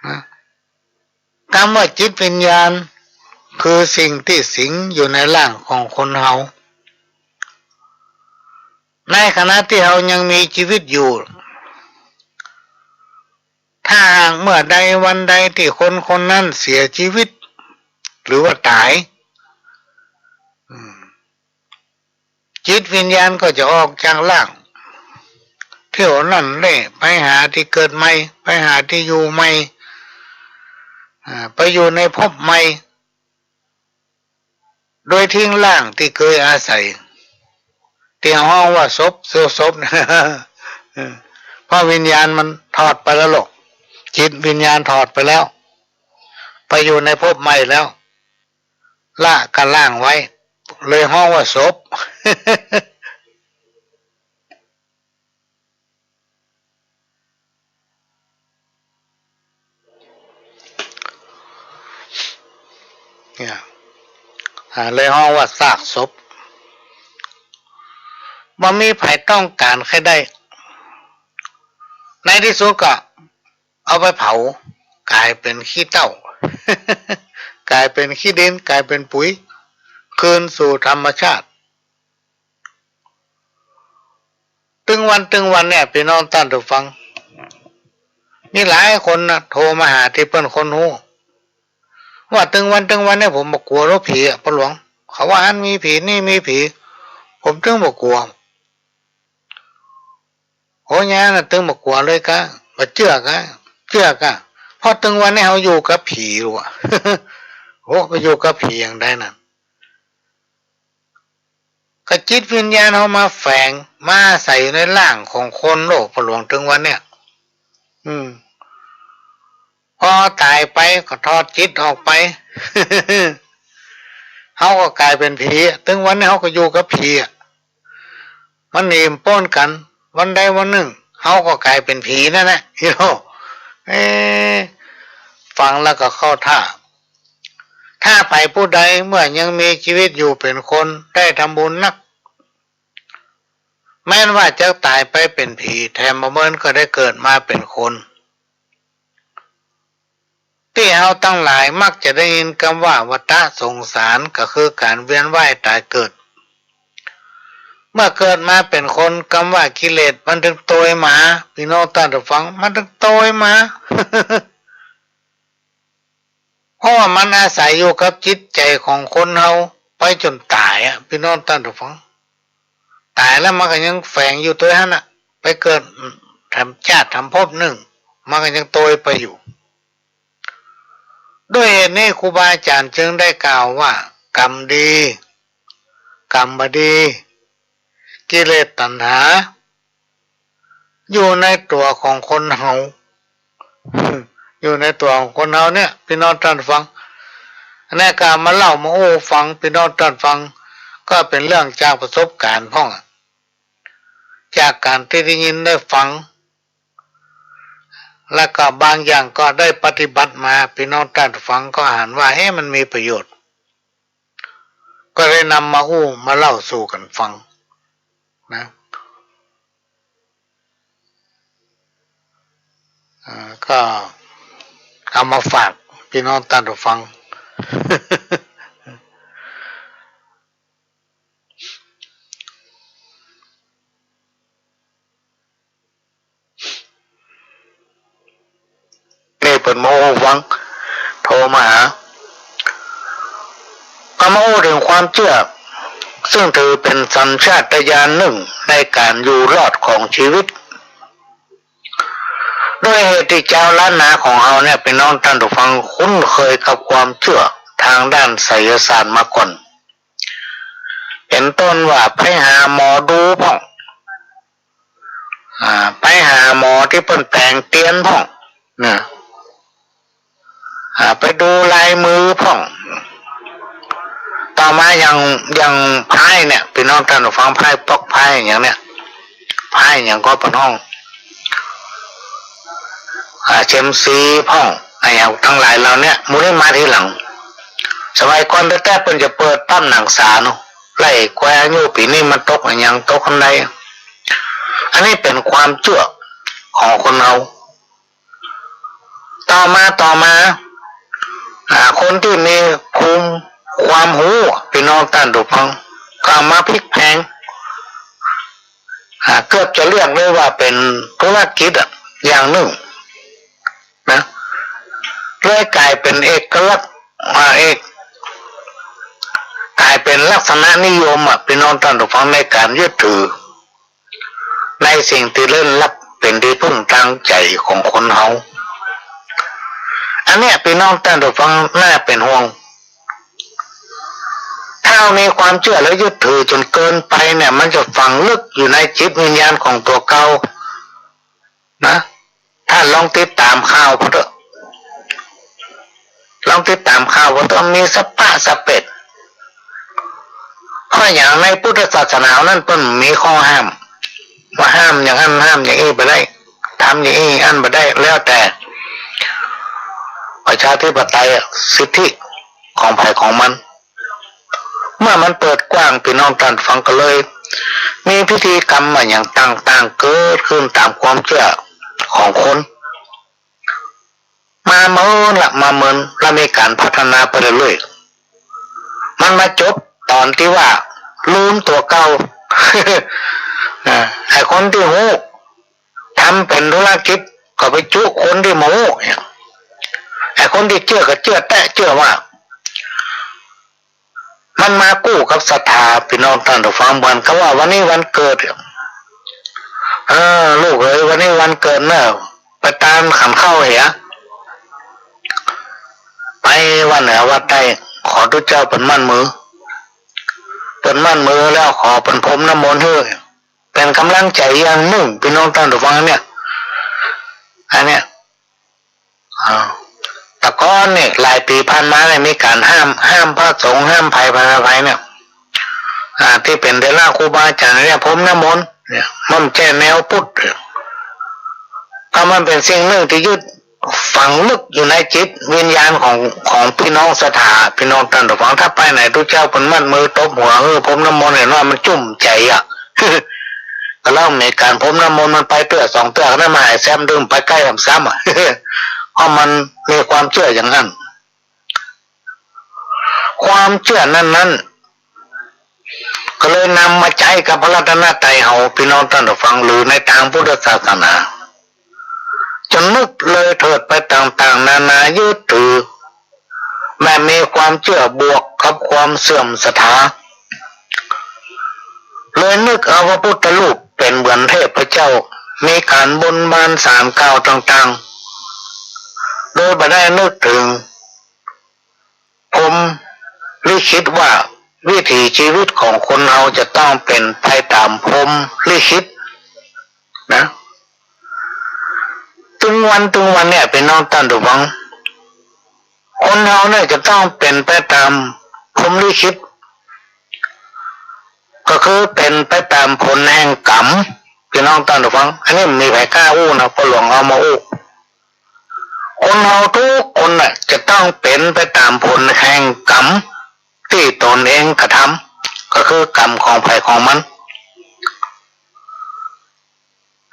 นะ กำว่าจิตวิญญาณ คือสิ่งตี้สิงอยู่ในร่างของคนเฮา ในขณะตี้เฮายังมีจีวิตอยู่ ถ้าหากเมื่อใดวันใดตี้คนคนนั้นเสียจีวิต หรือว่าต๋าย อืม จิตวิญญาณก็จะออกจากร่าง เที่ยวร่อนเร่ไปหาตี้เกิดใหม่ ไปหาตี้อยู่ใหม่ อ่า ไปอยู่ในภพใหม่ โดยทิ้งร่างตี้เกยอาศัย ตี้เฮาฮ้องว่าศพ เศร้าศพ เพราะวิญญาณมันถอดไปแล้วหรอก จิตวิญญาณถอดไปแล้ว ไปอยู่ในภพใหม่แล้ว ละก็ล้างไว้ เลยฮ้องว่าศพ เนี่ย อ่า เลยฮ้องว่าซากศพ บ่มีใผต้องก๋านใค่ได้ ในตี้สุดก็เอาไปเผา ก๋ายเป๋นขี้เถ้า ก๋ายเป๋นขี้ดิน ก๋ายเป๋นปุ๋ย คืนสู่ธรรมชาติ ตึงวัน ตึงวันเนี่ย ปี้น้องต้านผู้ฟัง มีหลายคนนะ โทรมาหาตี้เปิ้นค้นฮู้ ว่าตึงวัน ตึงวันเนี่ย ผมบ่กั๋วแล้วผีอะ ป้อหลวง เขาว่าหั้นมีผี นี่มีผี ผมตึงบ่กั๋ว โห ยาน่ะ ตึงบ่กั๋วเลยกา บ่เจื้อกา เจื้อกา เพราะตึงวันเนี่ย เฮาอยู่กับผีลูกอะ โห ไปอยู่กับผีอย่างใดนั่น ก็จิตวิญญาณเฮามาแฝง มาอาศัยอยู่ในร่างของคนโลก ป้อหลวง ตึงวันเนี่ย อืม พอต๋ายไปก็ถอดจิตออกไป เฮาก็ก๋ายเป๋นผี ตึงวันนี้เฮาก็อยู่กับผีอะ มันหนีบ่ป๊นกั๋น วันใดวันนึ่ง เฮาก็ก๋ายเป๋นผีนั่นแหละ เอ๊ะ ฟังแล้วก็เข้าท่า ถ้าใผผู้ใดเมื่อยังมีจีวิตอยู่เป๋นคน ได้ทำบุญนัก แม้นว่าจะต๋ายไปเป๋นผี แถมบ่เมินก็ได้เกิดมาเป๋นคน ตี้เฮาตังหลายมักจะได้ยินกำว่าวัฏสงสาร ก็คือก๋านเวียนว่ายต๋ายเกิด เมื่อเกิดมาเป๋นคน กำว่ากิเลสมันตึงโตยมา ปี้น้องต้านผู้ฟัง มันตึงโตยมา เพราะว่ามันอาศัยอยู่กับจิตใจ๋ของคนเฮาไปจ๋นต๋ายอะ ปี้น้องต้านผู้ฟัง ต๋ายแล้วมันก็ยังแฝงอยู่ตวยหั้นน่ะ ไปเกิดแถมจาติแถมภพนึ่ง มันก็ยังโตยไปอยู่ ด้วยเหตุนี้ครูบาอาจ๋ารย์จึงได้กล่าวว่า กรรมดี กรรมบ่ดี กิเลสตัณหา อยู่ในตั๋วของคนเฮา อยู่ในตั๋วของคนเฮาเนี่ย ปี้น้องต้านฟัง อันนี้ก็เอามาเล่ามาอู้ฟัง ปี้น้องต้านฟัง ก็เป๋นเรื่องจากประสบการณ์พ่องอะ จากก๋านตี้ได้ยินได้ฟัง แล้วก็บางอย่างก็ได้ปฏิบัติมา ปี้น้องต้านฟังก็หันว่า เอ๊ะ มันมีประโยชน์ ก็ได้นำมาอู้มาเล่าสู่กั๋นฟังนะ อ่า ก็เอามาฝากปี้น้องต้านผู้ฟัง นี่เปิ้นมาอู้ฟัง โทรมาหา ก็มาอู้เถิงความเจื้อ ซึ่งถือเป๋นสัญชาตญาณนึ่งในก๋านอยู่รอดของจีวิต ด้วยเหตุตี้จาวล้านนาของเฮาเนี่ย ปี้น้องต้านผู้ฟังคุ้นเคยกับความเจื้อตางด้านไสยศาสตร์มาก่อน เป๋นต้นว่าไปหาหมอดูพ่อง อ่า ไปหาหมอตี้เปิ้นแป๋งเตียนพ่องนะ อ่า ไปดูลายมือพ่อง ต่อมาอย่าง อย่างพายเนี่ย ปี้น้องต้านผู้ฟัง พายป๊อก พายอะหยังเนี่ย พายอะหยังก็เปิ้นฮ้อง อ่า เซียมซีพ่อง อะหยังตังหลายเหล่าเนี่ย หมู่นี้มาทีหลัง สมัยก่อนแต๊ๆ เปิ้นจะเปิดปั๊มหนังสาเนาะ ไล่กวยอายุปี๋นี้มันตกอะหยังตกอันใด อันนี้เป๋นความเจื้อของคนเฮา ต่อมา ต่อมา อ่า คนตี้มีภูมิความฮู้ ปี้น้องต้านผู้ฟัง ก็เอามาพลิกแพลง อ่า เกือบจะเรียกได้ว่าเป๋นธุรกิจอะ อย่างนึ่งนะ เลยก๋ายเป๋นเอกลักษณ์ อ่า เอก ก๋ายเป๋นลักษณะนิยมอะ ปี้น้องต้านผู้ฟัง ในก๋านยึดถือ ในสิ่งตี้เร้นลับเป๋นตี้พึ่งตางใจ๋ของคนเฮา อันเนี้ย ปี้น้องต้านผู้ฟัง น่าเป๋นห่วง ถ้ามีความเจื้อและยึดถือจ๋นเกินไปเนี่ย มันจะฝังลึกอยู่ในจิตวิญญาณของตั๋วเก่านะ ต้านลองติดต๋ามข่าวเปิ้นเต๊อะ ลองติดต๋ามข่าวว่าต้องมีสะป๊ะสะเป๋ด เพราะอย่างในพุทธศาสนานั้นเปิ้นมีข้อห้าม ว่าห้ามอย่างอั้นห้ามอย่างอี้บ่ได้ ทำอย่างอี้อั้นบ่ได้ แล้วแต่ประชาธิปไตยอะ สิทธิของใผของมัน เมื่อมันเปิดกว้าง ปี้น้องต้านฟัง ก็เลยมีพิธีกรรมอะหยังต่างๆ เกิดขึ้นต๋ามความเจื้อของคน มาเมินละ มาเมิน แล้วมีก๋านพัฒนาไปเรื่อยๆ มันมาจบต๋อนตี้ว่าลืมตั๋วเก่า อ่า ไอ้คนตี้ฮู้ ทำเป๋นธุรกิจก็ไปจุคนตี้บ่ฮู้เนี่ย ไอ้คนตี้เจื้อก็เจื้อแต๊ เจื้อว่า มันมากู้กับศรัทธา ปี้น้องต้านผู้ฟัง เหมือนกับว่าวันนี้วันเกิด เออ ลูกเอ๋ย วันนี้วันเกิดเน่อ ไปตานขันข้าวเหีย ไปวัดเหนือวัดใต้ ขอตุ๊เจ้าเปิ้นหมั้นมือ เปิ้นหมั้นมือแล้วขอเปิ้นพรมน้ำมนต์หื้อ เป๋นก๋ำลังใจ๋อย่างนึ่ง ปี้น้องต้านผู้ฟังเนี่ย อันเนี้ย อ่า แต่ก่อนเนี่ย หลายปี๋ผ่านมาเนี่ย มีก๋านห้าม ห้ามพระสงฆ์ ห้ามใผ ใผ ใผเนี่ย อ่า ตี้เป๋นเถระครูบาอาจ๋ารย์เนี่ย พรมน้ำมนต์เนี่ย มันบ่ใจ้แนวพุทธ ก็มันเป๋นสิ่งนึ่งตี้ยึดฝังลึกอยู่ในจิตวิญญาณของ ของปี้น้องศรัทธา ปี้น้องต้านผู้ฟัง ถ้าไปไหนตุ๊เจ้าเปิ้นหมั้นมือตบหัว เออ พรมน้ำมนต์ หันว่ามันจุ่มใจ๋อะ ก็แล้วมีก๋านพรมน้ำมนต์ มันไปเตื้อสองเตื้อ ก็ได้มาหายแซม ดึงไปใก้ซ้ำๆ อะ เพราะมันมีความเจื้ออย่างนั้น ความเจื้อนั้นๆ ก็เลยนำมาใจ๊กับพระรัตนตรัยเฮา ปี้น้องต้านผู้ฟัง หรือในตางพุทธศาสนา จ๋นนึกเลยเถิดไปต่างๆ นานา ยึดถือ แบบมีความเจื้อบวกกับความเสื่อมศรัทธา เลยนึกเอาพระพุทธรูปเป๋นเหมือนเทพเจ้า มีก๋านบนบานศาลกล่าวต่างๆ โดยบ่ได้นึกเถิงพรหมลิขิตว่าวิถีชีวิตของคนเฮาจะต้องเป๋นไปต๋ามพรหมลิขิตนะ ตึงวัน ตึงวันเนี่ย ปี้น้องต้านผู้ฟัง คนเฮาเนี่ยจะต้องเป๋นไปต๋ามพรหมลิขิต ก็คือเป๋นไปต๋ามผลแห่งกรรม ปี้น้องต้านผู้ฟัง อันนี้บ่มีใผกล้าอู้นะ ป้อหลวงเอามาอู้ คนเฮากู้คนน่ะ จะต้องเป๋นไปต๋ามผลแห่งกรรมตี้ตนเองกระทำ ก็คือกรรมของใผของมัน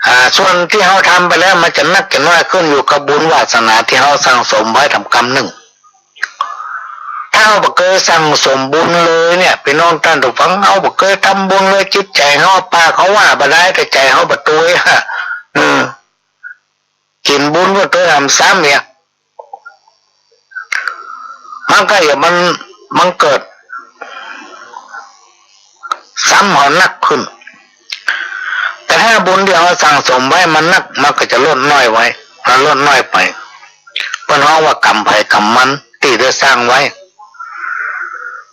อ่า ส่วนตี้เฮาทำไปแล้วมันจะนักจะน้อยขึ้นอยู่กับบุญวาสนาตี้เฮาสั่งสมไว้ต๋ามกำนึ่ง ถ้าเฮาบ่เกยสั่งสมบุญเลยเนี่ย ปี้น้องต้านผู้ฟัง เฮาบ่เกยทำบุญเลย จิตใจ๋เฮา ปากเฮาว่าบ่ดาย แต่ใจ๋เฮาบ่ตวย ฮะ เออ กิ๋นบุญก็ตวยหนำซ้ำเนี่ย มันก็อย่ามัน มันเกิดซ้ำเฮานักขึ้น แต่ถ้าบุญตี้เฮาสั่งสมไว้มันนัก มันก็จะลดน้อยไว้ มันลดน้อยไป เปิ้นฮ้องว่ากรรมใผกรรมมันตี้ได้สร้างไว้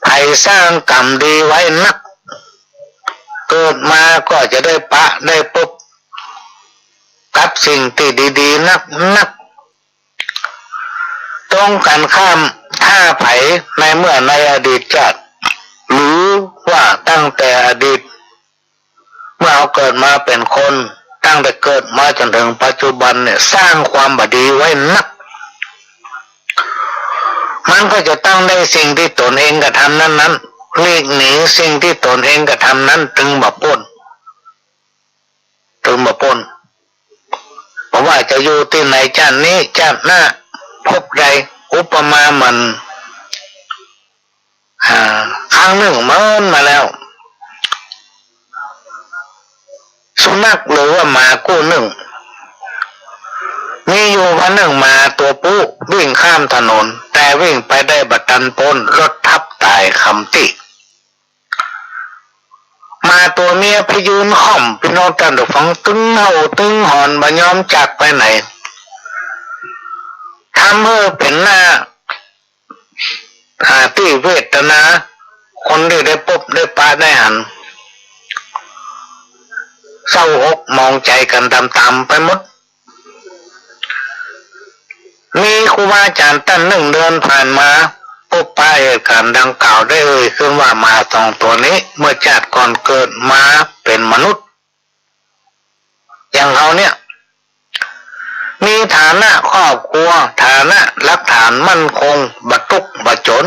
ใผสร้างกรรมดีไว้นัก เกิดมาก็จะได้ปะได้ปบกับสิ่งตี้ดีๆ นักๆ ตรงกันข้าม ถ้าใผในเมื่อในอดีตชาติ หรือว่าตั้งแต่อดีต เมื่อเฮาเกิดมาเป๋นคน ตั้งแต่เกิดมาจ๋นเถิงปัจจุบันเนี่ย สร้างความบ่ดีไว้นัก มันก็จะต้องได้สิ่งตี้ตนเองกระทำนั้นๆ หลีกหนีสิ่งตี้ตนเองกระทำนั้น ตึงบ่ป๊น ตึงบ่ป๊น บ่ว่าจะอยู่ตี้ไหน ชาตินี้ ชาติหน้า ภพใด อุปมาเหมือน อ่า ครั้งนึ่งเมินมาแล้ว สุนัขหรือว่าหมากู้นึ่ง มีอยู่วันนึ่งหมาตั๋วปู๊วิ่งข้ามถนน แต่วิ่งไปได้บ่ตันป๊น รถทับต๋ายคาตี้ หมาตั๋วเมียไปยืนค่อม ปี้น้องต้านผู้ฟัง ตึงเห่าตึงหอนบ่ยอมจากไปไหน ทำหื้อเป๋นหน้า อ่า ตี้เวทนา คนตี้ได้ปบได้ปะได้หัน เศร้าอกหมองใจ๋กั๋นต๋ามๆ ไปหมด มีครูบาอาจ๋ารย์ต้านนึ่งเดินผ่านมา ปบปะเหตุก๋ารณ์ดังกล่าว ได้เอ่ยขึ้นว่า หมาสองตั๋วนี้เมื่อจาติก่อนเกิดมาเป๋นมนุษย์ อย่างเฮาเนี่ย มีฐานะครอบครัว ฐานะหลักฐานมั่นคง บ่ตุ๊กบ่จ๋น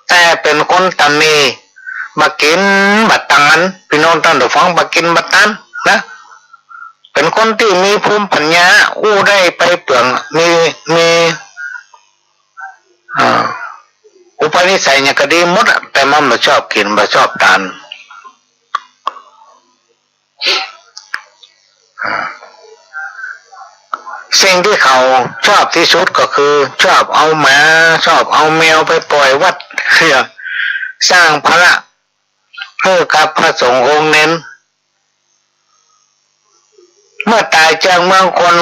แต่เป๋นคนตะเน่ บ่กิ๋นบ่ตาน ปี้น้องต้านผู้ฟัง บ่กิ๋นบ่ตานนะ เป๋นคนตี้มีภูมิปัญญา อู้ได้ไปเปื้อง มี มี อ่า อุปนิสัยหยังก็ดีหมดอะ แต่มันบ่ชอบกิ๋น บ่ชอบตาน สิ่งตี้เขาชอบตี้สุดก็คือ ชอบเอาหมา ชอบเอาแมวไปป่อยวัด สร้างภาระหื้อกับพระสงฆ์องค์เน้น เมื่อต๋ายจากเมืองคน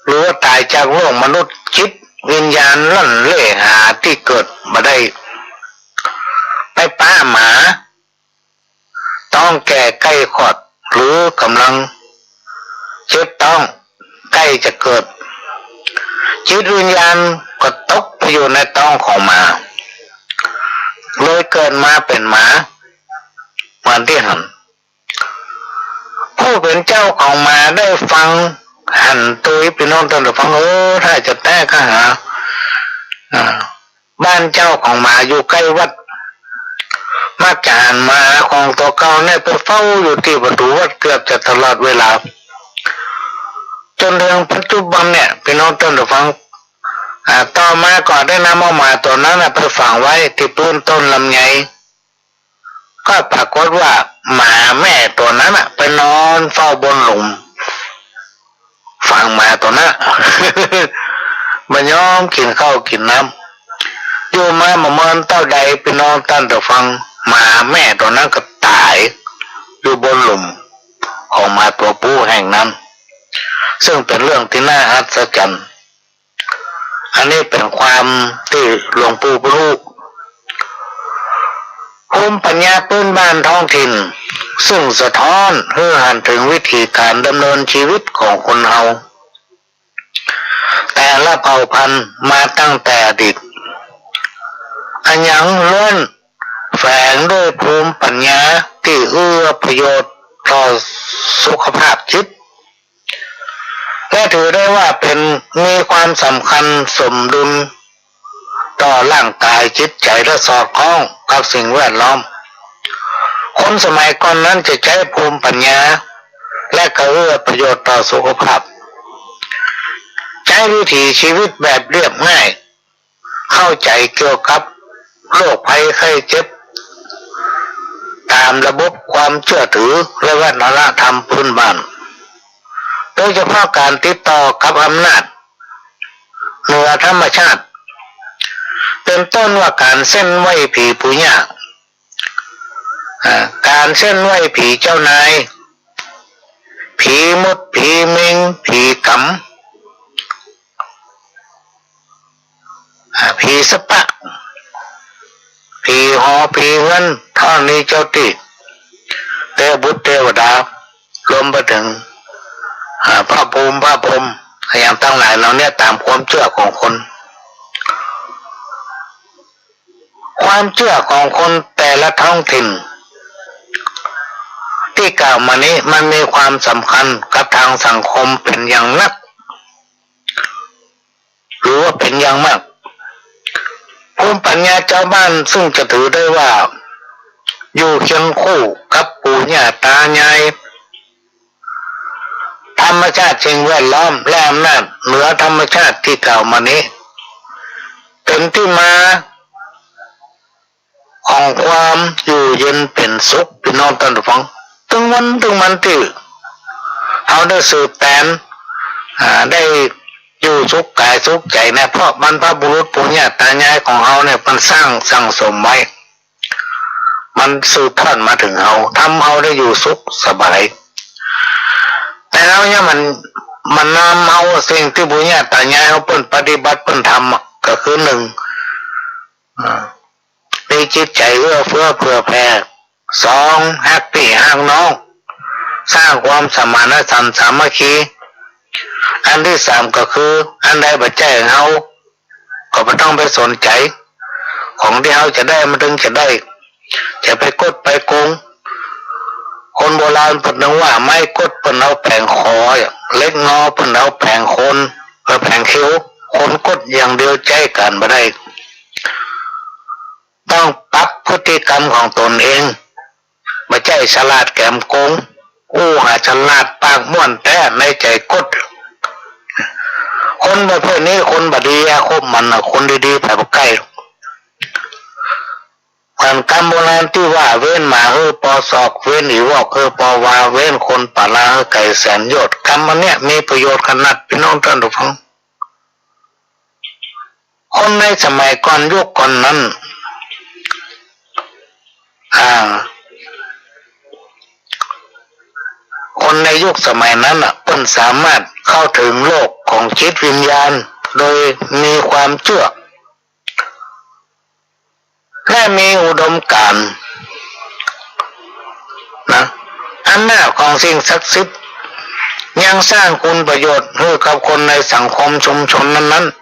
หรือว่าต๋ายจากโลกมนุษย์ จิตวิญญาณล่อนเล่หาตี้เกิดบ่ได้ ไปปะหมา ต๊องแก่ใก้คลอด หรือก่ำลังเจ็บต๊อง ใก้จะเกิด จิตวิญญาณก็ตกไปอยู่ในต๊องของหมา เลยเกิดมาเป๋นหมา เหมือนตี้หั้น ผู้เป๋นเจ้าของหมาได้ฟังหันตุ๊ย ปี้น้องต้านผู้ฟังเอ๋ย ถ้าจะแต๊ก็หา อ่า บ้านเจ้าของหมาอยู่ใก้วัด มักจะหันหมาของตั๋วเก่าเนี่ยไปเฝ้าอยู่ตี้ประตู๋วัดเกือบจะตลอดเวลา จ๋นเถิงปัจจุบันเนี่ย ปี้น้องต้านผู้ฟัง อ่า ต่อมาก็ได้นำเอาหมาตั๋วนั้นน่ะไปฝังไว้ตี้ปื้นต้นลำไย ก็ปรากฏว่าหมาแม่ตั๋วนั้นน่ะ ไปนอนเฝ้าบนหลุม ฝังหมาตั๋วนั้น บ่ยอมกิ๋นข้าวกิ๋นน้ำ อยู่มาบ่เมินเต้าใด ปี้น้องต้านผู้ฟัง หมาแม่ตั๋วนั้นก็ต๋ายอยู่บนหลุมของหมาตั๋วผู้แห่งนั้น ซึ่งเป๋นเรื่องตี้น่าอัศจรรย์ อันนี้เป๋นความตี้หลวงปู่เปิ้นฮู้ ภูมิปัญญาปื้นบ้านท้องถิ่น ซึ่งสะท้อนหื้อหันเถิงวิถีก๋านดำเนินชีวิตของคนเฮา แต่ละเผ่าพันธุ์มาตั้งแต่อดีต อะหยังล้วนแฝงด้วยภูมิปัญญาตี้เอื้อประโยชน์ต่อสุขภาพจิต และถือได้ว่าเป๋น มีความสำคัญสมดุลต่อร่างกายจิตใจ๋ และสอดคล้องกับสิ่งแวดล้อม คนสมัยก่อนนั้นจะใจ๊ภูมิปัญญา และก็เอื้อประโยชน์ต่อสุขภาพ ใจ๊วิถีชีวิตแบบเรียบง่าย เข้าใจ๋เกี่ยวกับโรคภัยไข้เจ็บ ต๋ามระบบความเจื้อถือและวัฒนธรรมปื้นบ้าน โดยเฉพาะก๋านติดต่อกับอำนาจเหนือธรรมชาติ เป๋นต้นว่าก๋านเส้นไหว้ผีปู่ย่า อ่า ก๋านเส้นไหว้ผีเจ้านาย ผีมด ผีเม็ง ผีก๋ำ อ่า ผีสะปะ ผีหอ ผีเฮือน ธรณีเจ้าตี้ เตวบุตรเตวดา รวมไปเถิง อ่า พระภูมิ พระพรหม อะหยังตังหลายเหล่าเนี้ย ต๋ามความเจื้อของคน ความเจื้อของคนแต่ละท้องถิ่นตี้กล่าวมานี้ มันมีความสำคัญกับตางสังคมเป๋นอย่างนัก หรือว่าเป๋นอย่างมาก ภูมิปัญญาจาวบ้านซึ่งจะถือได้ว่าอยู่เคียงคู่กับปู่ย่าต๋ายาย ธรรมชาติสิ่งแวดล้อมและอำนาจเหนือธรรมชาติตี้กล่าวมานี้ เป๋นตี้มาของความอยู่เย็นเป๋นสุข ปี้น้องต้านผู้ฟัง ตึงวันตึงวันตี้เฮาได้สืบแต๋น อ่า ได้อยู่สุขก๋ายสุขใจ๋นะ เพราะบรรพบุรุษปู่ย่าต๋ายายของเฮาเนี่ย มันสร้างสั่งสมไว้ มันสืบทอดมาเถิงเฮา ทำเฮาได้อยู่สุขสบาย แต่เฮาเนี่ยมัน มันนำเอาสิ่งตี้ปู่ย่าต๋ายายเฮาเปิ้นปฏิบัติเปิ้นทำอะ ก็คือหนึ่ง อ่า มีจิตใจ๋เอื้อเฟื้อเผื่อแผ่ สอง ฮักปี้ฮักน้อง สร้างความสมานฉันท์สามัคคี อันตี้สามก็คือ อันใดบ่ใจ้ของเฮา ก็บ่ต้องไปสนใจ๋ ของตี้เฮาจะได้มันตึงจะได้ จะไปกดไปโกง คนโบราณเปิ้นว่า ไม้กดเปิ้นเอาแผงขอ เหล็กงอเปิ้นเอาแผงโคน เอ่อ แผงเข็ว คนกดอย่างเดียวใจ๊ก๋านบ่ได้ ต้องปรับพฤติกรรมของตนเอง บ่ใจ้ฉลาดแก๋มโกง อู้หาฉลาดปากม่วนแต๊ ในใจ๋กด คนประเภทนี้คนบ่ดี อย่าคบมันน่ะ คนดีๆ ไปบ่ใก้ เหมือนกำโบราณตี้ว่า เว้นหมาหื้อปอศอก เว้นอีวอกหื้อปอวา เว้นคนปะลาหื้อไก๋แสนโยชน์ กำอันเนี้ยมีประโยชน์ขนาด พี่น้องต้านผู้ฟัง คนในสมัยก่อนยุคก่อนนั้น อ่า คนในยุคสมัยนั้นน่ะ เปิ้นสามารถเข้าถึงโลกของจิตวิญญาณโดยมีความเจื้อ และมีอุดมการณ์นะ อำนาจของสิ่งศักดิ์สิทธิ์ยังสร้างคุณประโยชน์หื้อกับคนในสังคมชุมชนนั้นๆ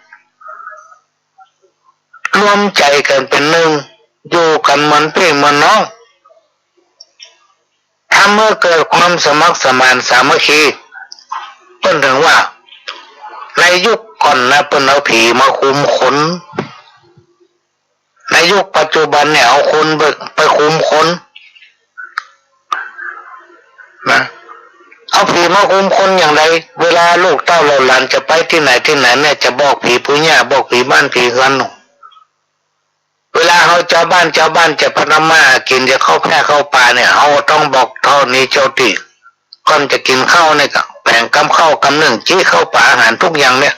รวมใจ๋กั๋นเป๋นหนึ่ง อยู่กั๋นเหมือนปี้เหมือนน้อง ทำหื้อเกิดความสมัครสมานสามัคคี เปิ้นเถิงว่า ในยุคก่อนนะ เปิ้นเอาผีมาคุมคน ในยุคปัจจุบันเนี่ย เอาคนไป ไปคุมคน นะ เอาผีมาคุมคนอย่างใด เวลาลูกเต้าเหล่าหลานจะไปตี้ไหนตี้ไหนเนี่ย จะบอกผีปู่ย่า บอกผีบ้านผีเฮือน เวลาเฮาจาวบ้าน จาวบ้านจะพัดทำมาหากิ๋น จะเข้าแพร่เข้าป่าเนี่ย เฮาต้องบอกธรณีเจ้าตี้ ก่อนจะกิ๋นข้าวเนี่ยก็แป๋งกำข้าวกำนึ่ง จี้ข้าวป๋าอาหารทุกอย่างเนี่ย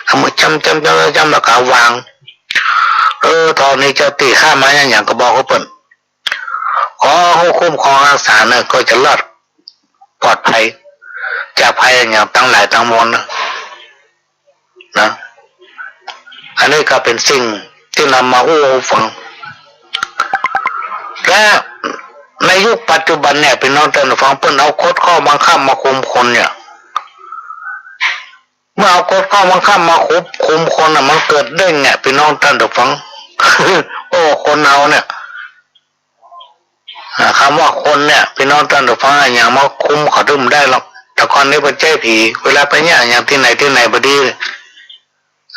เอามือจ้ำๆๆๆ แล้วก็วาง เออ ธรณีเจ้าตี้ข้ามาอย่างๆ ก็บอกกับเปิ้น ขอหื้อคุ้มครองรักษาเน่อ ก็จะรอดปลอดภัย จากภัยอย่างตังหลายตังมวลนะ นะ อันนี้ก็เป๋นสิ่งตี้นำมาอู้หื้อฟัง และในยุคปัจจุบันเนี่ย พี่น้องต้านผู้ฟัง เปิ้นเอากฎข้อบังคับมาคุมคนเนี่ย เมื่อเอากฎข้อบังคับมาควบคุมคนน่ะ มันเกิดเด้งเนี่ย พี่น้องต้านผู้ฟัง โอ้ คนเฮาเนี่ย อ่า กำว่าคนเนี่ย พี่น้องต้านผู้ฟัง อะหยังมาคุมเขาตึงบ่ได้หรอก แต่ก่อนนี้เปิ้นใจ๊ผี เวลาไปเยียะอะหยังตี้ไหนตี้ไหนบ่ดี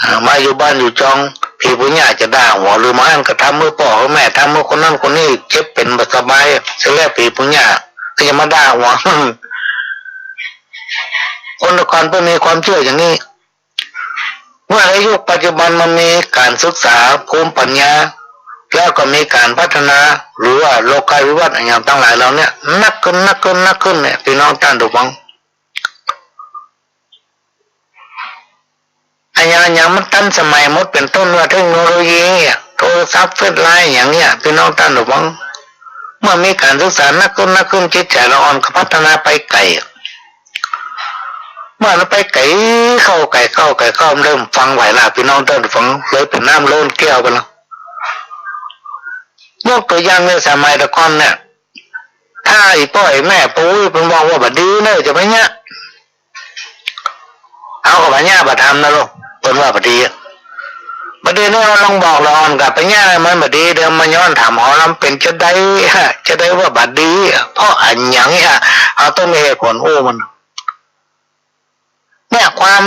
อ่า มาอยู่บ้านอยู่จอง ผีปู่ย่าจะด่าหัว หรือบ่หั้นก็ทำหื้อป้อหื้อแม่ ทำหื้อคนนั้นคนนี้เจ็บเป๋นบ่สบาย เสร็จแล้วผีปู่ย่าก็จะมาด่าหัว คนแต่ก่อนเปิ้นมีความเจื้ออย่างนี้ เมื่อในยุคปัจจุบันมันมีก๋านศึกษาภูมิปัญญา แล้วก็มีก๋านพัฒนา หรือว่าโลกาภิวัตน์อะหยังตังหลายเหล่าเนี้ย นักขึ้น นักขึ้น นักขึ้นเนี่ย พี่น้องต้านผู้ฟัง อะหยังอะหยังมันตันสมัยหมด เป๋นต้นว่าเทคโนโลยีเนี่ย โทรศัพท์ เฟซไลน์ อะหยังเนี่ย พี่น้องต้านผู้ฟัง เมื่อมีก๋านศึกษานักขึ้น นักขึ้น จิตใจ๋ละอ่อนก็พัฒนาไปไก๋ เมื่อละไปไก๋เข้า ไก๋เข้า ไก๋เข้า เริ่มฟังบ่ไหวละ พี่น้องต้านผู้ฟัง เลยเป๋นน้ำล้นแก้วไปละ ยกตั๋วอย่างในสมัยแต่ก่อนเนี่ย ถ้าอี่ป้ออี่แม่ ปู่อี้เปิ้นบอกว่าบ่ดีเน่อ จะไปเยียะ เฮาก็บ่เยียะบ่ทำนะลูก เปิ้นว่าบ่ดีอะ บ่ดีเน่อ เฮาลองบอกละอ่อนก็ไปเยียะ มันบ่ดี เดี๋ยวมาย้อนถามเฮา แล้วมันเป๋นจะใด จะใดว่าบ่ดี เพราะอะหยังเนี่ย เฮาต้องมีเหตุผลอู้มัน เนี่ย ความ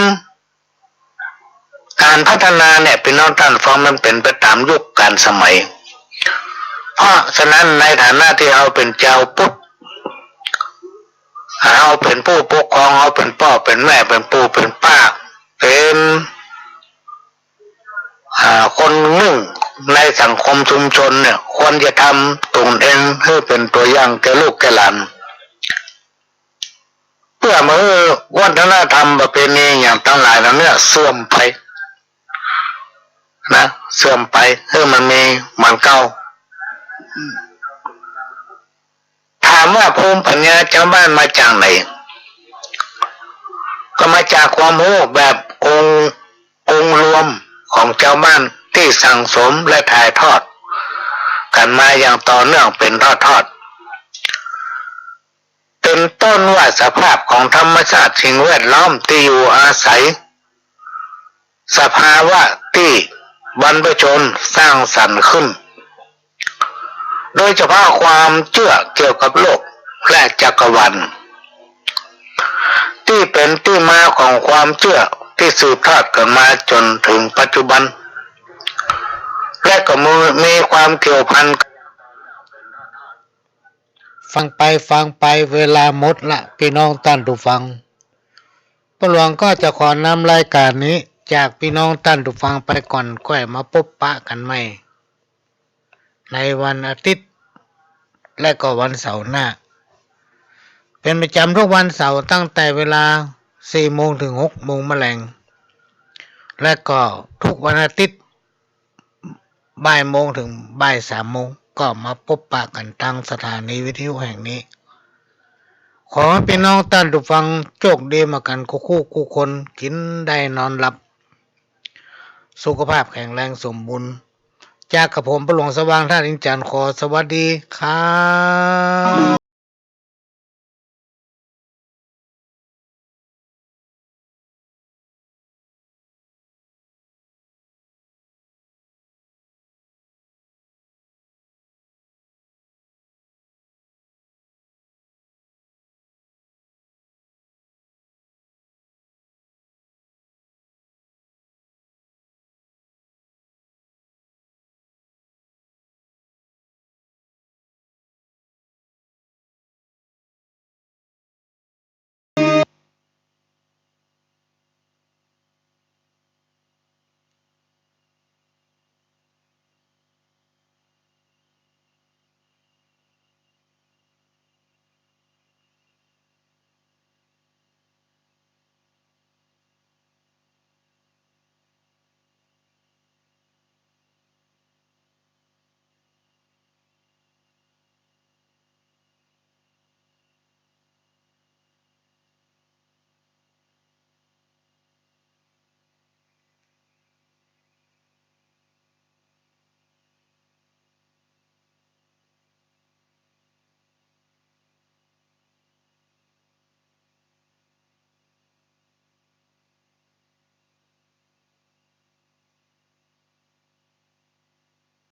ก๋านพัฒนาเนี่ย พี่น้องต้านผู้ฟัง มันเป๋นไปต๋ามยุคกาลสมัย เพราะฉะนั้นในฐานะตี้เฮาเป๋นจาวพุทธ เฮาเป๋นผู้ปกครอง เฮาเป๋นป้อเป๋นแม่ เป๋นปู่เป๋นป้า เป๋น อ่า คนนึ่งในสังคมชุมชนเนี่ย ควรจะทำต๋นเองหื้อเป๋นตั๋วอย่างแก่ลูกแก่หลาน เปื้อบ่หื้อวัฒนธรรมประเพณีอย่างตังหลายเหล่าเนี้ยเสื่อมไปนะ เสื่อมไป หื้อมันมีเหมือนเก่า ถามว่าภูมิปัญญาจาวบ้านมาจากไหน ก็มาจากความฮู้แบบองค์ องค์รวมของจาวบ้านตี้สั่งสมและถ่ายทอดกั๋นมาอย่างต่อเนื่องเป๋นทอดๆ เป๋น ต้นว่าสภาพของธรรมชาติสิ่งแวดล้อมตี้อยู่อาศัย สภาวะตี้บรรพชนสร้างสรรค์ขึ้น โดยเฉพาะความเจื้อเกี่ยวกับโลกและจักรวาล ตี้เป๋นตี้มาของความเจื้อตี้สืบทอดกั๋นมาจ๋นเถิงปัจจุบัน และก็มี มีความเกี่ยวพัน ฟังไปฟังไปเวลาหมดละ ปี้น้องต้านผู้ฟัง ป้อหลวงก็จะขอนำรายก๋านนี้จากปี้น้องต้านผู้ฟังไปก่อน ก้อยมาปบปะกั๋นใหม่ ในวันอาทิตย์ และก็วันเสาร์หน้า เป๋นประจ๋ำทุกวันเสาร์ตั้งแต่เวลาสี่โมงเถิงหกโมงมะแลง และก็ทุกวันอาทิตย์ บ่ายโมงเถิงบ่ายสามโมง ก็มาปบปะกั๋นตางสถานีวิทยุแห่งนี้ ขอหื้อปี้น้องต้านผู้ฟังโชคดีเหมือนกั๋นกู้คู่กู้คน กิ๋นได้นอนหลับ สุขภาพแข็งแรงสมบูรณ์ จากกระผมป้อหลวงสว่างธาตุอินทร์จันทร์ ขอสวัสดีครับ